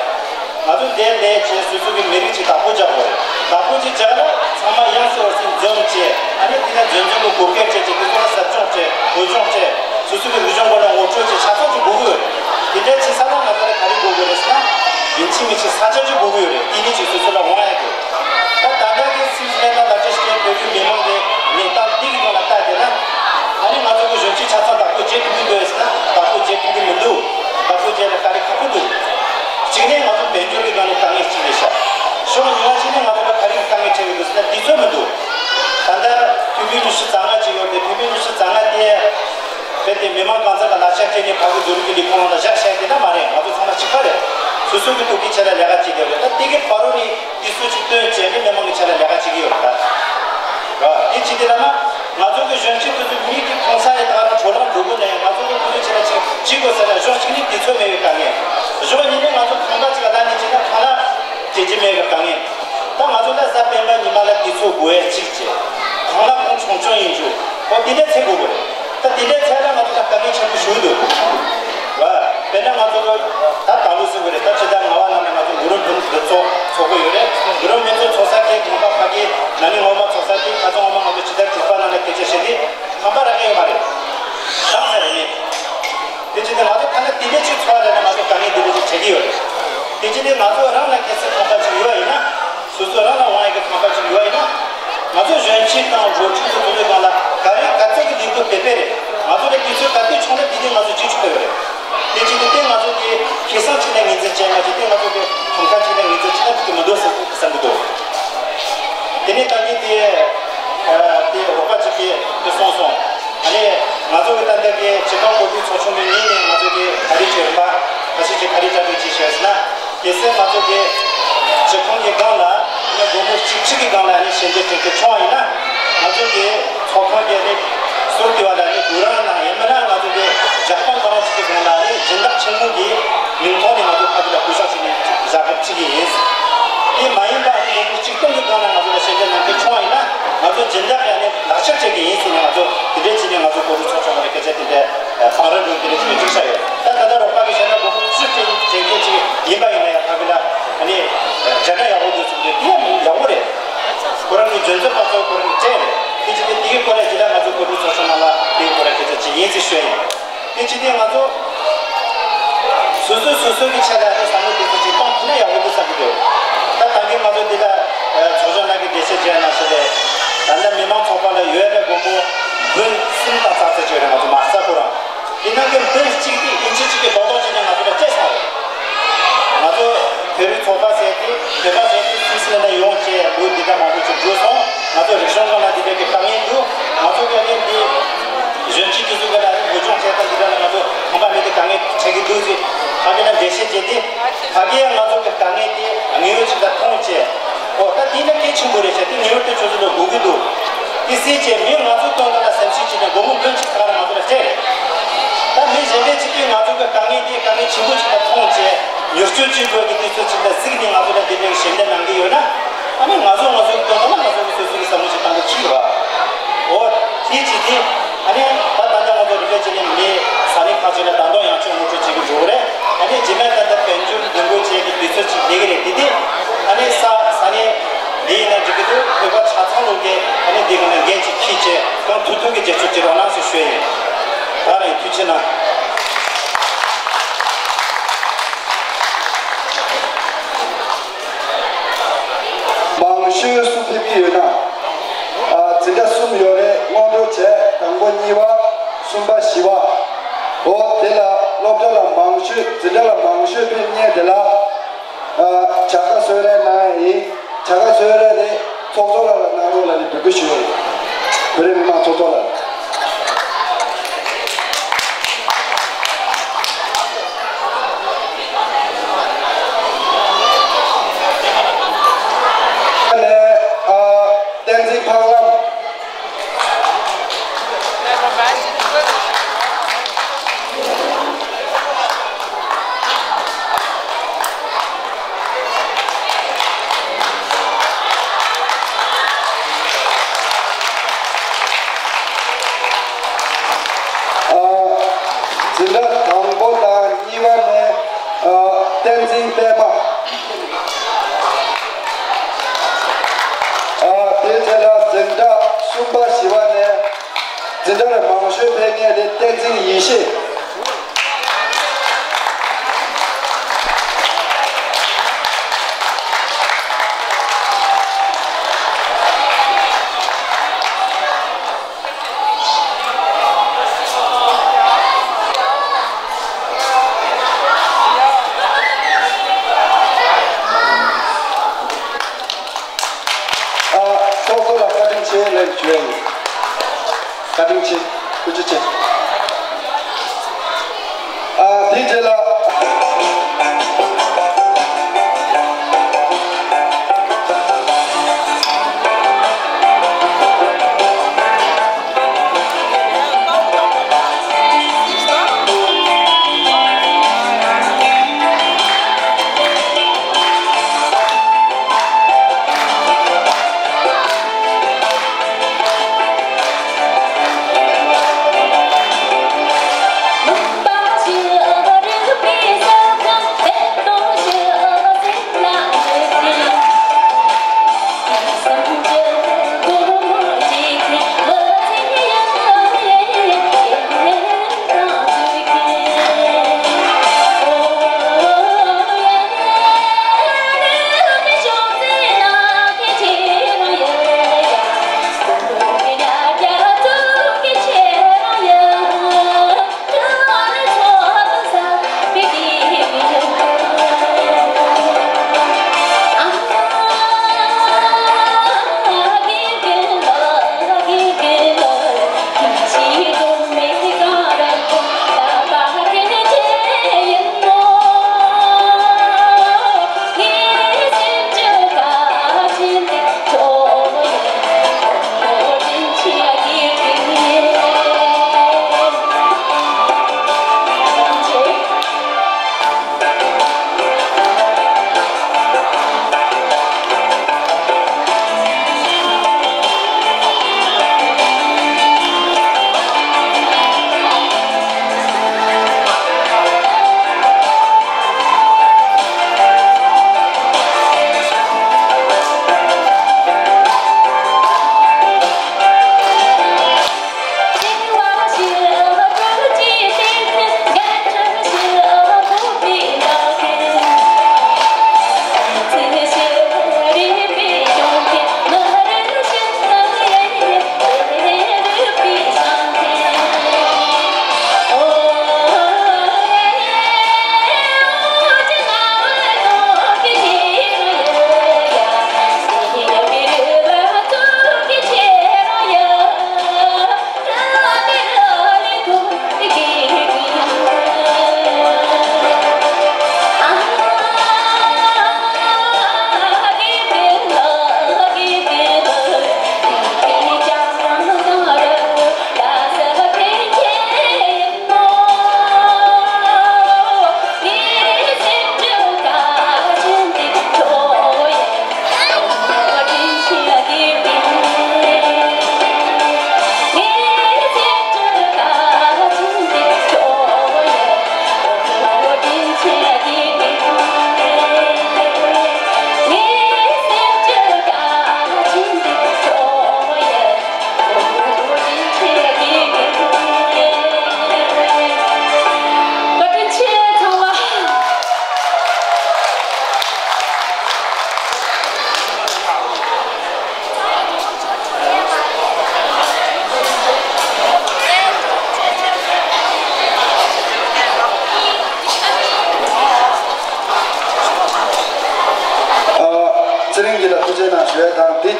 ང་ཚོ་འདིར་སླེབས་བྱས་སོ་སོ་གི་མི་རིགས་ཅིག་བདག་པོ་རྒྱག་དགོས་རེད། བདག་པོ་ཅིག་བྱས་ན་ཚང་མ་ཡང་སེ་བར་སེ་འཛོམས་བྱས་ཨ་ནི་དེ་ནས་འཛོམས་འཛོམས་གི་གོ་སྐབས་སྤྲད་བྱས་དེ་ཚོ་ལ་ཟབ་སྦྱོང་སྤྲད་གོ་སྦྱོང་སྤྲད་སོ་སོ་གི་རིག་གཞུང་སྐོར་ལ་ངོ་སྤྲོད་བྱས་ཆ་ཚང་ཅིག་དགོས་ཀྱི་ཡོད་རེད། དེ་འདྲ་བྱེད་ས་ལ་ང་ཚོ་ལ་ག་རེ་དགོས་ཀྱི་རེད་ཟེར་ན་ཡིན་གཅིག་མིན་གཅིག་ས་ཆ་ཅིག་དགོས་ཀྱི་ཡོད་རེད། དེ་ནས་ཅིག་སོ་སོ་ལ་དབང་ཡ་དགོས། ད་ད་ལྟ་གི་སུད་སི་ལ་ལ་ཅིག་བོད་ཀྱི་མི་མང་གི་གནས་སྟངས་འདི་གི་སྒང་ལ་ལྟ་བསྡད་ན། ཨ་ནི་ང་ཚོ་གི་གཞོན་སྐྱེས་ཆ་ཚང་བདག་པོ་བྱེད་ཐུབ་ཀྱི་འདུག་ཟེར་ན་བདག་པོ་བྱེད་ཐུབ་ཀྱི་མི་འདུག་བདག་པོ་བྱེད་ན་དཀའ་ལས་ཁག་པོ་འདུག་གཅིག་ནས་ང་ཚོ་དཔལ་འབྱོར་གྱི་སྒང་ནས་དཀའ་ངལ་གཅིག་རེད་ཤག་ཕྱོགས་གཉིས་པ་གཅིག་ནས་ང་ཚོ་ལ་ག་རེ་གི་དཀའ་ངལ་འཕྲད་ཀྱི་འདུག་ཟེར་ན་དུས་ཚོད་མི་འདུག་ད་ལྟ་ཐོན་མི་ཉི་ཤུ་རྩ་ལྔ་ཅིག་ཡོད་དེ་ཐོན་མི་ཉི་ཤུ་རྩ་ལྔ་དེ་རྦད་དེ་མི་མང་གང་ཚང་གི་ལག་ཆ་སྤྲད་ནས་ཕ་གི་བཟོ་རིག་གི་ལས་ཁུངས་ནང་ལ་བཞག་བཞག་དེ་འདྲ་མ་རེད། ང་ཚོ་ཚང་མ་གཅིག་པ་རེད། སོ་སོ་གི་ཐོག་གི་ཆེད་ལ་ལས་ཀ་བྱེད་དགོས་རེད། ད་དེ་གི་བར་རོ་ནས་དེ་ཚོ་ཅིག་བཏོན་བྱས་ནས་མི་མང་གི་ཆེད་ལ་ལས་ཀ་བྱེད་ཀྱི་ཡོད་རེད་ད། ར། དེ་བྱེད་དེ་ལ་ན་ང་ཚོ་གི་གཞོན་སྐྱེས་དེ་ཚོ་མི་གི་གང་ས་ཡི་ད་རུང་འཕྲོ་བརླག་འགྲོ་གི་ནས་ང་ཚོ་གི་ཁོ་ཚོ་ཆེད་ལ་ཅིག་བྱེད་དགོས་ཟེར་ན་ཕྱོགས་གཅིག་ནས་དུས་ཚོད་མེད་པའི་དཀའ་ངལ། ཕྱོགས་གཉིས་ནས་ང་ཚོ་ཁང་པ་ཅིག་ལ་ལྟ་ནས་བྱས་ན་ཁང་གླ་སྤྲད་རྒྱུ་མེད་པའི་དཀའ་ངལ། ད་ང་ཚོ་ལ་གཟའ་སྤེན་པ་ཉི་མ་ལ་དུས་ཚོད་དགོས་ཡ་གཅིག་བྱས། ཁང་གླ་ཁོང་ཆུང་ཆུང་ཡིན་རྒྱུ། ཨོ་དེ་འདྲ་ཚད་དགོས་གི་རེད། ད་དེ་འདྲ་ཚད་ལ་ང་ཚོ་ལ་དཀའ་ངལ་ཆེན་པོ་ཞིག་འདུག་ར། དཔེར་ན་ང་ཚོ་ལ་ད་ད་ལོ་ཟེར་དགོས་རེད། ད་ཇི་ལྟར་ང་བ་ནང་ནས་ང་ཚོ་མགོ་རུ་འབུམ་འདི་ཚོགས་ཚོགས་གི་ཡོད་རེད། མགོ་རུ་འབུམ་ཚོགས་ཚོགས་ས་ཁའི་དགོན་པ་ཕ་གི་ན་ནིང་འོག་མ་ཚོགས་ས་དེ་ཁ་སང་འོག་མ་ང་ཚོ་ཇི་ལྟར་གྲུབ་པ་ནང་ལ་སྐད་ཆ་བཤད་དེ་ཁང་པ་རག་གི་ཡོད་མ་རེད། གྲངས་ས་རེད་མེད། དེ་བྱས་ཏེ་ང་ཚོ་ཐ་ན་དེ་འདྲ་ཅིག་འཚོ་བ་རེད་ན་ང་ཚོ་དཀའ་ངལ་དེ་འདྲ་ཅིག་འཕྲད་ཀྱི་ཡོད་རེད། དེ་བྱས་ཏེ་ང་ཚོ་རང་ལ་གལ་སྲིད་ཁང་པ་ཅིག་ཡོད་ཡིན་ན། སོ་སོ་རང་ལ་དབང་ཡོད་ཀྱི་ཁང་པ་ཅིག་ཡོད་ཡིན་ན། ང་ཚོ་གཞོན་སྐྱེས་དང་འགྲོ་འགྲུལ་གྱི་ཐོག་ལ་སྒང་ལ་ག་རེ་ག་ཚོད་ཀྱི་ལས་འགུལ་སྤེལ་སྤེལ་རེད། ང་ཚོ་ལ་དུས་ཚོད་ག་དུས་བྱུང་ན་དེ་དུས་ང་ཚོ་བྱེད་ཆོག་གི་ཡོད་རེད། དེ་བྱས་ཏེ་དེ་ང་ཚོ་གི་ཁེ་བཟང་ཅིག་ལ་ངོས་འཛིན་བྱས་མ་བྱས་ཏེ་ང་ཚོ་གི་གྲངས་ཀ་ཅིག་ལ་ངོས་འཛིན་བྱས་ན་འགྲིག་གི་མི་འདུག་བསམ་གི་འདུག་དེ་ནས་ད་གིན་དེ་དེ་རོགས་པ་ཅིག་གིས་དེ་གསུངས་སོང་། ཨ་ནི་ང་ཚོ་གི་ད་ལྟ་གི་སྤྱི་ཁང་སྐོར་གྱི་ཚོགས་ཆུང་གི་ངོས་ནས་ང་ཚོ་གི་ག་རེ་བྱེད་རིམ་པ་ཁ་ཤས་ཅིག་ག་རེ་གྲ་སྒྲིག་བྱས་ཤག་ཟེར་ན། གལ་སྲིད་ང་ཚོ་གི་སྤྱི་ཁང་གི་སྒང་ལ་ ཁྲི་གི་སྒང་ལ་ནི་ཞལ་འདེབས་དྲན་སྐུལ་བྱུང་བ་ཡིན་ན། ང་ཚོ་གི་ཚོགས་ཁང་གི་ནི་ཟུར་དེ་བ་ལ་ནི་དུ་རང་ན་ཡིན་མིན་ན། ང་ཚོ་གི་ཇག་པ་ཁོ་རང་ཅིག་གི་སྒང་ལ་ནི་སྦྱིན་བདག་ཆེན་མོ་གི་མིང་ཐོག་ནས་ང་ཚོ་ཕ་གི་ལ་གུས་ཞབས་ཞུ་ནས་བཞག་གི་ཁྲི་གི་ཡིན། དེ་མ་ཡིན་པ་ནི་ལོ་ངོ་ཆིག་སྟོང་གི་སྒང་ལ་ང་ཚོ་ལ་ཞལ་འདེབས་གནང་མཁན་བྱུང་བ་ཡིན་ན། ང་ཚོ་སྦྱིན་བདག་ཡང་ནི་ལག་ཆ་སྤྲད་གི་ཡིན་ཟེར་ནས། ང་ཚོ་དེ་འདྲས་བྱས་ནས་ང་ཚོ་གོ་སྒྲིག་ཚོགས་ཆུང་ལ་སྐད་ཆ་དེ་འདྲས་གང་རེ་འགྲོ་དེ་འདྲས་བྱས་བསྒྲིགས་བཞག་ཡོད། ད་ད་ལྟ་རོགས་པ་གི་ཞལ་ནས་སྒོར་མོ་བཅུ་སྤྲད་མཁན་ཅིག་ཡིན་པ་ཡིན་ན་ཡང་ཕ་གི་ལ་ནི་སྦྱིན་བདག་ཡག་པོ་འདུག་ཟེར་དུས་དེ་ཡང་ཡག་པོ་རེད། ཁོ་རང་གི་འཇོན་ཚོད་པ་ཚོ་ཁོ་རང་གི་སྤྲད་རེད། དེ་བྱས་ཏེ་དེ་གི་སྐོར་ལ་ཇི་ལྟར་ང་ཚོ་གོ་སྒྲིག་ཚོགས་ཆུང་ནང་ལ་དེ་གི་སྐོར་ལ་སྐད་ཆ་ཅིག་ཡིན་ཟེར་ཞུ་ཡ་ཡིན། དེ་བྱས་ཏེ་ང་ཚོ་སོ་སོས་སོ་སོ་གི་ཆེད་ལ་ནི་བསམ་བློ་དེ་ཚོ་ཅིག་གཏོང་ཐུབ་ན་ཡག་པོ་འདུག་བསམ་གྱི་འདུག། ད་ད་གིན་ང་ཚོ་འདི་ལ་ཚོགས་གཞོན་ལགས་ཀྱིས་འགྲེལ་བཤད་བྱས་ན་ཞེས་པས། ད་ལྟ་མི་མང་ཚོགས་པ་ལ་ཡོད་ལ་སྒོར་མོ་འབུམ་གསུམ་དང་ཙག་ཙིག་ཅིག་རེད། ང་ཚོ་མ་རྩ་ཁོ་རང་དེ་ནང་གི་འབུམ་གཅིག་དེ་ཨིན་ཅི་གཅིག་གི་རྡོག་རྡོག་ཅིག་ནས་ང་ཚོ་ལ་སྤྲད་ཚར་རེད། ང་ཚོ་བོད་རིགས་ཚོགས་པ་ཟེར་དེ་བོད་པ་ཟེར་དེ་སུད་སི་ལན་ལ་ཡོང་བྱས་ལོ་འདི་འདྲ་མང་པོ་ཅིག་འགྲོ་སོང་། ང་ཚོ་རིག་གཞུང་སྒང་ལ་འདི་འདྲ་གི་དཀའ་ངལ་འདུག། ང་ཚོ་གི་ཨ་ནི་འདི་གཞོན་སྐྱེས་དེ་ཚོ་གི་ལ་ནི་བོད་ལྗོངས་ཐད་ཀར་འདི་འདྲ་ལ་ང་ཚོ་ཁང་པ་མེད་དེ་དཀའ་ངལ་འཕྲད་ཀྱི་འདུག་ཟེར་ཕ་གི་ལ་འགྲེལ་བཤད་བྱས་ཏེ། ཕ་གི་ཡང་ང་ཚོ་གི་དཀའ་ངལ་དེ་དངོས་ཡོད་ཅིག་ལ་མཐོང་བྱས། ཨོ་ད་འདི་ནི་གལ་ཆེན་པོ་རེད་བྱས་ཏེ་ངེས་པར་དུ་ཁྱོད་ཚོ་ལ་དགོས་ཀྱི་འདུག། དེ་སྲིད་ཅེས་མི་ང་ཚོ་དོན་དག་ལ་སེམས་ཤུགས་ཅིག་ནས་སྒོར་མོ་འབུམ་གཅིག་ལྟར་ང་ཚོ་ལ་སྤྲད། ད་མི་གཞན་པ་ཅིག་གིས་ང་ཚོ་གི་དཀའ་ངལ་དེ་དཀའ་ངལ་ཆེན་པོ་ཅིག་ལ་མཐོང་བྱས། མྱུར་སྐྱོབ་ཅིག་དགོས་ཀྱི་དུས་ཚོད་ཅིག་ལ་གཟིགས་ནས་ང་ཚོ་ལ་དེ་འདྲའི་ཞལ་འདེབས་གནང་གི་ཡོད་ན། ཨ་ནི་ང་ཚོ་ང་ཚོ་གི་དོན་དག་ལ་ང་ཚོ་གི་སོ་སོ་གི་བསམ་བློ་ཅིག་བཏང་གི་ཕྱིན་པ། འོ་དེ་ཅིག་དེ། ཨ་ནི་ད་ད་ལྟ་ང་ཚོ་རིག་པའི་ཆེད་ནས་མི་ས་གནས་ཁག་ཅིག་ལ་ད་དུང་ཡང་ཅིག་ངོ་སྤྲོད་བྱེད་ཀྱི་འགྲོ་གི་རེད། ཨ་ནི་རྗེས་མའི་ད་ལྟ་དཔལ་འབྱོར་འདུ་འགོད་བྱེད་ཀྱི་དུས་ཚོད་ཅིག་སླེབས་ཀྱི་རེད། དེ་དེ་ཨ་ནི་ས་ས་གནས་འདི་ཡིན་ན་འགྲིག་གི་འདུག། བོད་པ་ཆ་ཚང་ལོ་གས་ཨ་ནི་འདི་གི་ནང་འགན་ཅིག་འཁྱེར་བྱས་གང་ཐུབ་ཐུབ་ཀྱི་རྒྱབ་སྐྱོར་བྱེད་རོགས་གནང་ཞེས་ཞུ་ཡ་ཡིན། ད་རེད། ཐུགས་རྗེ་གནང་། མང་ཤོས་སུ་ཕེབས་ཀྱི་ཡོད་ན། ཨ། འཛིན་གྲྭ་གསུམ་ཡོད་རེད། སྔོན་འགྲོ་བྱས། དང་པོ། གཉིས་པ། གསུམ་པ། བཞི་པ། འོ་དེ་ལ་སློབ་གྲྭ་ལ་མང་ཤོས། འཛིན་གྲྭ་ལ་མང་ཤོས་ཕེབས་མཁན་དེ་ལ། ཨ། བྱ་དགའ་གསོལ་རས་གནང་ཡ་ཡིན། བྱ་དགའ་གསོལ་རས་དེ་ཚོགས་གཙོ་ལགས་ལ་གནང་རོགས་ལབ་ནས་འབོད་སྐུལ་ཞུ་ཡ་ཡིན། བོད་རིགས་མི་མང་ཚོགས་གཙོ་ལགས། ནས། ཨ། བསྟན་འཛིན་འཕགས་ལམ། ཨ། འཛིན་གྲྭ་དང་པོ་དང་གཉིས་པ་ནས། ཨ། བསྟན་འཛིན་པད་མ། ཨ། དེའི་རྗེས་ལ་འཛིན་གྲྭ་གསུམ་པ་བཞི་པ་ནས་འཛིན་གྲྭ་ལ་མང་ཤོས་ཕེབས་མཁན་དེ་བསྟན་འཛིན་ཡེ་ཤེས། ཨ། ཚོགས་གཙོ་ལ་བཀའ་དྲིན་ཆེ་ལབ་ཞུ་ཡ་ཡིན། བཀའ་དྲིན་ཆེ། ཐུགས་རྗེ་ཆེ། ཨ། དེའི་རྗེས་ལ།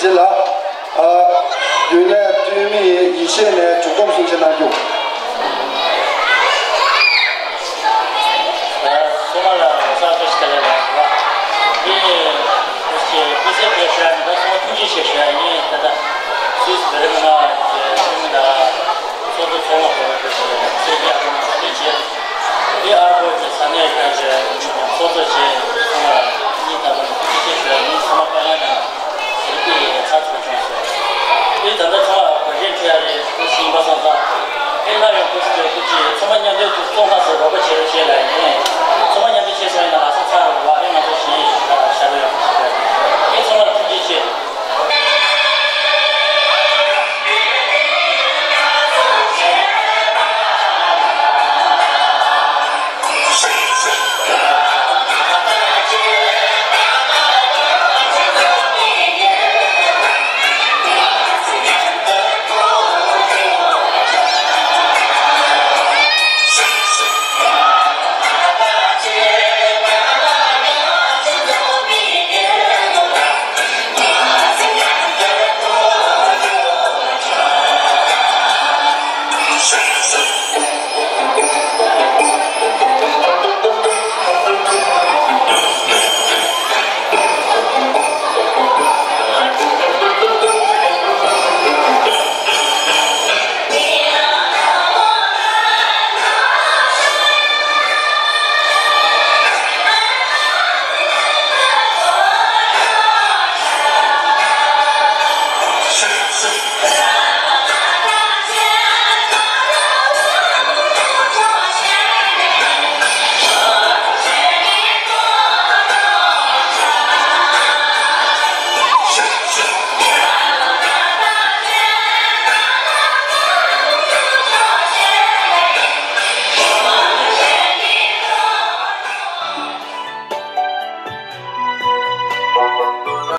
ཅི་ལ། ཨ། རྒྱུན་ལས་འཐུས་མི་ཡིས་ཡིད་ཆེས་ནས་གྲོས་བསྡོམས་གསུང་བཤད་གནང་རྒྱུ།